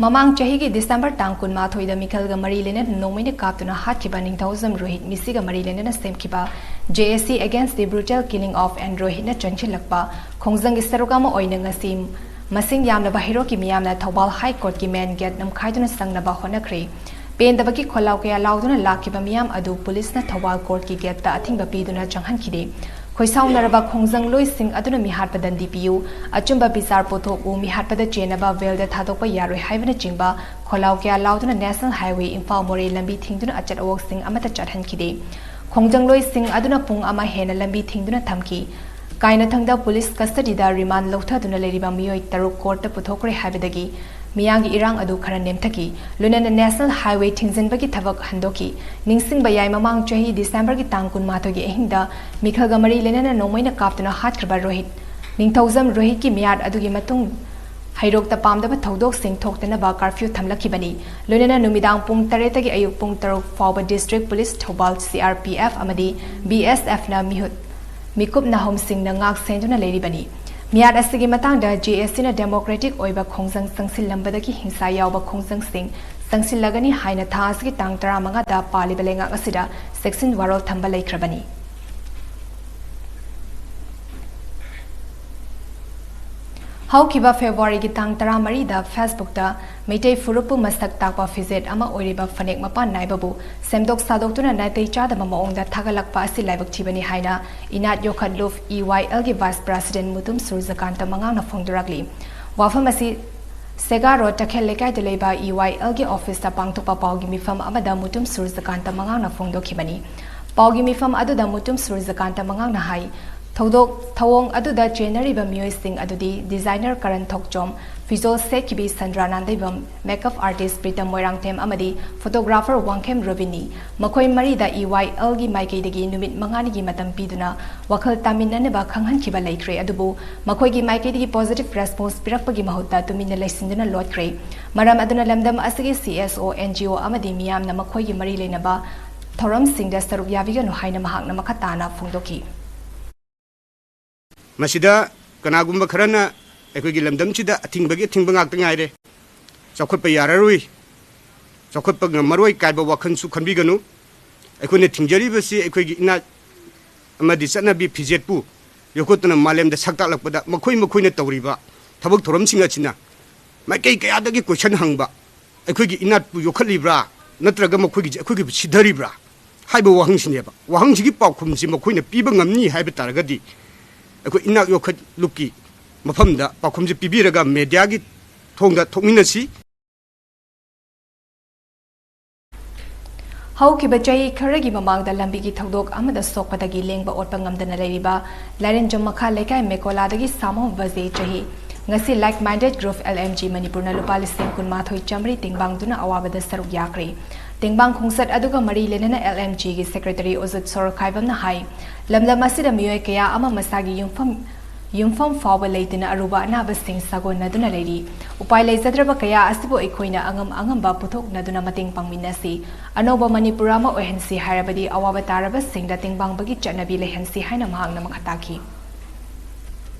ꯃꯃꯥꯡ ꯆꯍꯤꯒꯤ ꯗꯤꯁꯦꯝꯕꯔ ꯇꯥꯡ ꯀꯨꯟꯃꯥꯊꯣꯏꯗ ꯃꯤꯈꯜꯒ ꯃꯔꯤ ꯂꯩꯅꯅ ꯅꯣꯡꯃꯩꯅ ꯀꯥꯞꯇꯨꯅ ꯍꯥꯠꯈꯤꯕ ꯅꯤꯡꯊꯧꯖꯝ ꯔꯣꯍꯤꯠ ꯃꯤꯁꯤꯒ ꯃꯔꯤ ꯂꯩꯅꯅ ꯁꯦꯝꯈꯤꯕ J A C Against the Brutal Killing of N ꯔꯣꯍꯤꯠꯅ ꯆꯪꯁꯤꯜꯂꯛꯄ ꯈꯣꯡꯖꯪꯒꯤ ꯁꯔꯨꯛ ꯑꯃ ꯑꯣꯏꯅ ꯉꯁꯤ ꯃꯁꯤꯡ ꯌꯥꯝꯂꯕ ꯍꯩꯔꯣꯛꯀꯤ ꯃꯤꯌꯥꯝꯅ ꯊꯧꯕꯥꯜ ꯍꯥꯏ ꯀꯣꯔꯠꯀꯤ ꯃꯦꯟ ꯒꯦꯠ ꯅꯝꯈꯥꯏꯗꯨꯅ ꯆꯪꯅꯕ ꯍꯣꯠꯅꯈ꯭ꯔꯦ꯫ ꯄꯦꯟꯗꯕꯒꯤ ꯈꯣꯜꯂꯥꯎ ꯀꯌꯥ ꯂꯥꯎꯗꯨꯅ ꯂꯥꯛꯈꯤꯕ ꯃꯤꯌꯥꯝ ꯑꯗꯨ ꯄꯨꯂꯤꯁꯅ ꯊꯧꯕꯥꯜ ꯀꯣꯔꯠꯀꯤ ꯒꯦꯠꯇ ꯑꯊꯤꯡꯕ ꯄꯤꯗꯨꯅ ꯆꯪꯍꯟꯈꯤꯗꯦ꯫ ꯈꯣꯏꯁꯥꯎꯅꯔꯕ ꯈꯣꯡꯖꯪꯂꯣꯏꯁꯤꯡ ꯑꯗꯨꯅ ꯃꯤꯍꯥꯠꯄ ꯗꯟꯗꯤ ꯄꯤꯌꯨ, ꯑꯆꯨꯝꯕ ꯕꯤꯆꯥꯔ ꯄꯨꯊꯣꯛꯎ, ꯃꯤꯍꯥꯠꯄꯗ ꯆꯦꯟꯅꯕ ꯕꯦꯜꯗ ꯊꯥꯗꯣꯛꯄ ꯌꯥꯔꯣꯏ ꯍꯥꯏꯕꯅꯆꯤꯡꯕ ꯈꯣꯜꯂꯥꯎ ꯀꯌꯥ ꯂꯥꯎꯗꯨꯅ National Highway ꯏꯝꯐꯥꯜ ꯃꯣꯔꯦ ꯂꯝꯕꯤ ꯊꯤꯡꯗꯨꯅ ꯑꯆꯠ ꯑꯋꯣꯛꯁꯤꯡ ꯑꯃꯠꯇ ꯆꯠꯍꯟꯈꯤꯗꯦ꯫ ꯈꯣꯡꯖꯪꯂꯣꯏꯁꯤꯡ ꯑꯗꯨꯅ ꯄꯨꯡ ꯑꯃ ꯍꯦꯟꯅ ꯂꯝꯕꯤ ꯊꯤꯡꯗꯨꯅ ꯊꯝꯈꯤ꯫ ꯀꯥꯏꯅꯊꯪꯗ ꯄꯨꯂꯤꯁ ꯀꯁꯇꯗꯤꯗ ꯔꯤꯃꯥꯟ ꯂꯧꯊꯗꯨꯅ ꯂꯩꯔꯤꯕ ꯃꯤꯑꯣꯏ ꯇꯔꯨꯛ ꯀꯣꯔꯠꯇ ꯄꯨꯊꯣꯛꯈ꯭ꯔꯦ ꯍꯥꯏꯕꯗꯒꯤ ꯃꯤꯌꯥꯝꯒꯤ ꯏꯔꯥꯡ ꯑꯗꯨ ꯈꯔ ꯅꯦꯝꯊꯈꯤ꯫ ꯂꯣꯏꯅꯅ National Highway ꯊꯤꯡꯖꯤꯟꯕꯒꯤ ꯊꯕꯛ ꯍꯟꯗꯣꯛꯈꯤ꯫ ꯅꯤꯡꯁꯤꯡꯕ ꯌꯥꯏ, ꯃꯃꯥꯡ ꯆꯍꯤ ꯗꯤꯁꯦꯝꯕꯔꯒꯤ ꯇꯥꯡ ꯀꯨꯟꯃꯥꯊꯣꯏꯒꯤ ꯑꯍꯤꯡꯗ ꯃꯤꯈꯜꯒ ꯃꯔꯤ ꯂꯩꯅꯅ ꯅꯣꯡꯃꯩꯅ ꯀꯥꯞꯇꯨꯅ ꯍꯥꯠꯈ꯭ꯔꯕ ꯔꯣꯍꯤꯠ, ꯅꯤꯡꯊꯧꯖꯝ ꯔꯣꯍꯤꯠꯀꯤ ꯃꯤꯌꯥꯠ ꯑꯗꯨꯒꯤ ꯃꯇꯨꯡ ꯍꯩꯔꯣꯛꯇ ꯄꯥꯝꯗꯕ ꯊꯧꯗꯣꯛꯁꯤꯡ ꯊꯣꯛꯇꯅꯕ ꯀꯥꯔꯐ꯭ꯌꯨ ꯊꯝꯂꯛꯈꯤꯕꯅꯤ꯫ ꯂꯣꯏꯅꯅ ꯅꯨꯃꯤꯗꯥꯡ ꯄꯨꯡ ꯇꯔꯦꯠꯇꯒꯤ ꯑꯌꯨꯛ ꯄꯨꯡ ꯇꯔꯨꯛ ꯐꯥꯎꯕ District Police Thoubal, C R P F ꯑꯃꯗꯤ B S F ꯅ ꯃꯤꯍꯨꯠ ꯃꯤꯀꯨꯞ ꯅꯥꯍꯨꯝꯁꯤꯡꯅ ꯉꯥꯛ ꯁꯦꯟꯗꯨꯅ ꯂꯩꯔꯤꯕꯅꯤ꯫ ꯃꯤꯍꯥꯠ ꯑꯁꯤꯒꯤ ꯃꯇꯥꯡꯗ J A C ꯅ democratic ꯑꯣꯏꯕ ꯈꯣꯡꯖꯪ ꯆꯪꯁꯤꯜꯂꯝꯕꯗꯒꯤ ꯍꯤꯡꯁꯥ ꯌꯥꯎꯕ ꯈꯣꯡꯖꯪꯁꯤꯡ ꯆꯪꯁꯤꯜꯂꯒꯅꯤ ꯍꯥꯏꯅ ꯊꯥ ꯑꯁꯤꯒꯤ ꯇꯥꯡ ꯇꯔꯥꯃꯉꯥꯗ ꯄꯥꯜꯂꯤꯕ ꯂꯩꯉꯥꯛ ꯑꯁꯤꯗ ꯆꯦꯛꯁꯤꯟ ꯋꯥꯔꯣꯜ ꯊꯝꯕ ꯂꯩꯈ꯭ꯔꯕꯅꯤ꯫ ꯍꯧꯈꯤꯕ ꯐꯦꯕ꯭ꯔꯨꯋꯥꯔꯤꯒꯤ ꯇꯥꯡ ꯇꯔꯥꯃꯔꯤꯗ Facebookꯇ ꯃꯩꯇꯩ ꯐꯨꯔꯨꯞꯄꯨ ꯃꯁꯛ ꯇꯥꯛꯄ ꯐꯤꯖꯦꯠ ꯑꯃ ꯑꯣꯏꯔꯤꯕ ꯐꯅꯦꯛ ꯃꯄꯥꯟ ꯅꯥꯏꯕꯕꯨ ꯁꯦꯝꯗꯣꯛ ꯁꯥꯗꯣꯛꯇꯨꯅ ꯅꯥꯇꯩ ꯆꯥꯗꯕ ꯃꯑꯣꯡꯗ ꯊꯥꯒꯠꯂꯛꯄ ꯑꯁꯤ ꯂꯥꯏꯕꯛ ꯊꯤꯕꯅꯤ ꯍꯥꯏꯅ ꯏꯅꯥꯠ ꯌꯣꯛꯈꯠ ꯂꯨꯞ EYLꯒꯤ Vice President ꯃꯨꯇꯨꯝ ꯁꯨꯔꯖꯀꯥꯟꯇ ꯃꯉꯥꯡꯅ ꯐꯣꯡꯗꯣꯔꯛꯂꯤ꯫ ꯋꯥꯐꯝ ꯑꯁꯤ ꯁꯦꯒꯥ ꯔꯣꯗ ꯇꯈꯦꯜ ꯂꯩꯀꯥꯏꯗ ꯂꯩꯕ EYLꯒꯤ officeꯇ ꯄꯥꯡꯊꯣꯛꯄ ꯄꯥꯎꯒꯤ ꯃꯤꯐꯝ ꯑꯃꯗ ꯃꯨꯇꯨꯝ ꯁꯨꯔꯖꯀꯥꯟꯇ ꯃꯉꯥꯡꯅ ꯐꯣꯡꯗꯣꯛꯈꯤꯕꯅꯤ꯫ ꯄꯥꯎꯒꯤ ꯃꯤꯐꯝ ꯑꯗꯨꯗ ꯃꯨꯇꯨꯝ ꯁꯨꯔꯖꯀꯥꯟꯇ ꯃꯉꯥꯡꯅ ꯍꯥꯏ, ꯊꯧꯗꯣꯛ ꯊꯧꯑꯣꯡ ꯑꯗꯨꯗ ꯆꯦꯟꯅꯔꯤꯕ ꯃꯤꯑꯣꯏꯁꯤꯡ ꯑꯗꯨꯗꯤ designer ꯀꯔꯟ ꯊꯣꯛꯆꯣꯝ, ꯐꯤꯖꯣꯜ ꯁꯦꯠꯈꯤꯕꯤ ꯁꯟꯗ꯭ꯔꯥ ꯅꯥꯟꯗꯩꯕꯝ, makeup artist ꯄ꯭ꯔꯤꯇꯝ ꯃꯣꯏꯔꯥꯡꯊꯦꯝ ꯑꯃꯗꯤ photographer ꯋꯥꯡꯈꯦꯝ ꯔꯣꯕꯤꯟꯅꯤ꯫ ꯃꯈꯣꯏ ꯃꯔꯤꯗ EYLꯒꯤ ꯃꯥꯏꯀꯩꯗꯒꯤ ꯅꯨꯃꯤꯠ ꯃꯉꯥꯅꯤꯒꯤ ꯃꯇꯝ ꯄꯤꯗꯨꯅ ꯋꯥꯈꯜ ꯇꯥꯃꯤꯟꯅꯅꯕ ꯈꯪꯍꯟꯈꯤꯕ ꯂꯩꯈ꯭ꯔꯦ, ꯑꯗꯨꯕꯨ ꯃꯈꯣꯏꯒꯤ ꯃꯥꯏꯀꯩꯗꯒꯤ positive response ꯄꯤꯔꯛꯄꯒꯤ ꯃꯍꯨꯠꯇ ꯇꯨꯃꯤꯟꯅ ꯂꯩꯁꯤꯟꯗꯨꯅ ꯂꯣꯠꯈ꯭ꯔꯦ꯫ ꯃꯔꯝ ꯑꯗꯨꯅ ꯂꯝꯗꯝ ꯑꯁꯤꯒꯤ CSO, NGO ꯑꯃꯗꯤ ꯃꯤꯌꯥꯝꯅ ꯃꯈꯣꯏꯒꯤ ꯃꯔꯤ ꯂꯩꯅꯕ ꯊꯧꯔꯝꯁꯤꯡꯗ ꯁꯔꯨꯛ ꯌꯥꯕꯤꯒꯅꯨ ꯍꯥꯏꯅ ꯃꯍꯥꯛꯅ ꯃꯈꯥ ꯇꯥꯅ ꯐꯣꯡꯗꯣꯛꯈꯤ꯫ ꯃꯁꯤꯗ ꯀꯅꯥꯒꯨꯝꯕ ꯈꯔꯅ ꯑꯩꯈꯣꯏꯒꯤ ꯂꯝꯗꯝꯁꯤꯗ ꯑꯊꯤꯡꯕꯒꯤ ꯑꯊꯤꯡꯕ ꯉꯥꯛꯇ ꯉꯥꯏꯔꯦ, ꯆꯥꯎꯈꯠꯄ ꯌꯥꯔꯔꯣꯏ, ꯆꯥꯎꯈꯠꯄ ꯉꯝꯃꯔꯣꯏ ꯀꯥꯏꯕ ꯋꯥꯈꯜꯁꯨ ꯈꯟꯕꯤꯒꯅꯨ꯫ ꯑꯩꯈꯣꯏꯅ ꯊꯤꯡꯖꯔꯤꯕꯁꯤ ꯑꯩꯈꯣꯏꯒꯤ ꯏꯅꯥꯠ ꯑꯃꯗꯤ ꯆꯠꯅꯕꯤ ꯐꯤꯖꯦꯠꯄꯨ ꯌꯣꯛꯈꯠꯇꯨꯅ ꯃꯥꯂꯦꯝꯗ ꯁꯛ ꯇꯥꯛꯂꯛꯄꯗ ꯃꯈꯣꯏ ꯃꯈꯣꯏꯅ ꯇꯧꯔꯤꯕ ꯊꯕꯛ ꯊꯧꯔꯝꯁꯤꯡ ꯑꯁꯤꯅ ꯃꯥꯏꯀꯩ ꯀꯌꯥꯗꯒꯤ question ꯍꯪꯕ, ꯑꯩꯈꯣꯏꯒꯤ ꯏꯅꯥꯠꯄꯨ ꯌꯣꯛꯈꯠꯂꯤꯕ꯭ꯔꯥ ꯅꯠꯇ꯭ꯔꯒ ꯃꯈꯣꯏꯒꯤ ꯑꯩꯈꯣꯏꯒꯤꯕꯨ ꯁꯤꯊꯔꯤꯕ꯭ꯔꯥ ꯍꯥꯏꯕ ꯋꯥꯍꯪꯁꯤꯅꯦꯕ꯫ ꯋꯥꯍꯪꯁꯤꯒꯤ ꯄꯥꯎꯈꯨꯝꯁꯤ ꯃꯈꯣꯏꯅ ꯄꯤꯕ ꯉꯝꯅꯤ ꯍꯥꯏꯕ ꯇꯥꯔꯒꯗꯤ ꯑꯩꯈꯣꯏ ꯏꯅꯥꯠ ꯌꯣꯛꯈꯠ ꯂꯨꯞꯀꯤ ꯃꯐꯝꯗ ꯄꯥꯎꯈꯨꯝꯁꯤ ꯄꯤꯕꯤꯔꯒ mediaꯒꯤ ꯊꯣꯡꯗ ꯊꯣꯛꯃꯤꯟꯅꯁꯤ꯫ ꯍꯧꯈꯤꯕ ꯆꯍꯤ ꯈꯔꯒꯤ ꯃꯃꯥꯡꯗ ꯂꯝꯕꯤꯒꯤ ꯊꯧꯗꯣꯛ ꯑꯃꯗ ꯁꯣꯛꯄꯗꯒꯤ ꯂꯦꯡꯕ ꯑꯣꯠꯄ ꯉꯝꯗꯅ ꯂꯩꯔꯤꯕ ꯂꯥꯏꯔꯦꯟꯖꯝ ꯃꯈꯥ ꯂꯩꯀꯥꯏ ꯃꯦꯀꯣꯂꯥꯗꯒꯤ ꯁꯥꯃꯣ ꯕꯖꯦ ꯆꯍꯤ ꯉꯁꯤ like minded group LMG ꯃꯅꯤꯄꯨꯔꯅ ꯂꯨꯄꯥ ꯂꯤꯁꯤꯡ ꯀꯨꯟꯃꯥꯊꯣꯏ ꯆꯥꯃꯔꯤ ꯇꯦꯡꯕꯥꯡꯗꯨꯅ ꯑꯋꯥꯕꯗ ꯁꯔꯨꯛ ꯌꯥꯈ꯭ꯔꯦ꯫ ꯇꯦꯡꯕꯥꯡ ꯈꯣꯡꯆꯠ ꯑꯗꯨꯒ ꯃꯔꯤ ꯂꯩꯅꯅ LMGꯒꯤ secretary ꯑꯣꯖꯨꯠ ꯁꯣꯔꯣꯈꯥꯏꯕꯝꯅ ꯍꯥꯏ, ꯂꯝꯗꯝ ꯑꯁꯤꯗ ꯃꯤꯑꯣꯏ ꯀꯌꯥ ꯑꯃ ꯃꯁꯥꯒꯤ ꯌꯨꯝꯐꯝ ꯌꯨꯝꯐꯝ ꯐꯥꯎꯕ ꯂꯩꯇꯅ ꯑꯔꯨꯕ ꯑꯅꯥꯕꯁꯤꯡ ꯁꯥꯒꯣꯟꯅꯗꯨꯅ ꯂꯩꯔꯤ꯫ ꯎꯄꯥꯏ ꯂꯩꯖꯗ꯭ꯔꯕ ꯀꯌꯥ ꯑꯁꯤꯕꯨ ꯑꯩꯈꯣꯏꯅ ꯑꯉꯝ ꯑꯉꯝꯕ ꯄꯨꯊꯣꯛꯅꯗꯨꯅ ꯃꯇꯦꯡ ꯄꯥꯡꯃꯤꯟꯅꯁꯤ꯫ ꯑꯅꯧꯕ ꯃꯅꯤꯄꯨꯔ ꯑꯃ ꯑꯣꯏꯍꯟꯁꯤ ꯍꯥꯏꯔꯕꯗꯤ ꯑꯋꯥꯕ ꯇꯥꯔꯕꯁꯤꯡꯗ ꯇꯦꯡꯕꯥꯡꯕꯒꯤ ꯆꯠꯅꯕꯤ ꯂꯩꯍꯟꯁꯤ ꯍꯥꯏꯅ ꯃꯍꯥꯛꯅ ꯃꯈꯥ ꯇꯥꯈꯤ꯫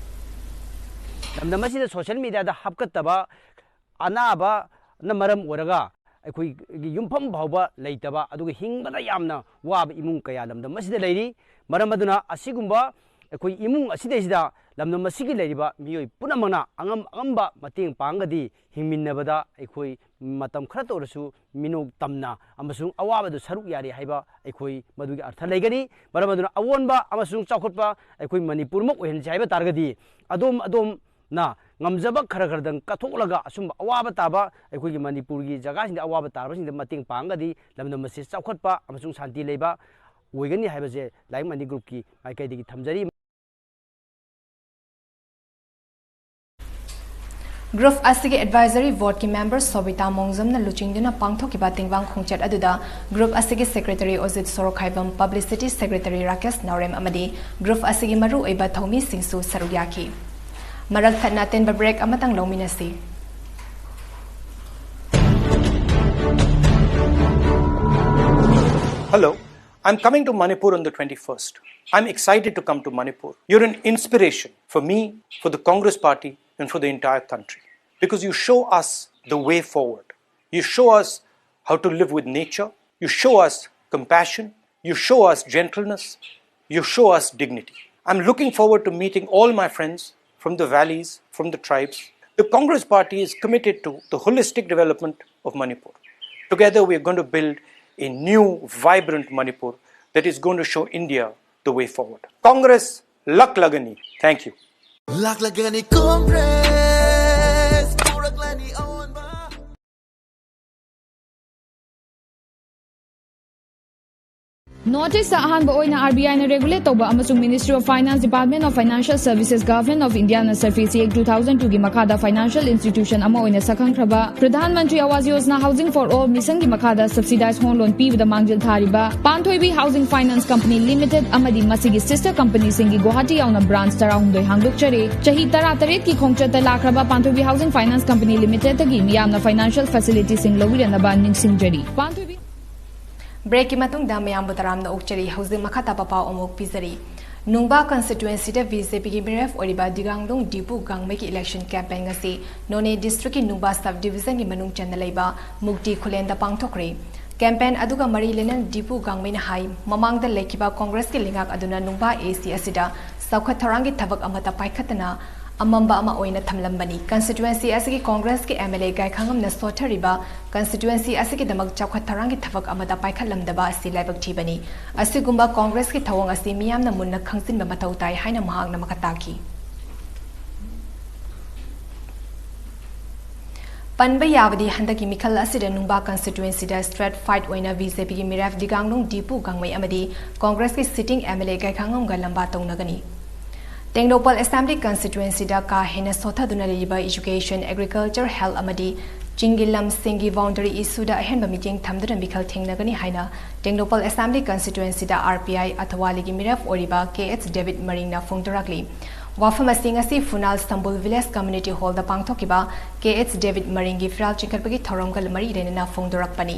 ꯂꯝꯗꯝ ꯑꯁꯤꯗ social mediaꯗ ꯍꯥꯞꯀꯠꯇꯕ ꯑꯅꯥꯕꯅ ꯃꯔꯝ ꯑꯣꯏꯔꯒ ꯑꯩꯈꯣꯏꯒꯤ ꯌꯨꯝꯐꯝ ꯐꯥꯎꯕ ꯂꯩꯇꯕ, ꯑꯗꯨꯒ ꯍꯤꯡꯕꯗ ꯌꯥꯝꯅ ꯋꯥꯕ ꯏꯃꯨꯡ ꯀꯌꯥ ꯂꯝꯗꯝ ꯑꯁꯤꯗ ꯂꯩꯔꯤ꯫ ꯃꯔꯝ ꯑꯗꯨꯅ ꯑꯁꯤꯒꯨꯝꯕ ꯑꯩꯈꯣꯏ ꯏꯃꯨꯡ ꯑꯁꯤꯗꯩꯁꯤꯗ ꯂꯝꯗꯝ ꯑꯁꯤꯒꯤ ꯂꯩꯔꯤꯕ ꯃꯤꯑꯣꯏ ꯄꯨꯝꯅꯃꯛꯅ ꯑꯉꯝ ꯑꯉꯝꯕ ꯃꯇꯦꯡ ꯄꯥꯡꯒꯗꯤ ꯍꯤꯡꯃꯤꯟꯅꯕꯗ ꯑꯩꯈꯣꯏ ꯃꯇꯝ ꯈꯔꯇ ꯑꯣꯏꯔꯁꯨ ꯃꯤꯅꯣꯛ ꯇꯝꯅ ꯑꯃꯁꯨꯡ ꯑꯋꯥꯕꯗ ꯁꯔꯨꯛ ꯌꯥꯔꯤ ꯍꯥꯏꯕ ꯑꯩꯈꯣꯏ ꯃꯗꯨꯒꯤ ꯑꯔꯊ ꯂꯩꯒꯅꯤ꯫ ꯃꯔꯝ ꯑꯗꯨꯅ ꯑꯑꯣꯟꯕ ꯑꯃꯁꯨꯡ ꯆꯥꯎꯈꯠꯄ ꯑꯩꯈꯣꯏ ꯃꯅꯤꯄꯨꯔꯃꯛ ꯑꯣꯏꯍꯟꯁꯤ ꯍꯥꯏꯕ ꯇꯥꯔꯒꯗꯤ ꯑꯗꯣꯝ ꯑꯗꯣꯝꯅ ꯉꯝꯖꯕ ꯈꯔ ꯈꯔꯗꯪ ꯀꯠꯊꯣꯛꯂꯒ ꯑꯁꯨꯝꯕ ꯑꯋꯥꯕ ꯇꯥꯕ ꯑꯩꯈꯣꯏꯒꯤ ꯃꯅꯤꯄꯨꯔꯒꯤ ꯖꯒꯥꯁꯤꯡꯗ ꯑꯋꯥꯕ ꯇꯥꯔꯕꯁꯤꯡꯗ ꯃꯇꯦꯡ ꯄꯥꯡꯉꯒꯗꯤ ꯂꯝꯗꯝ ꯑꯁꯤ ꯆꯥꯎꯈꯠꯄ ꯑꯃꯁꯨꯡ ꯁꯥꯟꯇꯤ ꯂꯩꯕ ꯑꯣꯏꯒꯅꯤ ꯍꯥꯏꯕꯁꯦ ꯂꯥꯏꯔꯤꯛ ꯃꯅꯤ ꯒ꯭ꯔꯨꯞꯀꯤ ꯃꯥꯏꯀꯩꯗꯒꯤ ꯊꯝꯖꯔꯤ꯫ ꯒ꯭ꯔꯨꯞ ꯑꯁꯤꯒꯤ ꯑꯦꯗꯚꯥꯏꯖꯔꯤ ꯕꯣꯔꯗꯀꯤ ꯃꯦꯝꯕꯔ ꯁꯣꯕꯤꯇꯥ ꯃꯣꯡꯖꯝꯅ ꯂꯨꯆꯤꯡꯗꯨꯅ ꯄꯥꯡꯊꯣꯛꯈꯤꯕ ꯇꯦꯡꯕꯥꯡ ꯈꯣꯡꯆꯠ ꯑꯗꯨꯗ ꯒ꯭ꯔꯨꯞ ꯑꯁꯤꯒꯤ ꯁꯦꯀ꯭ꯔꯦꯇꯔꯤ ꯑꯣꯖꯤꯠ ꯁꯣꯔꯣꯛꯈꯥꯏꯕꯝ, ꯄꯕ꯭ꯂꯤꯁꯤꯇꯤ ꯁꯦꯀ꯭ꯔꯦꯇꯔꯤ ꯔꯥꯀꯦꯁ ꯅꯥꯎꯔꯦꯝ ꯑꯃꯗꯤ ꯒ꯭ꯔꯨꯞ ꯑꯁꯤꯒꯤ ꯃꯔꯨꯑꯣꯏꯕ ꯊꯧꯃꯤꯁꯤꯡꯁꯨ ꯁꯔꯨꯛ ꯌꯥꯈꯤ꯫ ꯃꯔꯛ ꯊꯠꯅ ꯑꯇꯦꯟꯕ ꯕ꯭ꯔꯦꯛ ꯑꯃꯇꯪ ꯂꯧꯃꯤꯟꯅꯁꯤ꯫ Hello, I'm coming to Manipur on the twenty-first. I'm excited to come to Manipur. You're an inspiration for me, for the Congress Party, and for the entire country because you show us the way forward. You show us how to live with nature. You show us compassion. You show us gentleness. You show us dignity. I'm looking forward to meeting all my friends from the valleys, from the tribes. The Congress Party is committed to the holistic development of Manipur. Together, we are going to build a new, vibrant Manipur that is going to show India the way forward. Congress, ꯂꯥꯛꯂꯒꯅꯤ. Thank you. ꯂꯥꯛꯂꯒꯅꯤ Congress, ꯄꯨꯔꯛꯂꯅꯤ ꯑꯑꯣꯟꯕ. North East ꯑꯍꯥꯟꯕ ꯑꯣꯏꯅ RBIꯅ regulate ꯇꯧꯕ ꯑꯃꯁꯨꯡ Ministry of Finance, Department of Financial Services, Government of Indiaꯅ SARFAESI Act two thousand twoꯒꯤ ꯃꯈꯥꯗ financial institution ꯑꯃ ꯑꯣꯏꯅ ꯁꯛꯈꯪꯈ꯭ꯔꯕ Pradhan Mantri Awas Yojana Housing for All missionꯒꯤ ꯃꯈꯥꯗ subsidized home loan ꯄꯤꯕꯗ ꯃꯥꯡꯖꯤꯜ ꯊꯥꯔꯤꯕ ꯄꯥꯟꯊꯣꯏꯕꯤ Housing Finance Company Limited ꯑꯃꯗꯤ ꯃꯁꯤꯒꯤ sister companyꯁꯤꯡꯒꯤ ꯒꯨꯋꯥꯍꯥꯇꯤ ꯌꯥꯎꯅ branch ꯇꯔꯥꯍꯨꯝꯗꯣꯏ ꯍꯥꯡꯗꯣꯛꯆꯔꯦ꯫ ꯆꯍꯤ ꯇꯔꯥꯇꯔꯦꯠꯀꯤ ꯈꯣꯡꯆꯠꯇ ꯂꯥꯛꯈ꯭ꯔꯕ ꯄꯥꯟꯊꯣꯏꯕꯤ Housing Finance Company Limitedꯇꯒꯤ ꯃꯤꯌꯥꯝꯅ financial facilityꯁꯤꯡ ꯂꯧꯕꯤꯔꯅꯕ ꯅꯤꯡꯁꯤꯡꯖꯔꯤ꯫ ꯄꯥꯟꯊꯣꯏꯕꯤ ꯕ꯭ꯔꯦꯛꯀꯤ ꯃꯇꯨꯡꯗ ꯃꯌꯥꯝꯕꯨ ꯇꯔꯥꯝꯅ ꯑꯣꯛꯆꯔꯤ꯫ ꯍꯧꯖꯤꯛ ꯃꯈꯥ ꯇꯥꯕ ꯄꯥꯎ ꯑꯃꯨꯛ ꯄꯤꯖꯔꯤ꯫ ꯅꯨꯡꯕꯥ constituencyꯗ BJPꯒꯤ ꯃꯤꯔꯦꯞ ꯑꯣꯏꯔꯤꯕ ꯗꯤꯒꯥꯡꯂꯨꯡ ꯗꯤꯄꯨ ꯒꯥꯡꯃꯩꯒꯤ election campaign ꯉꯁꯤ ꯅꯣꯅꯦ districtꯀꯤ ꯅꯨꯡꯕꯥ subdivisionꯒꯤ ꯃꯅꯨꯡ ꯆꯟꯅ ꯂꯩꯕ ꯃꯨꯛꯇꯤ ꯈꯨꯂꯦꯟꯗ ꯄꯥꯡꯊꯣꯛꯈ꯭ꯔꯦ꯫ Campaign ꯑꯗꯨꯒ ꯃꯔꯤ ꯂꯩꯅꯅ ꯗꯤꯄꯨ ꯒꯥꯡꯃꯩꯅ ꯍꯥꯏ, ꯃꯃꯥꯡꯗ ꯂꯩꯈꯤꯕ Congressꯀꯤ ꯂꯩꯉꯥꯛ ꯑꯗꯨꯅ ꯅꯨꯡꯕꯥ AC ꯑꯁꯤꯗ ꯆꯥꯎꯈꯠ ꯊꯧꯔꯥꯡꯒꯤ ꯊꯕꯛ ꯑꯃꯠꯇ ꯄꯥꯏꯈꯠꯇꯅ ꯑꯃꯝꯕ ꯑꯃ ꯑꯣꯏꯅ ꯊꯝꯂꯝꯕꯅꯤ꯫ Constituency ꯑꯁꯤꯒꯤ Congressꯀꯤ MLA ꯒꯥꯏꯈꯥꯉꯝꯅ ꯁꯣꯠꯊꯔꯤꯕ constituency ꯑꯁꯤꯒꯤꯗꯃꯛ ꯆꯥꯎꯈꯠ ꯊꯧꯔꯥꯡꯒꯤ ꯊꯕꯛ ꯑꯃꯠꯇ ꯄꯥꯏꯈꯠꯂꯝꯗꯕ ꯑꯁꯤ ꯂꯥꯏꯕꯛ ꯊꯤꯕꯅꯤ꯫ ꯑꯁꯤꯒꯨꯝꯕ Congressꯀꯤ ꯊꯧꯑꯣꯡ ꯑꯁꯤ ꯃꯤꯌꯥꯝꯅ ꯃꯨꯟꯅ ꯈꯪꯖꯤꯟꯕ ꯃꯊꯧ ꯇꯥꯏ ꯍꯥꯏꯅ ꯃꯍꯥꯛꯅ ꯃꯈꯥ ꯇꯥꯈꯤ꯫ ꯄꯟꯕ ꯌꯥꯕꯗꯤ ꯍꯟꯗꯛꯀꯤ ꯃꯤꯈꯜ ꯑꯁꯤꯗ ꯅꯨꯡꯕꯥ constituencyꯗ straight fight ꯑꯣꯏꯅ BJPꯒꯤ ꯃꯤꯔꯦꯞ ꯗꯤꯒꯥꯡꯂꯨꯡ ꯗꯤꯄꯨ ꯒꯥꯡꯃꯩ ꯑꯃꯗꯤ Congressꯀꯤ sitting MLA ꯒꯥꯏꯈꯥꯉꯝꯒ ꯂꯝꯕꯥ ꯇꯧꯅꯒꯅꯤ꯫ ꯇꯦꯡꯅꯧꯄꯜ Assembly constituencyꯗ ꯀꯥ ꯍꯦꯟꯅ ꯁꯣꯠꯊꯗꯨꯅ ꯂꯩꯔꯤꯕ education, agriculture, health ꯑꯃꯗꯤ ꯆꯤꯡꯒꯤ ꯂꯝꯁꯤꯡꯒꯤ boundary issueꯗ ꯑꯍꯦꯟꯕ ꯃꯤꯠꯌꯦꯡ ꯊꯝꯗꯨꯅ ꯃꯤꯈꯜ ꯊꯦꯡꯅꯒꯅꯤ ꯍꯥꯏꯅ ꯇꯦꯡꯅꯧꯄꯜ Assembly constituencyꯗ RPI ꯑꯊꯋꯥꯂꯤꯒꯤ ꯃꯤꯔꯦꯞ ꯑꯣꯏꯔꯤꯕ KH ꯗꯦꯕꯤꯠ ꯃꯔꯤꯡꯅ ꯐꯣꯡꯗꯣꯔꯛꯂꯤ꯫ ꯋꯥꯐꯝ ꯑꯁꯤ ꯉꯁꯤ ꯐꯨꯅꯥꯜ ꯁꯝꯕꯨꯜ Village Community Hallꯗ ꯄꯥꯡꯊꯣꯛꯈꯤꯕ KH ꯗꯦꯕꯤꯠ ꯃꯔꯤꯡꯒꯤ ꯐꯤꯔꯥꯜ ꯆꯤꯡꯈꯠꯄꯒꯤ ꯊꯧꯔꯝꯒ ꯃꯔꯤ ꯂꯩꯅꯅ ꯐꯣꯡꯗꯣꯔꯛꯄꯅꯤ꯫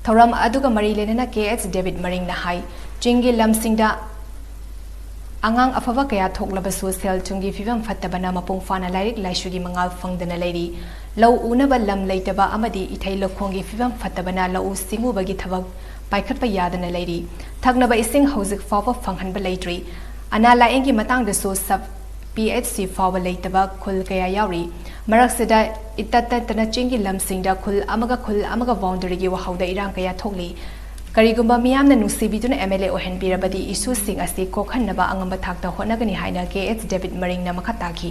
ꯊꯧꯔꯝ ꯑꯗꯨꯒ ꯃꯔꯤ ꯂꯩꯅꯅ KH ꯗꯦꯕꯤꯠ ꯃꯔꯤꯡꯅ ꯍꯥꯏ, ꯆꯤꯡꯒꯤ ꯂꯝꯁꯤꯡꯗ ꯑꯉꯥꯡ ꯑꯐꯕ ꯀꯌꯥ ꯊꯣꯛꯂꯕꯁꯨ ꯁꯦꯜ ꯊꯨꯝꯒꯤ ꯐꯤꯕꯝ ꯐꯠꯇꯕꯅ ꯃꯄꯨꯡ ꯐꯥꯅ ꯂꯥꯏꯔꯤꯛ ꯂꯥꯏꯁꯨꯒꯤ ꯃꯉꯥꯜ ꯐꯪꯗꯅ ꯂꯩꯔꯤ꯫ ꯂꯧ ꯎꯅꯕ ꯂꯝ ꯂꯩꯇꯕ ꯑꯃꯗꯤ ꯏꯊꯩ ꯂꯧꯈꯣꯡꯒꯤ ꯐꯤꯕꯝ ꯐꯠꯇꯕꯅ ꯂꯧꯎ ꯁꯤꯡꯎꯕꯒꯤ ꯊꯕꯛ ꯄꯥꯏꯈꯠꯄ ꯌꯥꯗꯅ ꯂꯩꯔꯤ꯫ ꯊꯛꯅꯕ ꯏꯁꯤꯡ ꯍꯧꯖꯤꯛ ꯐꯥꯎꯕ ꯐꯪꯍꯟꯕ ꯂꯩꯇ꯭ꯔꯤ꯫ ꯑꯅꯥ ꯂꯥꯌꯦꯡꯒꯤ ꯃꯇꯥꯡꯗꯁꯨ sub PHC ꯐꯥꯎꯕ ꯂꯩꯇꯕ ꯈꯨꯜ ꯀꯌꯥ ꯌꯥꯎꯔꯤ꯫ ꯃꯔꯛꯁꯤꯗ ꯏꯇꯠ ꯇꯠꯇꯅ ꯆꯤꯡꯒꯤ ꯂꯝꯁꯤꯡꯗ ꯈꯨꯜ ꯑꯃꯒ ꯈꯨꯜ ꯑꯃꯒ boundaryꯒꯤ ꯋꯥꯍꯧꯗ ꯏꯔꯥꯡ ꯀꯌꯥ ꯊꯣꯛꯂꯤ꯫ ꯀꯔꯤꯒꯨꯝꯕ ꯃꯤꯌꯥꯝꯅ ꯅꯨꯡꯁꯤꯕꯤꯗꯨꯅ MLA ꯑꯣꯏꯍꯟꯕꯤꯔꯕꯗꯤ issueꯁꯤꯡ ꯑꯁꯤ ꯀꯣꯛꯍꯟꯅꯕ ꯑꯉꯝꯕ ꯊꯥꯛꯇ ꯍꯣꯠꯅꯒꯅꯤ ꯍꯥꯏꯅ KH ꯗꯦꯕꯤꯠ ꯃꯔꯤꯡꯅ ꯃꯈꯥ ꯇꯥꯈꯤ꯫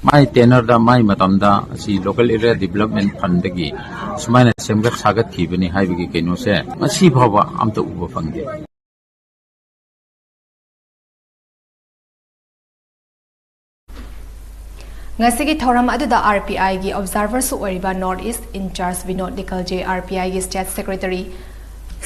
ꯃꯥꯏ tenureꯗ, ꯃꯥꯏ ꯃꯇꯝꯗ ꯑꯁꯤ Local Area Development Fundꯗꯒꯤ ꯁꯨꯃꯥꯏꯅ ꯁꯦꯝꯒꯠ ꯁꯥꯒꯠꯈꯤꯕꯅꯤ ꯍꯥꯏꯕꯒꯤ ꯀꯩꯅꯣꯁꯦ ꯉꯁꯤ ꯐꯥꯎꯕ ꯑꯝꯇ ꯎꯕ ꯐꯪꯗꯦ꯫ ꯉꯁꯤꯒꯤ ꯊꯧꯔꯝ ꯑꯗꯨꯗ RPIꯒꯤ observerꯁꯨ ꯑꯣꯏꯔꯤꯕ North East in-charge Vinod ꯅꯤꯀꯜꯖꯦ, RPIꯒꯤ State Secretary,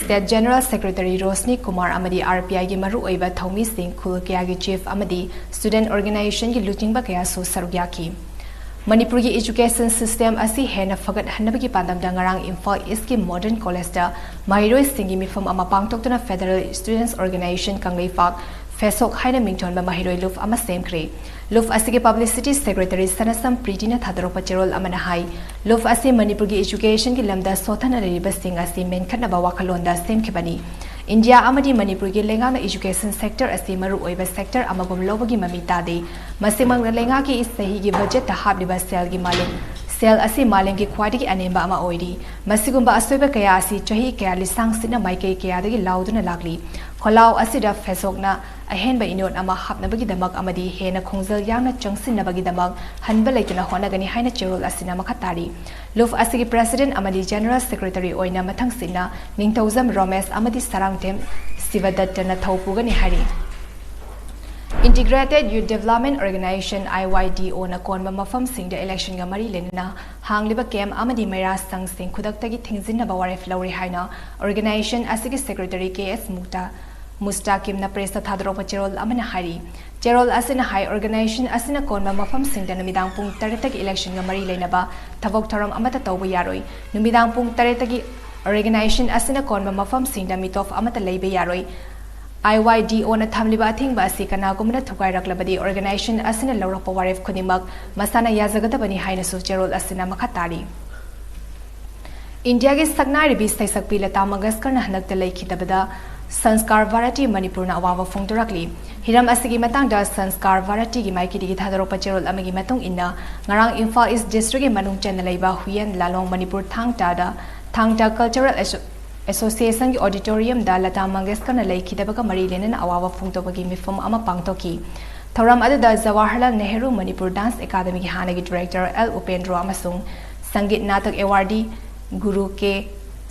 State General Secretary Roshni Kumar ꯑꯃꯗꯤ RPIꯒꯤ ꯃꯔꯨꯑꯣꯏꯕ ꯊꯧꯃꯤꯁꯤꯡ, ꯈꯨꯜ ꯀꯌꯥꯒꯤ chief ꯑꯃꯗꯤ student organizationꯒꯤ ꯂꯨꯆꯤꯡꯕ ꯀꯌꯥꯁꯨ ꯁꯔꯨꯛ ꯌꯥꯈꯤ꯫ ꯃꯅꯤꯄꯨꯔꯒꯤ education system ꯑꯁꯤ ꯍꯦꯟꯅ ꯐꯒꯠꯍꯟꯅꯕꯒꯤ ꯄꯥꯟꯗꯝꯗ ꯉꯔꯥꯡ ꯏꯝꯐꯥꯜ Eastꯀꯤ Modern Collegeꯇ ꯃꯍꯩꯔꯣꯏꯁꯤꯡꯒꯤ ꯃꯤꯐꯝ ꯑꯃ ꯄꯥꯡꯊꯣꯛꯇꯨꯅ Federal Students Organization ꯀꯪꯂꯩꯄꯥꯛ, ꯐꯦꯁꯣꯛ ꯍꯥꯏꯅ ꯃꯤꯡꯊꯣꯟꯕ ꯃꯍꯩꯔꯣꯏ ꯂꯨꯞ ꯑꯃ ꯁꯦꯝꯈ꯭ꯔꯦ꯫ ꯂꯨꯞ ꯑꯁꯤꯒꯤ publicity secretary ꯁꯅꯁꯝ ꯄ꯭ꯔꯤꯇꯤꯅ ꯊꯥꯗꯣꯔꯛꯄ ꯆꯦꯔꯣꯜ ꯑꯃꯅ ꯍꯥꯏ, ꯂꯨꯞ ꯑꯁꯤ ꯃꯅꯤꯄꯨꯔꯒꯤ educationꯒꯤ ꯂꯝꯗ ꯁꯣꯠꯊꯅ ꯂꯩꯔꯤꯕꯁꯤꯡ ꯑꯁꯤ ꯃꯦꯟꯈꯠꯅꯕ ꯋꯥꯈꯜꯂꯣꯟꯗ ꯁꯦꯝꯈꯤꯕꯅꯤ꯫ ꯏꯟꯗꯤꯌꯥ ꯑꯃꯗꯤ ꯃꯅꯤꯄꯨꯔꯒꯤ ꯂꯩꯉꯥꯛꯅ education sector ꯑꯁꯤ ꯃꯔꯨꯑꯣꯏꯕ sector ꯑꯃꯒꯨꯝ ꯂꯧꯕꯒꯤ ꯃꯃꯤ ꯇꯥꯗꯦ꯫ ꯃꯁꯤꯃꯛꯅ ꯂꯩꯉꯥꯛꯀꯤ ꯆꯍꯤꯒꯤ budgetꯇ ꯍꯥꯞꯂꯤꯕ ꯁꯦꯜꯒꯤ ꯃꯥꯂꯦꯝ, ꯁꯦꯜ ꯑꯁꯤ ꯃꯥꯂꯦꯝꯒꯤ ꯈ꯭ꯋꯥꯏꯗꯒꯤ ꯑꯅꯦꯝꯕ ꯑꯃ ꯑꯣꯏꯔꯤ꯫ ꯃꯁꯤꯒꯨꯝꯕ ꯑꯁꯣꯏꯕ ꯀꯌꯥ ꯑꯁꯤ ꯆꯍꯤ ꯀꯌꯥ ꯂꯤꯁꯥꯡ ꯁꯤꯠꯅ ꯃꯥꯏꯀꯩ ꯀꯌꯥꯗꯒꯤ ꯂꯥꯎꯗꯨꯅ ꯂꯥꯛꯂꯤ꯫ ꯈꯣꯜꯂꯥꯎ ꯑꯁꯤꯗ ꯐꯦꯁꯣꯛꯅ ꯑꯍꯦꯟꯕ ꯏꯅꯣꯠ ꯑꯃ ꯍꯥꯞꯅꯕꯒꯤꯗꯃꯛ ꯑꯃꯗꯤ ꯍꯦꯟꯅ ꯈꯣꯡꯖꯦꯜ ꯌꯥꯡꯅ ꯆꯪꯁꯤꯟꯅꯕꯒꯤꯗꯃꯛ ꯍꯟꯕ ꯂꯩꯇꯅ ꯍꯣꯠꯅꯒꯅꯤ ꯍꯥꯏꯅ ꯆꯦꯔꯣꯜ ꯑꯁꯤꯅ ꯃꯈꯥ ꯇꯥꯔꯤ꯫ ꯂꯨꯞ ꯑꯁꯤꯒꯤ president ꯑꯃꯗꯤ general secretary ꯑꯣꯏꯅ ꯃꯊꯪꯁꯤꯠꯅ ꯅꯤꯡꯊꯧꯖꯝ ꯔꯣꯃꯦꯁ ꯑꯃꯗꯤ ꯁꯔꯥꯡꯊꯦꯝ ꯁꯤꯕꯗꯠꯇꯅ ꯊꯧ ꯄꯨꯒꯅꯤ ꯍꯥꯏꯔꯤ꯫ Integrated Youth Development Organization, IYDOꯅ ꯀꯣꯟꯕ ꯃꯐꯝꯁꯤꯡꯗ electionꯒ ꯃꯔꯤ ꯂꯩꯅꯅ ꯍꯥꯡꯂꯤꯕ camp ꯑꯃꯗꯤ ꯃꯩꯔꯥ ꯁꯪꯁꯤꯡ ꯈꯨꯗꯛꯇꯒꯤ ꯊꯤꯡꯖꯤꯟꯅꯕ ꯋꯥꯔꯦꯞ ꯂꯧꯔꯦ ꯍꯥꯏꯅ organization ꯑꯁꯤꯒꯤ secretary ꯀꯦ ꯑꯦꯁ ꯃꯨꯛꯇ ꯃꯨꯁꯇꯥꯀꯤꯝꯅ pressꯇ ꯊꯥꯗꯣꯔꯛꯄ ꯆꯦꯔꯣꯜ ꯑꯃꯅ ꯍꯥꯏꯔꯤ꯫ ꯆꯦꯔꯣꯜ ꯑꯁꯤꯅ ꯍꯥꯏ, organization ꯑꯁꯤꯅ ꯀꯣꯟꯕ ꯃꯐꯝꯁꯤꯡꯗ ꯅꯨꯃꯤꯗꯥꯡ ꯄꯨꯡ ꯇꯔꯦꯠꯇꯒꯤ electionꯒ ꯃꯔꯤ ꯂꯩꯅꯕ ꯊꯕꯛ ꯊꯧꯔꯝ ꯑꯃꯠꯇ ꯇꯧꯕ ꯌꯥꯔꯣꯏ꯫ ꯅꯨꯃꯤꯗꯥꯡ ꯄꯨꯡ ꯇꯔꯦꯠꯇꯒꯤ organization ꯑꯁꯤꯅ ꯀꯣꯟꯕ ꯃꯐꯝꯁꯤꯡꯗ ꯃꯤꯇꯣꯞ ꯑꯃꯠꯇ ꯂꯩꯕ ꯌꯥꯔꯣꯏ꯫ IYDOꯅ ꯊꯝꯂꯤꯕ ꯑꯊꯤꯡꯕ ꯑꯁꯤ ꯀꯅꯥꯒꯨꯝꯕꯅ ꯊꯨꯒꯥꯏꯔꯛꯂꯕꯗꯤ organization ꯑꯁꯤꯅ ꯂꯧꯔꯛꯄ ꯋꯥꯔꯦꯞ ꯈꯨꯗꯤꯡꯃꯛ ꯃꯁꯥꯅ ꯌꯥꯖꯒꯗꯕꯅꯤ ꯍꯥꯏꯅꯁꯨ ꯆꯦꯔꯣꯜ ꯑꯁꯤꯅ ꯃꯈꯥ ꯇꯥꯔꯤ꯫ ꯏꯟꯗꯤꯌꯥꯒꯤ ꯁꯛꯅꯥꯏꯔꯤꯕꯤ ꯁꯩꯁꯛꯄꯤ ꯂꯇꯥ ꯃꯪꯒꯦꯁꯀꯔꯅ ꯍꯟꯗꯛꯇ ꯂꯩꯈꯤꯗꯕꯗ ꯁꯟꯁꯀꯥꯔ ꯚꯥꯔꯇꯤ ꯃꯅꯤꯄꯨꯔꯅ ꯑꯋꯥꯕ ꯐꯣꯡꯗꯣꯔꯛꯂꯤ꯫ ꯍꯤꯔꯝ ꯑꯁꯤꯒꯤ ꯃꯇꯥꯡꯗ ꯁꯟꯁꯀꯥꯔ ꯚꯥꯔꯇꯤꯒꯤ ꯃꯥꯏꯀꯩꯗꯒꯤ ꯊꯥꯗꯣꯔꯛꯄ ꯆꯦꯔꯣꯜ ꯑꯃꯒꯤ ꯃꯇꯨꯡ ꯏꯟꯅ, ꯉꯔꯥꯡ ꯏꯝꯐꯥꯜ ꯏꯁ districtꯀꯤ ꯃꯅꯨꯡ ꯆꯟꯅ ꯂꯩꯕ ꯍꯨꯌꯦꯟ ꯂꯥꯂꯣꯡ ꯃꯅꯤꯄꯨꯔ ꯊꯥꯡ ꯇꯥꯗ ꯊꯥꯡ ꯇꯥ Cultural Asso-, Associationꯒꯤ auditoriumꯗ ꯂꯇꯥ ꯃꯪꯒꯦꯁꯀꯔꯅ ꯂꯩꯈꯤꯗꯕꯒ ꯃꯔꯤ ꯂꯩꯅꯅ ꯑꯋꯥꯕ ꯐꯣꯡꯗꯣꯛꯄꯒꯤ ꯃꯤꯐꯝ ꯑꯃ ꯄꯥꯡꯊꯣꯛꯈꯤ꯫ ꯊꯧꯔꯝ ꯑꯗꯨꯗ ꯖꯋꯥꯍꯔꯂꯥꯜ ꯅꯦꯍꯔꯨ ꯃꯅꯤꯄꯨꯔ dance academyꯒꯤ ꯍꯥꯟꯅꯒꯤ director ꯑꯦꯜ ꯎꯄꯦꯟꯗ꯭ꯔꯣ ꯑꯃꯁꯨꯡ ꯁꯪꯒꯤꯠ ꯅꯥꯇꯛ awardee ꯒꯨꯔꯨ ꯀꯦ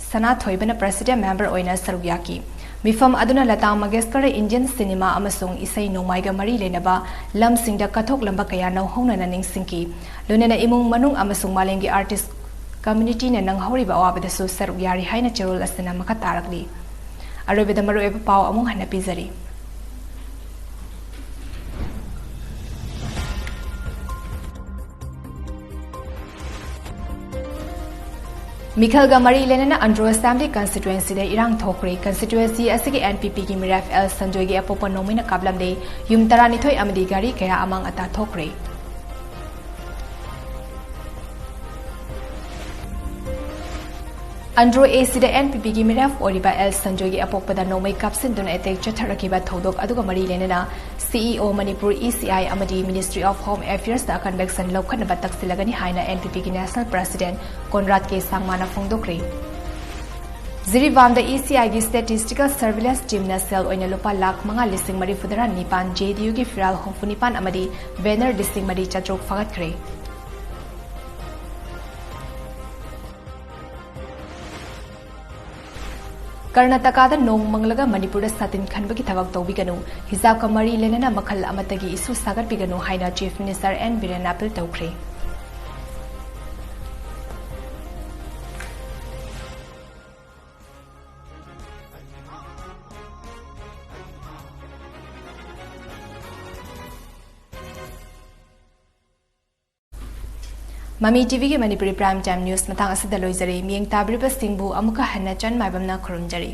ꯁꯅꯥꯊꯣꯏꯕꯅ president member ꯑꯣꯏꯅ ꯁꯔꯨꯛ ꯌꯥꯈꯤ꯫ ꯃꯤꯐꯝ ꯑꯗꯨꯅ ꯂꯇꯥ ꯃꯪꯒꯦꯁꯀꯔ Indian cinema ꯑꯃꯁꯨꯡ ꯏꯁꯩ ꯅꯣꯡꯃꯥꯏꯒ ꯃꯔꯤ ꯂꯩꯅꯕ ꯂꯝꯁꯤꯡꯗ ꯀꯠꯊꯣꯛꯂꯝꯕ ꯀꯌꯥ ꯅꯧꯍꯧꯅꯅ ꯅꯤꯡꯁꯤꯡꯈꯤ꯫ ꯂꯣꯏꯅꯅ ꯏꯃꯨꯡ ꯃꯅꯨꯡ ꯑꯃꯁꯨꯡ ꯃꯥꯂꯦꯝꯒꯤ artist communityꯅ ꯅꯪꯍꯧꯔꯤꯕ ꯑꯋꯥꯕꯗꯁꯨ ꯁꯔꯨꯛ ꯌꯥꯔꯤ ꯍꯥꯏꯅ ꯆꯦꯔꯣꯜ ꯑꯁꯤꯅ ꯃꯈꯥ ꯇꯥꯔꯛꯂꯤ꯫ ꯑꯔꯣꯏꯕꯗ ꯃꯔꯨꯑꯣꯏꯕ ꯄꯥꯎ ꯑꯃꯨꯛ ꯍꯟꯅ ꯄꯤꯖꯔꯤ꯫ ꯃꯤꯈꯜꯒ ꯃꯔꯤ ꯂꯩꯅꯅ ꯑꯟꯗ꯭ꯔꯣ Assembly constituencyꯗ ꯏꯔꯥꯡ ꯊꯣꯛꯈ꯭ꯔꯦ꯫ Constituency ꯑꯁꯤꯒꯤ NPPꯒꯤ ꯃꯤꯔꯦꯞ ꯑꯦꯜ ꯁꯟꯖꯣꯏꯒꯤ ꯑꯄꯣꯛꯄ ꯅꯣꯡꯃꯩꯅ ꯀꯥꯞꯂꯝꯂꯦ꯫ ꯌꯨꯝ ꯇꯔꯥꯅꯤꯊꯣꯏ ꯑꯃꯗꯤ ꯒꯥꯔꯤ ꯀꯌꯥ ꯑꯃꯥꯡ ꯑꯇꯥ ꯊꯣꯛꯈ꯭ꯔꯦ꯫ ꯑꯟꯗ꯭ꯔꯣ ꯑꯦꯁꯤꯗ ꯑꯦꯟ ꯄꯤ ꯄꯤꯒꯤ ꯃꯤꯔꯦꯞ ꯑꯣꯏꯔꯤꯕ ꯑꯦꯜ ꯁꯟꯖꯣꯏꯒꯤ ꯑꯄꯣꯛꯄꯗ ꯅꯣꯡꯃꯩ ꯀꯥꯞꯁꯤꯟꯗꯨꯅ ꯑꯦꯇꯦꯛ ꯆꯠꯊꯔꯛꯈꯤꯕ ꯊꯧꯗꯣꯛ ꯑꯗꯨꯒ ꯃꯔꯤ ꯂꯩꯅꯅ ꯁꯤ ꯏ ꯑꯣ ꯃꯅꯤꯄꯨꯔ ꯏ ꯁꯤ ꯑꯥꯏ ꯑꯃꯗꯤ Ministry of Home Affairsꯇ conviction ꯂꯧꯈꯠꯅꯕ ꯇꯛꯁꯤꯜꯂꯒꯅꯤ ꯍꯥꯏꯅ ꯑꯦꯟ ꯄꯤ ꯄꯤꯒꯤ National President ꯀꯣꯟꯔꯥꯗ ꯀꯦ ꯁꯥꯡꯃꯥꯅ ꯐꯣꯡꯗꯣꯛꯈ꯭ꯔꯦ꯫ ꯖꯤꯔꯤꯕꯥꯝꯗ ꯏ ꯁꯤ ꯑꯥꯏꯒꯤ Statistical Surveillance Teamꯅ ꯁꯦꯜ ꯑꯣꯏꯅ ꯂꯨꯄꯥ ꯂꯥꯈ ꯃꯉꯥ ꯂꯤꯁꯤꯡ ꯃꯔꯤꯐꯨꯇꯔꯥ ꯅꯤꯄꯥꯟ, ꯖꯦ ꯗꯤ ꯌꯨꯒꯤ ꯐꯤꯔꯥꯜ ꯍꯨꯝꯐꯨ ꯅꯤꯄꯥꯟ ꯑꯃꯗꯤ banner ꯂꯤꯁꯤꯡ ꯃꯔꯤ ꯆꯥꯇ꯭ꯔꯨꯛ ꯐꯥꯒꯠꯈ꯭ꯔꯦ꯫ ꯀꯔꯅꯥꯇꯀꯥꯗ ꯅꯣꯡ ꯃꯪꯂꯒ ꯃꯅꯤꯄꯨꯔꯗ ꯁꯥꯇꯤꯟ ꯈꯟꯕꯒꯤ ꯊꯕꯛ ꯇꯧꯕꯤꯒꯅꯨ, ꯍꯤꯖꯥꯕꯀ ꯃꯔꯤ ꯂꯩꯅꯅ ꯃꯈꯜ ꯑꯃꯠꯇꯒꯤ ꯏꯁꯨ ꯁꯥꯒꯠꯄꯤꯒꯅꯨ ꯍꯥꯏꯅ Chief Minister ꯑꯦꯟ ꯕꯤꯔꯦꯟꯅ appeal ꯇꯧꯈ꯭ꯔꯦ꯫ ꯃꯃꯤ ꯇꯤꯚꯤꯒꯤ ꯃꯅꯤꯄꯨꯔꯤ Prime Time News ꯃꯇꯥꯡ ꯑꯁꯤꯗ ꯂꯣꯏꯖꯔꯦ꯫ ꯃꯤꯠꯌꯦꯡ ꯇꯥꯕꯤꯔꯤꯕꯁꯤꯡꯕꯨ ꯑꯃꯨꯛꯀ ꯍꯟꯅ ꯆꯟ ꯃꯥꯏꯕꯝꯅ ꯈꯨꯔꯨꯝꯖꯔꯤ꯫